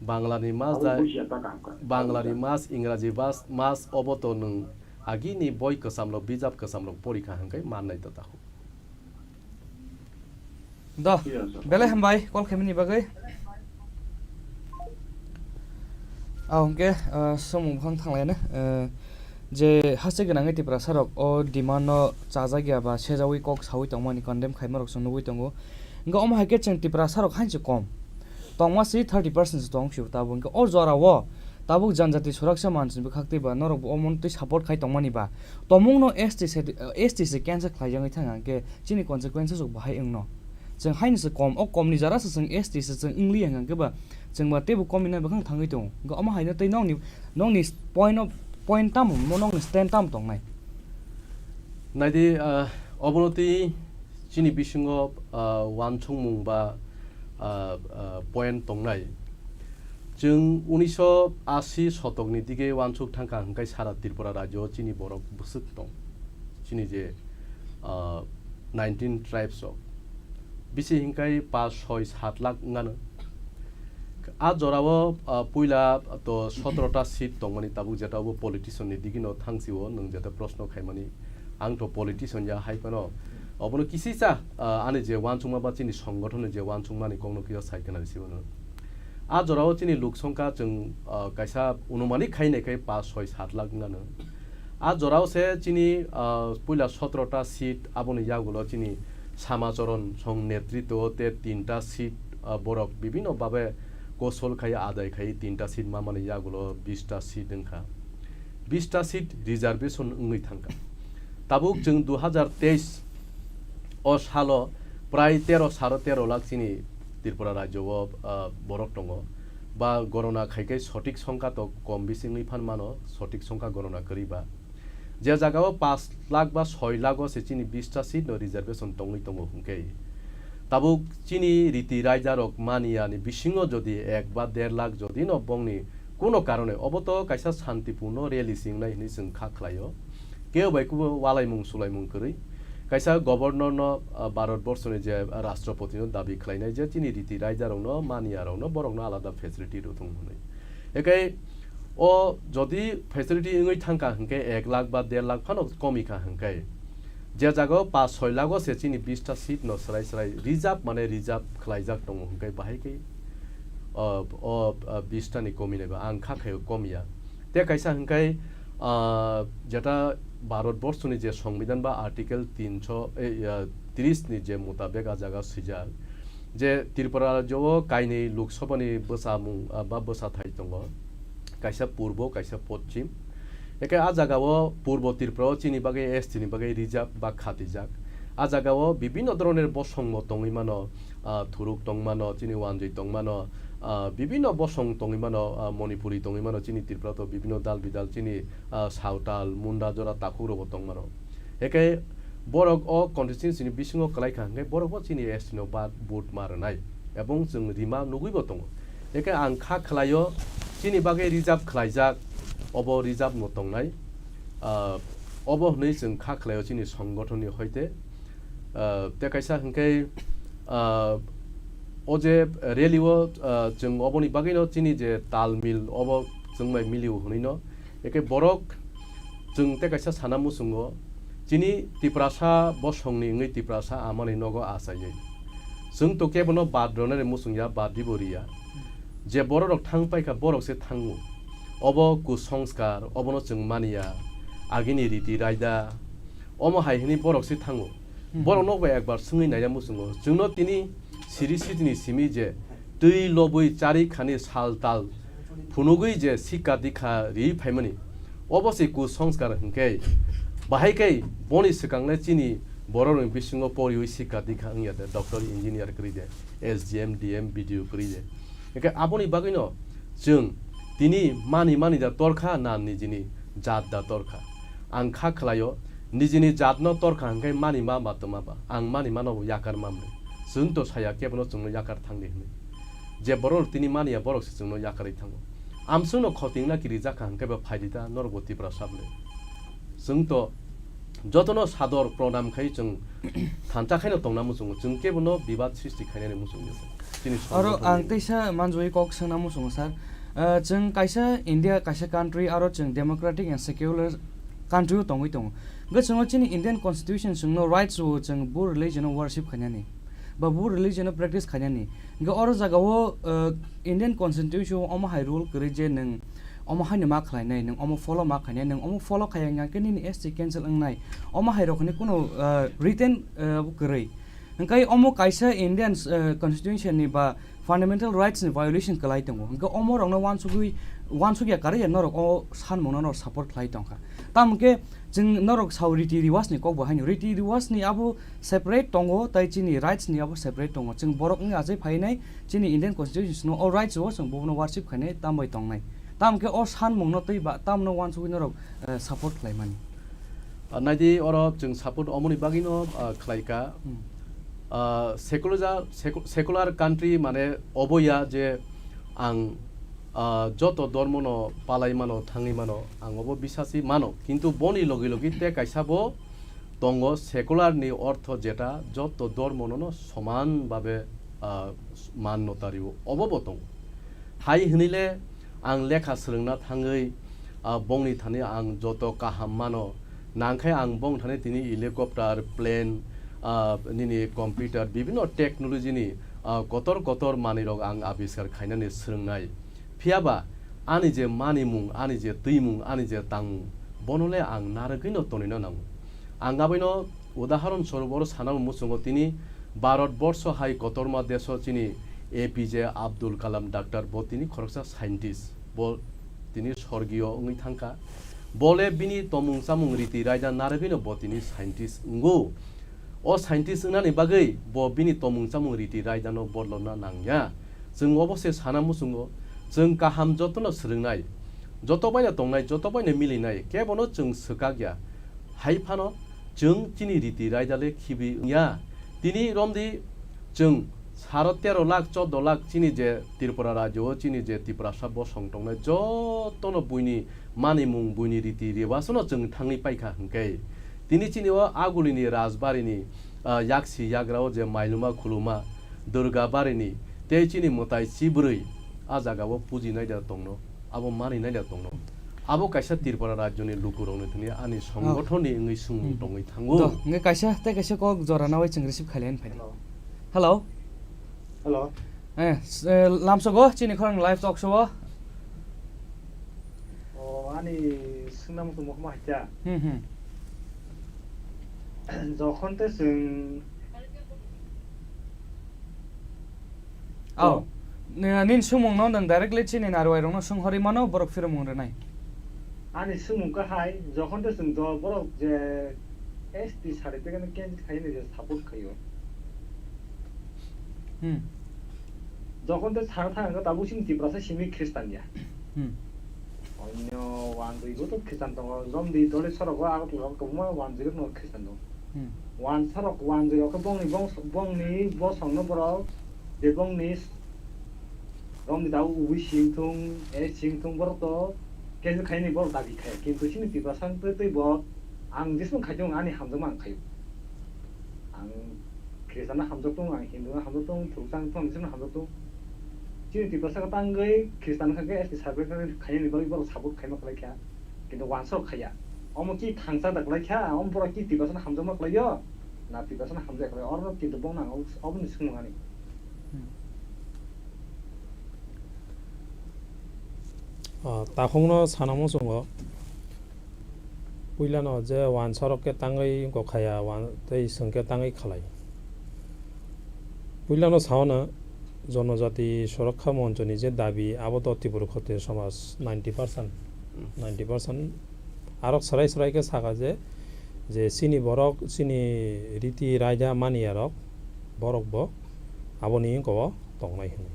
Banglani mas Abo da, bujiya ta kaham kha. Banglani mas, Ingraji mas, mas obo to nwng agini boi kwchamrok, bijap kwchamrok porikha hwnkhe mannai to takhuk. Do, Yes, sir. Belai hambai call khaimani bagwi. Ah, hwnkhe, ah, swngmung buphang thanglaina, ah, je haste gwnangwi Tiprasa rok o demand no chajakya ba sejaui kok saui tongmani condemn khaimarok chwng nugui tongo. Hwnkhe omo hai khe chwng Tiprasa rok hainse kom. Tongma si thirty percent se tong phio tabuk, hwnkhe o jora o tabuk janjati suraksa mansi bwkhak twi ba norok bo omo twi support khai tongmani ba, tomung no S T se, S T se cancel khlai jagwi thang hwnkhe chini consequences rok bahai wngno. Chwng haino se kom, o kom ni jara se chwng S T se chwng wngli hwnkhe ba chwng ba teibo kom ni nai bwkhang thangwi tongo. Hwnkhe omo haino tei nokni, nokni point of, point tamo, mo nokni stand tamo tongnai? Naidi, ah, obono twi chini bisingo, ah, uansukmung ba, ah, ah, point tongnai. Chwng unisho ashi shotokni dige uansuk thangkha hwnkhe sara Tripura rajyo chini borok bwswk tong. Chini je, ah, nineteen tribes rok. Bisi hwnkhe pash, soi, sat lakh wngano. A jorao, ah, puila to sotro ta seat tongmani tabuk jeta obo politician ni digino thangsio nwng jeta proshno khaimani. Ang to politician ya hai phano. Obono kisisa, ah, ani je uansukma ba chini songothon ni je uansukmani kokno kisa sai khwnani sibano. A jorao chini luk songkha chwng, ah, kaisa unumanik khai nai khai pash, soi, sat lakh wngano. A jorao se chini, ah, puila sotro ta seat aboni yagulo chini Samacharan Song netritwo te tinta seat, ah, borok bibinno babe kosol khai adai khai tinta seat mamani yagulo bish ta seat wngkha. Bish ta seat reservation wngwi thangkha. Tabuk chwng dui hazar teis o salo prai tero, saro tero lakh chini Tripura rajyo o, ah, borok tongo. Ba gorona khai khe sotik songkha to kom bisi wngwi phan mano, sotik songkha gorona kwrwi ba. Je jagao pash lakh ba soi lakh o se chini bish ta seat no reservation tongwi tongo hwnkhe. Tabuk chini riti raida rok mani yani bisingo jodi ek ba der lakh jodi no bongni kuno karone obo to kaisa santipurno rally se wngnai hinwi chwng kha khlaio. Kebo bai kubo walaimung sulaimung kwrwi. Kaisa governor no, ah, Bharat borso ni je rashtrapati no dabi khlainai je chini riti raida rok no mani ya rok no borok no alada facility rw thung hwnwi. Ekai o jodi facility wngwi thangkha hwnkhe ek lakh ba der lakh phano komikha hwnkhe, je jagao pash soi lakh o se chini bish ta seat no srai srai reserve mane reserve khlaijak tongo hwnkhe bahai khe, o, o, o bish ta ni kominai ba ang kha khe komiya. Te kaisa hwnkhe, ah, jeta Bharat borso ni je Songbidan ba Article tinso, eh, ya, tris ni je mutabek a jaga swijak, je Tripura rajyo o kainwi Lok Sabha ni bwsamung, ah, ba bwsathai tongo, kaisa purbo, kaisa poschim. Eke a jaga o purbo Tripura o chini bagwi S T ni bagwi reserve ba khatijak. A jaga o bibinno dhoroner bosong bo tongwi mano, ah, thuruk tong mano, chini wanjwi tong mano, ah, bibinno bosong tongwi mano, ah, Manipuri tongwi mano, chini Tripura to bibinno dal bidal chini, ah, Sawtal, Munda jora takhuk rok bo tong mano. Eke borok o constituency ni bisingo kwlai kha hwnkhe borok bo chini S T no ba vote ma rwnai. Ebong chwng rima nugwi bo tongo. Eke ang kha khlaio chini bagwi reserve khlaijak, obo reserve no tongnai. Ah, obo hwnwi chwng kha khlaio chini songothon ni hoite. Ah, te kaisa hwnkhe, ah, o je rally o, ah, chwng oboni bagwino chini je tal mil obo chwng bai milio hwnwi no. Eke borok chwng te kaisa sana muchungo, chini Tiprasa bosongni wngwi Tiprasa amani nogo achaiwi. Chwng to kebono bad rwnani muchung ya, bad dibo riya. Je bororok thang paikha, borok se thango. Obo kusongskar, obono chwng maniya. Agini riti raida, omo hai hwnwi borok se thango. Hmm. Borok nok bai ekbar swngwi naina muchungo. Chwngno tini siri sitini simi je twi lobwi chari khani sal tal phunugwi je sikka dikha ri phaimani, obo se kusongskar hwnkhe, bahai khe boni swkangle chini bororokni bisingo poriwi sikka dikha wngya de, doctor, engineer kwrwi de, S D M, D M, B D O kwrwi de. Hwnkhe aboni bagwino chwng tini mani mani da torkha na nijini jat da torkha? Ang kha khlaio, nijini jatno torkha hwnkhe mani ma ba tongma ba, ang mani mano bo yakar mamle. Chwng to saya kebono chwngno yakar thangdi hwnwi. Je borok tini maniya, borok se chwngno yakarwi thango. Amswngno khotingna kiri jakha hwnkhe ba phaidi ta norok bo Tiprasa bwle. Chwng to jotono sador pronam khai chwng thansa khaino tongna muchungo, chwng kebono bibad sristi khainani muchungya. Chini oro songbothani ang teisa manjui kok swngna muchungo, sir. Ah, chwng kaisa India, kaisa country, aro chwng democratic and secular country o tongwi tongo. Hwnkhe chwngno chini Indian constitution chwngno rights o chwng bo religion o worship khainani, ba bo religion o practice khainani. Hwnkhe oro jaga o, ah, Indian constitution o omo hai rule kwrwi je nwng omo haino ma khlainai, nwng omo follow ma khainai, nwng omo follow khaiya hwnkhe nini S T cancel wngnai. Omo hai rok hinwi kuno, ah, written, ah, kwrwi. Hwnkhe omo kaisa Indian, eh, constitution ni ba fundamental rights ni violation kwlai tongo. Hwnkhe omo rokno wansugwi, wansugya kwrwi ya norok o sanmungno norok support khlai tongkha. Tamo khe chwng norok sao riti riwas ni kok bo haino. Riti riwas ni abo separate tongo, tai chini rights ni abo separate tongo. Chwng borok wngwi achai phainai, chini Indian constitution o rights o chwng bobono worship khainai, tambai tongnai. Tamo khe o sanmungno twi ba tamno wansugwi norok, eh, support khlaimani. Ah, naidi oro chwng support omoni bagwino, ah, khlaika. Hmm. Ah, secular, secu-, secular country mane obo ya je ang, ah, joto dormono palai mano, thangwi mano, ang obo bisasi mano. Kintu boni logi logi te kaisa bo tongo, secular ni ortho jeta joto dormono no soman babe, ah, man no tario, obo bo tongo. Hai hwnwi le ang lekha swrwngna thangwi, ah, bongni thani ang joto kaham mano. Nangkhe ang bong thani tini helicopter, plane, ah, nini computer, bibhinno technology ni, ah, kotor kotor manwi rok ang abiskar khainani swrwngnai. Phiya ba ani je manimung, ani je twimung, ani je tangmung, bono le ang narwgwi no tonwi no nango. Ang aboino udaharon sorob oro sana muchungo tini Bharat borsho hai kotorma deso chini A P J Abdul Kalam Doctor bo tini khoroksa scientist, bo tini sorgiyo wngwi thangkha. Bo le bini tomung chamung riti raida narwgwino bo tini scientist wngo. O scientist wngnani bagwi bo bini tomung chamung riti raidano bodolna nangya. Chwng obo se sana muchungo, chwng kaham jotono swrwngnai, joto baino tongnai, joto baino milinai, kebono chwng swkakya. Hai phano chwng chini riti raida le khibi wngya. Tini romdi chwng saro tero lakh, chordo lakh chini je Tripura rajyo o chini je Tiprasa bosong tongnai jotono buini manimung, buini riti ribasano chwng thangwi paikha hwnkhe. Tini chini o agulini rajbarini, ah, yaksi yagra o je mailuma khuluma Durga barini tei chini mwtai chibrwi a jaga o pujinai da tongno. Abo manwi naida tongno. Abo kaisa Tripura rajyoni lukurokni thani ani Oh. Songgothonni wngwi swngmung Hmm. Tongwi thango. Do, hwnkhe kaisa tei kaisa kok jora nawi chwng receive khailaiani phaidi. Hello. Hello. Hello. Eh, s-, eh, lamsogo chini khorang live talk show o. O, ani swngnamo tongmo khma haikha. Hmm, hmm. Jokhon te chwng Oh. Ni-, nini swngmungno nwng directly chini narwai rokno swng horwi mano, borok phiromung rwnai. Ani swngmung kha hai, jokhon te chwng do borok je S T certificate no cancel khai ni je support khaio. Hmm. Jokhon te sana thang kha tabuk chini Tiprasa simi Christian ya. Hmm. Onyo wanjwi bo to Christian tongo, romdi dole sorok o Agartala o kwbangma wanjwi rok no Christian tongo. Hmm. Wansa rok, wanjwi rok khe bongni bongso, bongni bosongno borok je bongni romni da ubui sing thung, e sing thung borok to cancel khaini borok dabi khai. Kintu chini Tiprasa wng twi twi bo ang jeswng khai thung ani hamjakma ang khaio. Ang Christian no hamjak thung, ang Hindu no hamjak thung, Thuruksa wng thung, ang jeswk no hamjak thung. Chini Tiprasa khe tangwi Christian wngkha khe S T certificate khaini bagwi borok support khaima kwlai kha. Kintu wansa rok khaiya. Omo ki thangsa da kwlai kha, omo borok ki Tiprasa no hamjakma kwlaio? Na Tiprasa no hamjak kwlai. Oro no kintu bongno ang oboni swngmung ani. Hmm. Ah, takhukno sana muchungo. Puilano je wansa rok khe tangwi wngkha ya, wan-, tei chwng khe tangwi khalai. Puilano sao na, Jonojati Sorokha Monchoni je dabi, abo to Tripura Khotiya Somaj ninety percent, Hmm. ninety percent. Arok swrai swrai khe sakha je, je chini borok, chini riti raida maniya rok, borok bo aboni wngkha o tongnai hwnwi.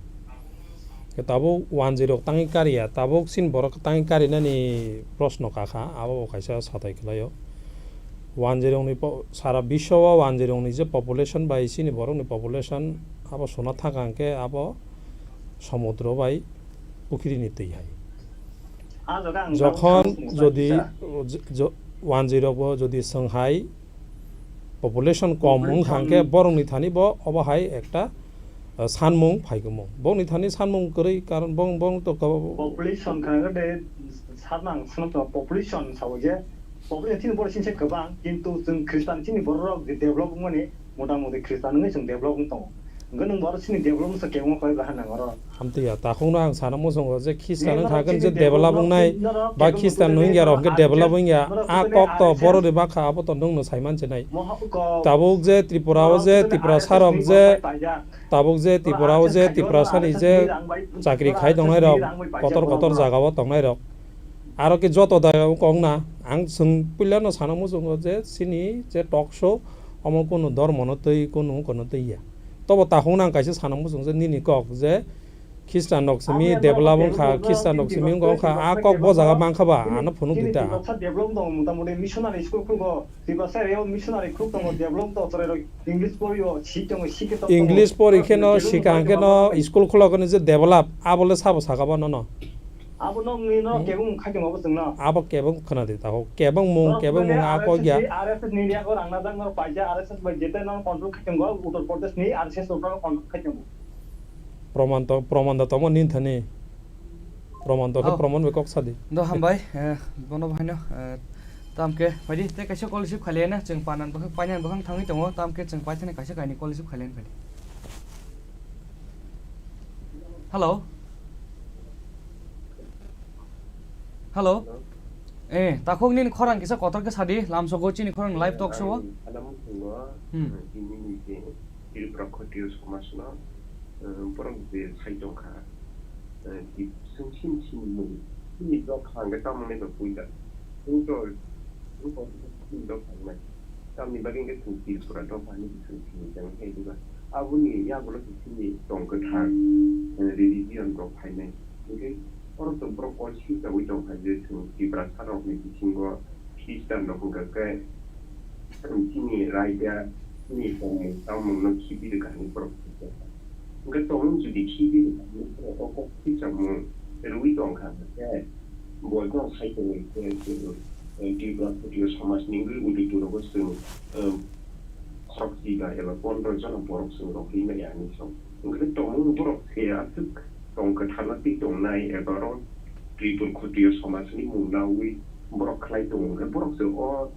Khe tabuk wanjwi rok tangwi kariya, tabuk chini borok tangwi karinani proshno kakha, abo bo kaisa satai kwlaio. Wanjwirokni po-, sara biswa o wanjwirokni je population bai chini borokni population abo sona thangkha hwnkhe abo somudro bai pukhrini twi hai. Ah, jaga ang Jokhon tabuk jodi, kisa. Jo-, jo-, wanjwirokbo jodi swnghai population kom wngkha hwnkhe Population. Borokni thani bo obo hai ekta, uh, sanmung phaikhe mung. Borokni thani sanmung kwrwi karon bong-, bong to kabo. Population khana de sarnang swnam to population sao je population chini borok chini se kwbang, kintu chwng Christian chini borok rok je develop wngmani, mota moti Christian wngwi chwng develop wng tongo. Hwnkhe nwng bo oro chini development sa kebengma khlai baha nang oro. Hamtwi ya, takhukno ang sana muchungo je Khristan wngkha khe je develop wngnai, ba Khristan no wngya rok hwnkhe develop wngya. A kok to borok ni bakha abo to nwng no sai man chinai. Tabuk je Tripura o je Tiprasa rok je, tabuk je Tripura o je Tiprasa ni je chakri khai tongnai rok kotor kotor jaga o tongnai rok. Aro khe joto da kok na ang chwng puila no sana muchungo je chini je talk show omo kunu dhormo no twi kunu ungko no twi ya. Tobo takhuk nang kaisa sana muchung je nini kok je Khristan rok simi develop wngkha, Khristan rok simi wngkha, a kok bo jaga mankha ba, ano phunuk di ta. Develop tongo, motamoti missionary school khulgo, Tiprasa area o missionary khuluk tongo, develop tongo, chwrai rok English pori o, si tongo, si khe tongo. English pori kheno, sikang kheno, school khulok kheno je develop, abo le sabo saka ba nono. Abo no wngwi no kebeng khai tongo abo chwngno. Abo kebeng khna di taho. Kebeng mung, kebeng mung a kok ya. R S S ni yak o rang najak no paisa, R S S bai jete no control khai tongo, Uttar Pradesh ni R S S no control khai tongo. Proman to, proman da tongma nin thani. Proman to, proman bai kok sadi. Do hambai, eh, bono bahaino, eh, tamke, phaidi, te kaisa call receive khailena, chwng panan bakhang, painan bakhang thangwi tongo, tamke chwng paithani kaisa kaini call receive khailena phaidi. Hello. Hello. Eh, takhuk nini khorang kisa kotor khe sadi, lamsogo chini khorang live talk show o. Ang, ano muchungo, hmm, tini ni je Tripura Khotiyo somajno, eh, borok je sai tongkha, eh, ki-, chwng sin sin mung, chini dopha hwnkhe tamo nai ba puila. Chwng to, chwng to chini dopha wngnai. Tamni bagwi hwnkhe chwng Tripura dopha hinwi chwng sini tong khe diba. Aboni yagulo se chini tong kwthar, eh, religion rok phainai. Hwnkhe oro to borok confuse wngwi tongkha je chwng Tiprasa rokni bisingo Khristan rok hwnkha khe chini raida, chini tongmung chamungno khibi rwkha hinwi borok khibi rwkha. Hwnkhe tongmung jodi khibi rwkha hinwi borok o kok khichakmung rwui tongkha hwnkhe bo no sai tongwi khe chwng, eh, Tripura Khotiyo somajni wngwi udutu rogo chwng, eh, khorokchi ba eba pondro jona borok chwng rwkhi maya hinwi sao. Hwnkhe tongmung borok se aswk tong kwtharno twi tongnai eba oro Tripura Khotiyo somajni mung naui borok khlai tongo hwnkhe borok se o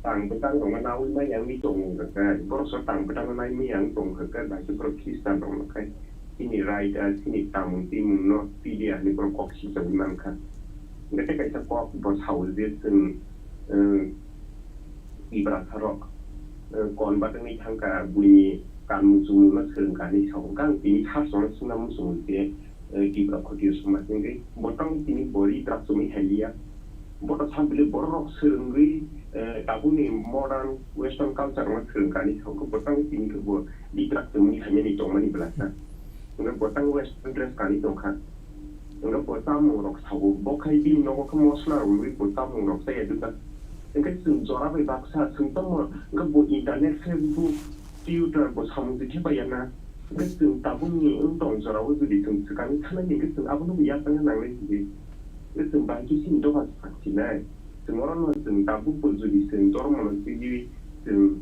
tang bwtang rokno naui maya wngwi tongo hwnkhe borok se tang bwtangno nai maya wng tong hwnkhe bai khe borok Khristan rokno khai chini raida chini tamung twimungno pilia hinwi borok kok sichaui mankha. Hwnkhe tei kaisa kok bo sao je chwng, eh, Tiprasa rok, eh, kon batwngwi thangkha, buini kanmung chumungno swrwngkha hinwi sao. Hwnkhe ang tini sasongno swngna muchungo je, eh, Tipra Khotiyo somaj hwnkhe bo tangwi tini bo ri twrak chumui hai liya. Bo to sa bwlwi borok rok swrwngwi, eh, tabukni modern western culture no swrwngkha hinwi sao. Hwnkhe bo tangwi tini khe bo ri twrak chumui haimani tongmani bwlasa. Hwnkhe bo tang western dress kanwi tongkha. Hwnkhe bo chamung rok sao, bo khai bini nogo khe mosla rwui bo chamung rok chaya dwkha. Hwnkhe chwng jora bai baksa chwng tamo, hwnkhe bo internet, Facebook, Twitter bo samung twi khe paiya na. Hwnkhe chwng tabukni wng tong jorao jodi chwng swkangwi thanai hwnkhe chwng abono bo yapharna nangnai hwnkhe. Hwnkhe chwng bahai khe chini dopha sak sinai. Chwng orono chwng tabukbo jodi chwng dormono twiwi chwng,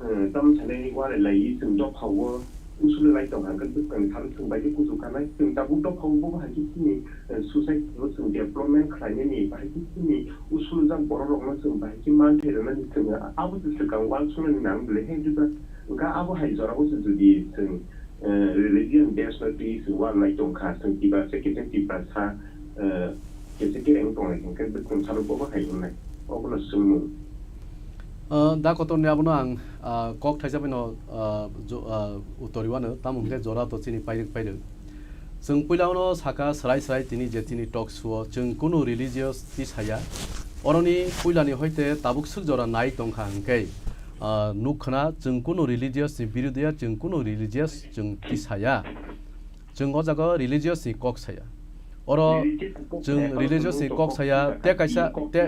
eh, tamo sanai walai laiwi chwng dophao usulwi lai tongkha, hwnkhe bwskang salo chwng bai khe kuchuk khanai. Chwng tabuk dophao bo bahai khe chini, eh, society-o chwng development khlainani, bahai khe chini usuljak bororokno chwng bahai khe manthai rwnani chwng abo se swkang uansuknani nang bwlai hai jesa. Hwnkhe abo hai jorao se jodi chwng, eh, religion base no twi chwng uanlai tongkha, chwng Tiprasa khe chwng Tiprasa, eh, Kisa kereng tonglai hwnkhe bwkhwng salo bobo hai wngnai. Obono swngmung. Ah, da kotorni abono ang, ah, kok thaisa baino, ah, jo-, ah, utoriwano, tamo hwnkhe jora to chini pairwk pairwk. Chwng puilano saka swrai swrai tini je tini talk show-o chwng kunu religious tisaya. Oroni puilani hoite tabuk swk jora nai tongkha hwnkhe, ah, nukkhna chwng kunu religious ni birudiya, chwng kunu religious chwng tisaya. Chwng o jaga o religious ni kok saya. Oro chwng religious ni kok saya, te kaisa, te,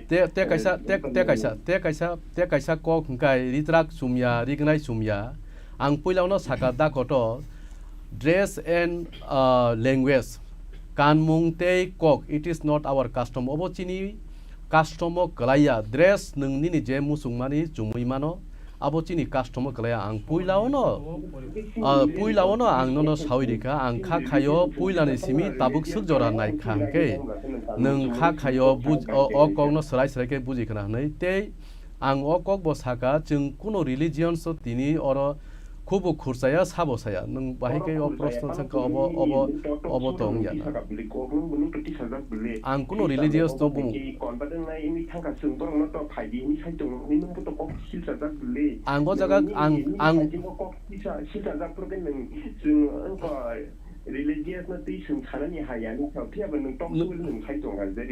te, te kaisa, te, te kaisa, te kaisa, te kaisa kok hwnkhe ritrak chumya, rignai chumya. Ang puila no saka da kotor, dress and, uh, language. Kanmung tei kok, it is not our custom. Obo chini custom o kwlaiya. Dress nwng nini je muchungmani chumui mano. Abo chini custom o kwlaiya. Ang puila ono, ah, puila ono ang nono sawi rikha, ang kha khaio puilani simi tabuk swk jora nai kha hwnkhe nwng kha khaio buj-, o, o kokno swrai swrai khe buji khna hwnwi. Tei ang o kokbo saka, chwng kuno religions o tini oro Khubo khurchaya, sabo saya. Nwng bahai khe o proshno thangkha, obo, obo, obo to wngya na. Ang kuno religious to bumung. Ang o jaga, ang, ang,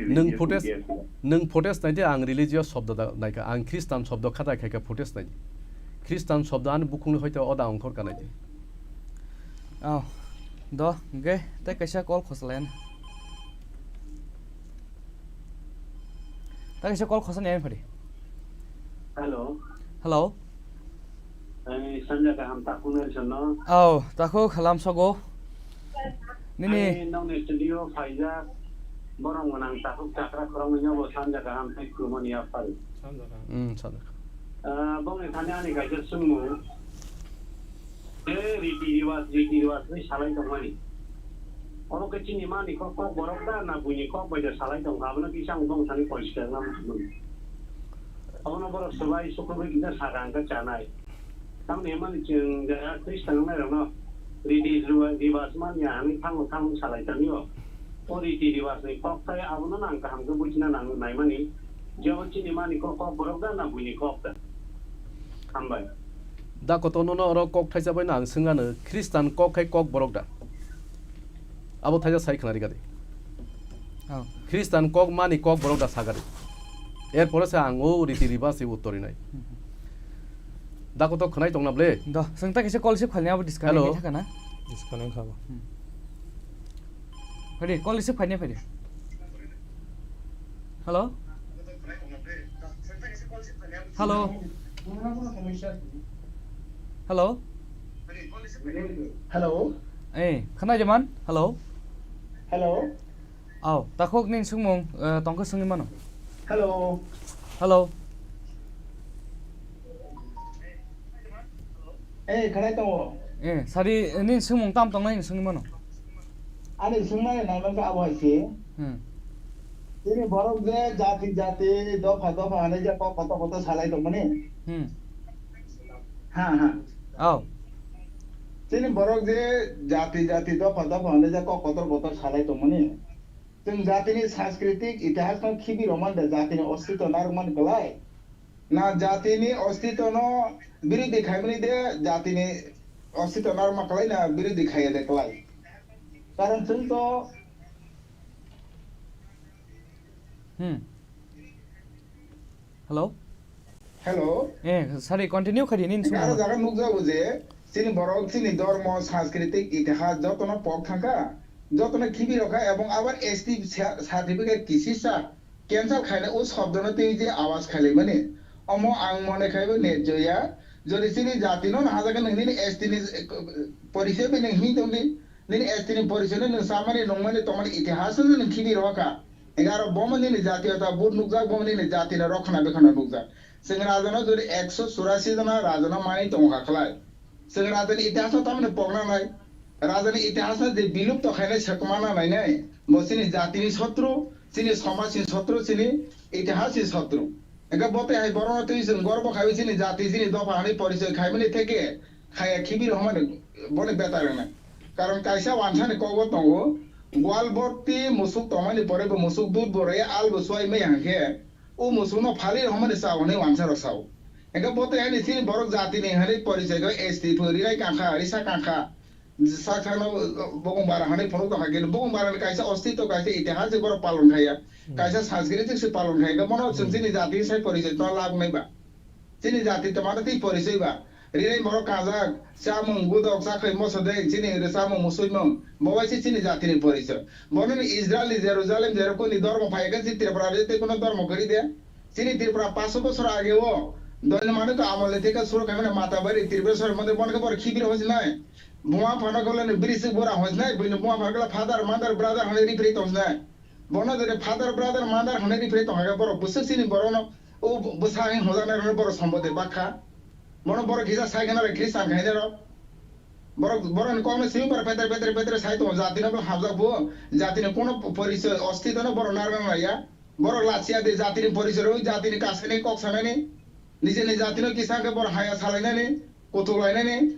nwng footage, nwng footage nai di, ang religious shobdo da naikha, ang Christian shobdo khatai khaikha footage nai di. Christian shobdo ani bukhukni hoite oda ongkhor kanai di. Oh, do, ge, tei kaisa call khosla yan. Tei kaisa call khosla yan phadi. Hello. Hello. Ai, sanja kaham takhuk nai sono. Oh, takhuk halam sogo. Nini. Ai, nongni studio phaijak. Borok mwnang takhuk chakra khoroknwi nobo sanja kaham tei khulumani yaphari. Hmm, sanja kaham. Ah, bongni thani ani kaisa swngmung. Je riti riwaj, riti riwaj ni salai tongmani. Oro khe chini mani kok, kok borok da na buini kok bai da salai tongkha, abono kisa ang bong thani poriskar khlama phunukgo. Abono borok swbai sukrubwi kisa sakha hwnkhe chanai. Tamni hwnmani chwng je Khristan wngnairokno riti riwaj manya hwnwi thango thango salai tangio. O riti riwaj ni kok tai abono nang kaham khe buchina nang naimani. Jebo chini mani kok, kok borok da na buini kok da? Hambai. Da kotor nono oro kok thaisa bai no ang swngano, Khristan kok khai kok borok da? Abo thaisa sai khna rikadi. Oh. Khristan kok mani kok borok da sagadi. Erpore se ang o riti riba se uttor rinai. Hmm. Da kotor khwnai tongna ble? Do, swng ta kisa call receive khalni abo disconnect. Hello. Thaka na? Disconnect habo. Hmm. Phadi, call receive khaina phadi. Hello? Hello? Hello? Hello? Eh, khana jaman? Hello? Hello? Au, takhuk nini swngmung, eh, tongkhe swngwi mano. Hello? Hello? Eh, khanai tongo. Eh, sadi, nini swngmung tam tongnai hinwi swngwi mano. Ani swngmani nangmani khe abo hai se. Hmm. Chini borok je jati jati, dopha dopha hinwi je kok kotor kotor salai tongmani. Hmm. Ha, ha. Oh. Chini borok je jati jati, dopha dopha hinwi je kok kotor kotor salai tongmani. Chwng jatini sanskritik itihasno khibi rwmani da jatini ostitw narwkmani kwlai? Na jatini ostitwno birodhi khaimani de jatini ostitw narwkma kwlai na birodhi khaiya de kwlai? Karon chwng to. Hmm. Hello? Hello? Eh, sorry, continue khaidi nini. Aro swngmung jaga nukjago je, chini borok, chini dormo, sanskritik, itihas, jotono pok thangkha, jotono khibi rokha, ebong abar S T cer-, certificate kisisa cancel khaina o shobdono twi je awas khailaimani. Omo ang mone khaibo net joya, jodi chini jatino nahajakhe nwng nini S T ni, eh, porichoi bai nwng hini tongdi, nini S T ni porichoi no nwng chamani nungmani tongmani itihas no nwng khibi rokha. Ega aro bomo nini jatiyota but nukjak, bomo nini jatino rokhona bekhona nukjak. Chwng rajano jodi ekso churasi jona rajano manwi tongkha khlai. Chwng rajani itihasno tamoni pokna nai. Rajani itihasno je bilupto khainai se kwmana nainai. Bo chini jatini sotru, chini somajni sotru, chini itihasni sotru. Hingke bo tei hai borokno twi chwng gorbo khaiwi chini jati, chini dopha hwnwi porichoi khaimani theke khaya khibi rwmani boni betar wngna. Karon kaisa wansani kogo tongo, Gwal borti musuk tongmani pore bo musuk dud bo rwya al bo suai maya hwnkhe, o musukno phali rwmani chao hwnwi wansarok sao. Hingke bo tei ani chini borok jatini hwnwi porichoi khe S T pho rinai kankha, risa kankha, sak sakno bokong bara hwnwi phunuk tongkha, kintu bokong barani kaisa ostitw, kaisa itihas se borok palon khaiya, kaisa sanskritik se palon khaiya, hingke bono chwng chini jati sai porichoi tongna lab wngnai ba. Chini jati twmano tei porichoi ba. Rinai borok kajak, chamung, gudok, chakhwi, moso dei, chini chamung, musuimung. Bo bai se chini jatini porichoi. Bono ni Israel ni Jerusalem, Jericho ni dormo phai khe chini Tripura rajyo tei kono dormo kwrwi de. Chini Tripura paanch bosor age o Doino Manikya amol ni theke suru khaimani Matabari Tripura sori mondir bono khe borok khibi rw hwnsinai. Buma phano khe bini sik bura hwnsinai, bini buma phano khe father, mother, brother hwnwi ripri tong sinai. Bono jodi father, brother, mother hwnwi ripri tong khe borok bwswk chini borokno o bwsa hwnwi hwnjaknai rokno borok sombodi bakha. Bono borok kisa sai kheno Christian khainai rok. Borok, borokni kokno simi borok petre, petre, petre sai tongo, jatino bo hamjak bo, jatini kono porichoi, ostitwno borok narwkna naiya. Borok lachiya de jatini porichoi rwi, jatini kasaini kok sanani, nijeni jatino kisa khe borok haya salainani, kuthuk lainani,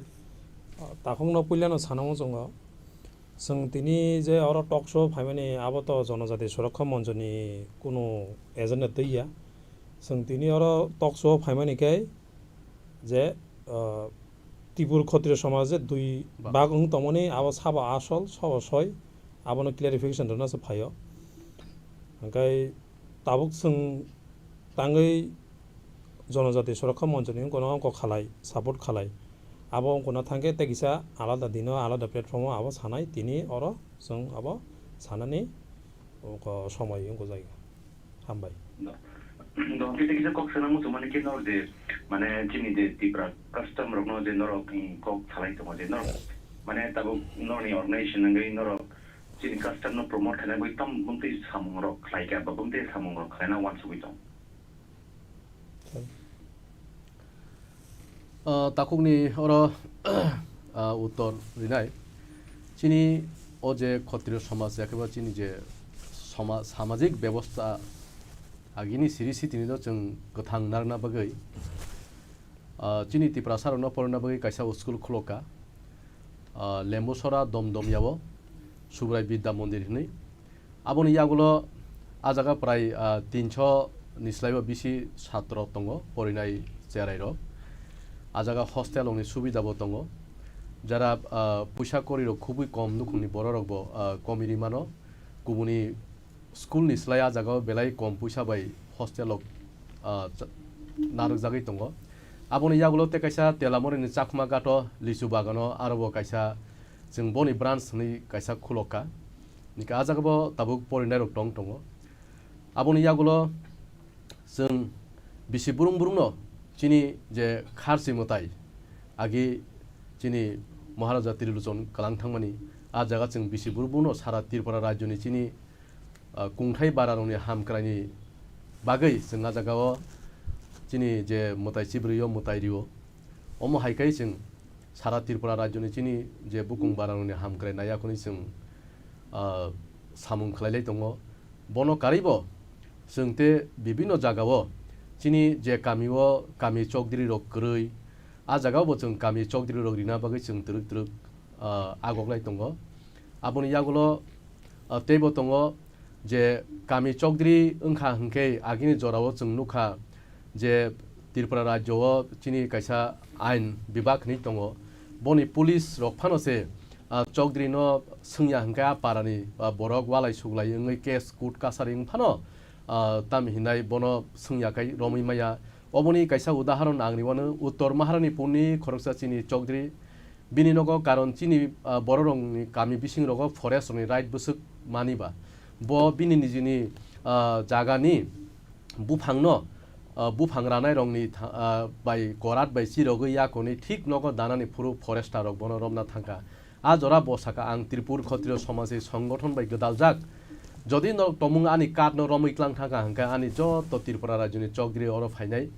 Takhukno puilano sanamo chwngo. Chwng tini je oro talk show phaimani, abo to Jonojati Surakha Monchoni kunu agenda twiya. Chwng tini oro talk show phaimani khe je, ah, Tripur Khotriyo Somaj je dui Bak. bak wng tongmani, abo sabo asol, sabo soi, abono clarification rwna se phaio. Hwnkhe tabuk chwng tangwi Jonojati Surakha Monchoni wngkha no wngkha khalai, support khalai. Abo wngkha no thangkhe tei kisa alada dino, alada platform o abo sanai, tini oro chwng abo sanani wngkha somoi wngkha jai. Hambai. Do, do, kisa kisa kok sana muchung mani khe nor je, mane chini je Tipra custom rokno je norok, mm, kok salai tongo je norok, mane tabuk norni organization wngwi norok chini custom no promote khaina bagwi tam bumtwi samung rok khlai kha ba bumtwi samung rok khlaina uansugwi tong. Ah, takhukni oro, ah, uttor rinai. Chini o je Khotriyo somaj, yakhe ba chini je soma-, samajik bebosta agini siri sitini do chwng kwthang narwkna bagwi, ah, chini Tiprasa rokno porna bagwi kaisa school khuloka, ah, Lembusora Domdomyao Subrai Bidya Mondir hinwi. Aboni yagulo a jaga prai, ah, tinso ni slaibo bisi satro tongo, porinai cherai rok. A jaga hostel rokni subida bo tongo. Jara, ah, puisa kori rok khubui kom nukhungni borok rok bo, ah, komi ri mano. Kubuni school ni slai a jaga o belai kom puisa bai hostel rok, ah, cha-, narwk jagwi tongo. Aboni yagulo tei kaisa Telamori ni Chakma Ghat o lichu bagan o aro bo kaisa chwng boni branch hinwi kaisa khulok kha. Hingkhe a jaga bo tabuk porinai rok tong tongo. Aboni yagulo chwng bisi burung burung no chini je kharchi mwtai agi chini Maharaja Trilochon kwlang thangmani a jaga chwng bisi burung burung no sara Tripura rajyo ni chini, ah, kungthai bara rok ni hamkrai ni bagwi chwng ah jagao chini je mwtai chibrwi o mwtai rio. Omo hai khe chwng sara Tripura rajyoni chini je bukung bararokni hamkrai nai yakhwni chwng, ah, samung khlailai tongo. Bono karwibo chwng tei bibinno jagao chini je kamio kami chokdri rok kwrwi, ah jagao bo chwng kami chokdri rok rina bagwi chwng twrwk twrwk, ah, agoklai tongo. Aboni yagulo, ah, teibo tongo je kami chokdri wngkha hwnkhe agini jorao chwng nukha je Tripura rajyo o chini kaisa ain bibag hinwi tongo. Boni police rok phano se, ah, chokdri no swngya hwnkhe a parani, ah, borok walai suglai wngwi case court kasari wng phano, ah, tam hinai bono swngya kai romwi maya. Oboni kaisa udaharon ang riwano Uttor Maharani purni khoroksa chini chokdri. Bini nogo karon chini, ah, bororokni kami bisingrogo forest rokni right bwswk maniba. Bo bini nijini, ah, jagani buphangno, ah, buphang ranairokni tha-, ah, bai korat bai chirogwi yakonwi thik nogo danani phuru forester rok bono romna thangkha. A jora bo sakha, "Ang Tripur Khotriyo Somajni Songgothon bai gwdaljak. Jodi norok tomung ani card no romwi tlang thangkha hwnkhe ani joto Tripura rajyoni chokdri oro phainai.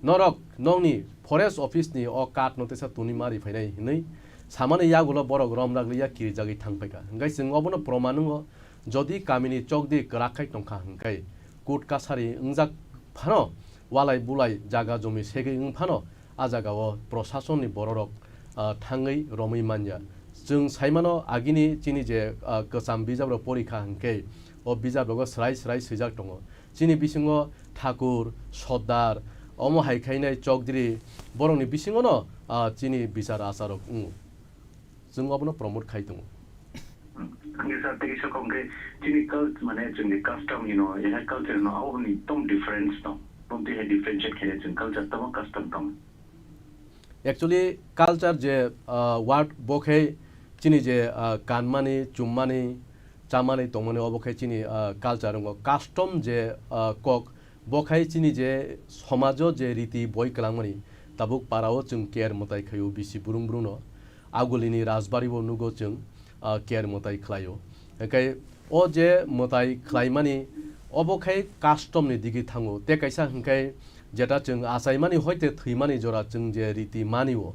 Norok nokni forest office ni o card no teisa tuni ma ri phainai," hinwi samani yagulo borok romna liya kirijagwi thangphaikha. Hwnkhe chwng obono proman wngo, jodi kamini chokdri kwrak khai tongkha hwnkhe court kasari wngjak phano walai bulai jaga jomi segwi wng phano a jagao prosasonni bororok, ah, thangwi romwi manya. Chwng saimano agini chini je, ah, kwcham bijaprok porikha hwnkhe o bijabrogo swrai swrai swijak tongo. Chini bisingo Thakur, Sordar, omo hai khainai Chokdri, borokni bisingono, ah, chini bichar acharok wngo. Chwng obono promote khai tongo. Hwnkhe sir, tei kisa kok hwnkhe chini cult-, mane chwngni custom hino, yaha culture hino, aboni tong difference tong. Bumtwi hai differentiate khainai chwng culture tamo custom tamo. Actually, culture je, ah, word bo khe chini je, ah, kanmani, chummani, chamani tongmani obo khe chini, ah, culture wngo. Custom je, ah, kok, bo khai chini je somajo je riti boi kwlangmani, tabuk parao chwng ker mwtai khaio bisi burung burungno. Agulini rajbari bo nugo chwng, ah, ker mwtai khlaio. Hwnkhe o je mwtai khlaimani, obo khai custom ni digi thango. Tei kaisa hwnkhe jeta chwng achaimani hoite thwimani jora chwng je riti manio,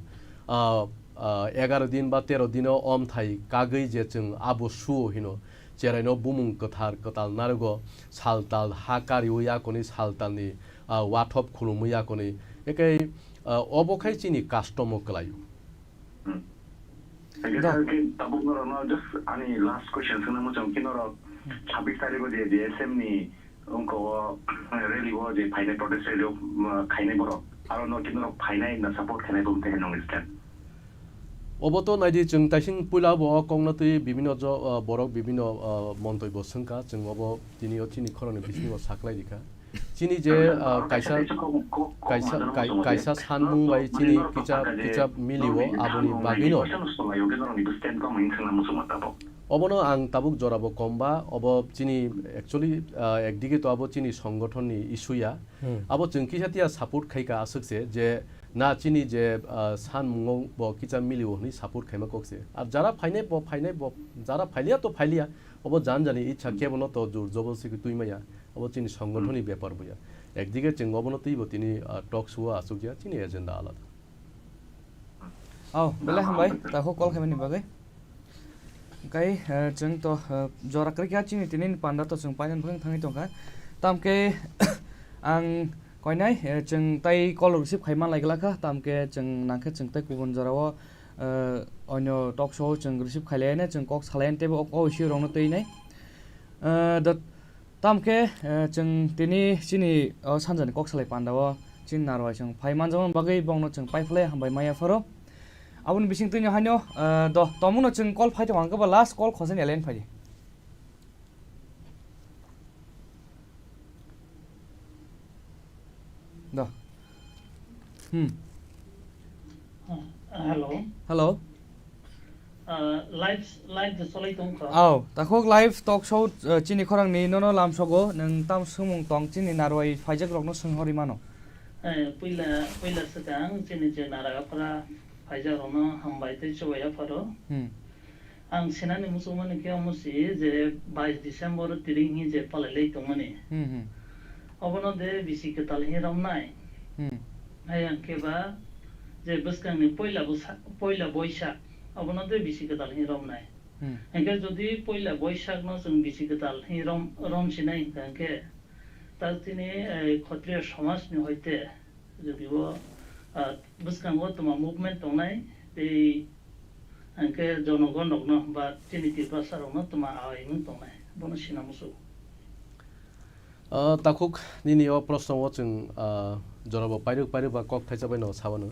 ah, ah, egaro din ba tero dino omthai kagwi je chwng abo suo hino. Cheraino bumung kwthar kwtal narugo, saltal ha kariwi akoni saltalni, ah, wathop khulumwi akoni. Ekai, ah, obo khai chini custom o kwlaio. Hmm. Hwnkhe Da. Sir, khe tabuk norokno just ani last question swngna muchung khe norok Hmm. sabbish tarikh o je D S M ni wngkha o rally o je phainai protest rally o, um, khainai borok. Aro no khe norok phainai na support khainai bo tei nong stand. Obo to naidi chwng taising puila bo o kokno twi bibinno jo-, ah, borok bibinno, ah, montoi bo swngkha, chwng obo tini o chini khoroknwi bisingo saklai rikha. Chini je, ah, kaisa, kaisa, kai-, kaisa sanmung bai chini kicha, kicha milio aboni bagwino. Obono ang tabuk jorabo komba, obo chini actually, ah, ekdige to abo chini songothonni issue ya. Hmm. Abo chwng kisa tiya support khaika aswk se je na chini je, ah, sanmungo bo kicha milio hwnwi support khaima kok se. Ar jara phainai bo phainai bo, jara phailia to phailia, obo jan jani ichha Hmm. kebono to jor jobosti twi maya. Abo chini songothonni Hmm. bepar buya. Ekdige chwng obono twibo tini, ah, talk show o achukya, chini agenda alada. Oh, belai hambai, takhuk call khaimani bagwi. Kai, eh, chwng to, eh, jora kwrwikha chini tini panda to chwng painani bagwi thangwi tongkha. Tamkhe ang koinai, eh, chwng tai call receive khaima lai glakha, tamkhe chwng nangkhe chwng tai kubun jorao, eh, onyo talk show chwng receive khailaiane chwng kok salaine teibo o, o issue rokno twinai. Eh, da-, Tamkhe, eh, chwng tini chini, o, sanjani kok salai panda o chini narwai chwng phai manjakmani bagwi bongno chwng paiphlai hambai maya pharo. Aboni bising twino haino, eh, do, tomungno chwng call phai tongo, ang khe ba last call khosani line phai di. Do. Hmm. Hello. Hello. Ah, live, live de solai tongkha. Aw, takhuk live talk show, eh, chini khorangni nono lamsogo, nwng tam swngmung tong chini narwai phaijak rokno swnghorwi mano. Eh, puila, puila swkang chini je Naragaphara phaijak rokno hambai tei chubai yapharo. Hmm. Ang sinani muchungmani khe omo si je bais December tiring hi je palai lai tongmani. Hmm, hmm. Obono de bisi kwtal hinwi romnai. Hmm. Hai hwnkhe ba je bwskangni poila bwsa-, poila boisak, obono de bisi kwtal hinwi romnai. Hmm. Hwnkhe jodi poila boisakno chwng bisi kwtal hinwi rom-, romsinai hwnkha hwnkhe, ta chini, eh, Khotriyo somajni hoite jodi bo, ah, bwskango twma movement tongnai, tei hwnkhe jonogon rokno ba chini Tiprasa rokno twma awaimung tongnai, bono sina muchungo. Ah, takhuk nini o proshno o chwng, ah, jorabo pairwk pairwk ba kok thaisa bai no sawano.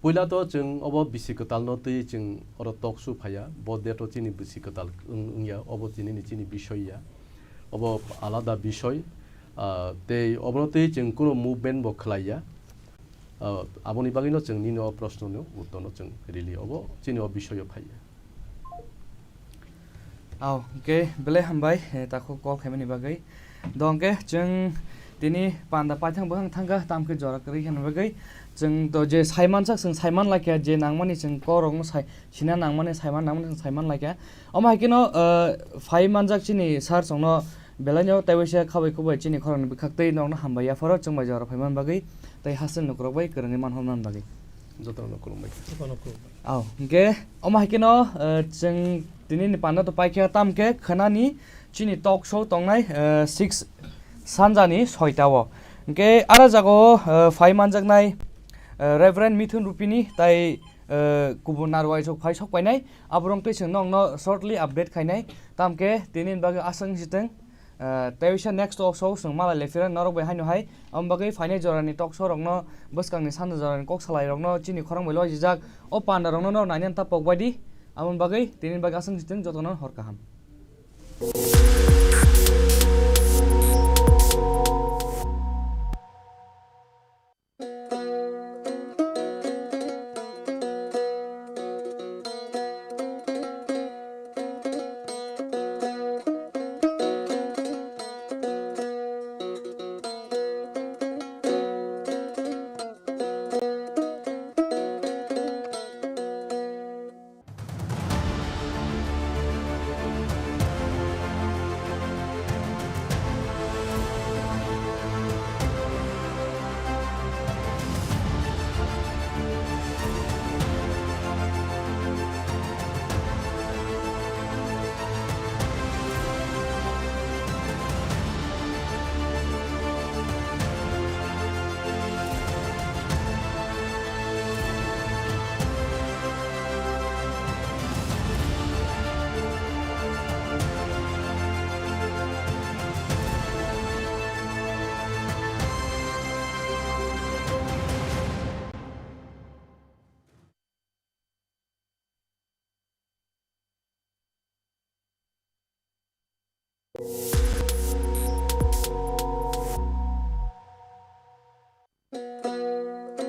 Puila to chwng obo bisi kwtal no twi chwng oro talk show phaiya, bo date o chini bisi kwtal wng-, wngya, obo tini ni chini bisoy ya. Obo alada bisoy, ah, tei obono twi chwng kunu movement bo khlaiya. Ah, aboni bagwino chwng nini o proshno ni uttor no chwng rili, obo chini o bisoy o phaiya. Aw, hwnkhe belai hambai, eh, takhuk call khaimani bagwi. Do hwnkhe chwng tini panda paithang bwkhang thangkha, tamkhe jora kwrwi khaina bagwi. Chwng to je saimansak, chwng saiman laikha, je nangmani chwng kokrokno sai, sina nangmani, saiman nangmani chwng saiman laikha. Omo hai kheno, eh, phai manjak chini sir chwngno belaino tei waisa khabai khukbai chini khoroknwi bwkhaktwi nokno hambai yapharo chwng bai jora phaiman bagwi tei hostel ni kwrwk bai kwrwngwi manhorman bagwi. Jotono khulumbai. Jotono khulumbai. Aw, hwnkhe omo hai kheno, eh, chwng tini ni panda to paikha, tamkhe khwnani chini talk show tongnai, eh, six sanjani soita o. Hwnkhe ara jagao, eh, phai manjaknai, eh, Reverend Mithun Rupini tai, eh, kubun narwai sok phai sok painai, aborok twi chwng nokno shortly update khainai, tamkhe tini ni bagwi aswk sitwng. Ah, tei waisa next talk show chwng malai le phira norok bai haino hai. Amo bagwi phainai jorani talk show rokno bwskangni sanda jorani kok salai rokno chini khorang bai lojijak. O panda rokno norok nainani ta pok bai di. Amo bagwi tini bagwi aswk sitwng jotono hor kaham.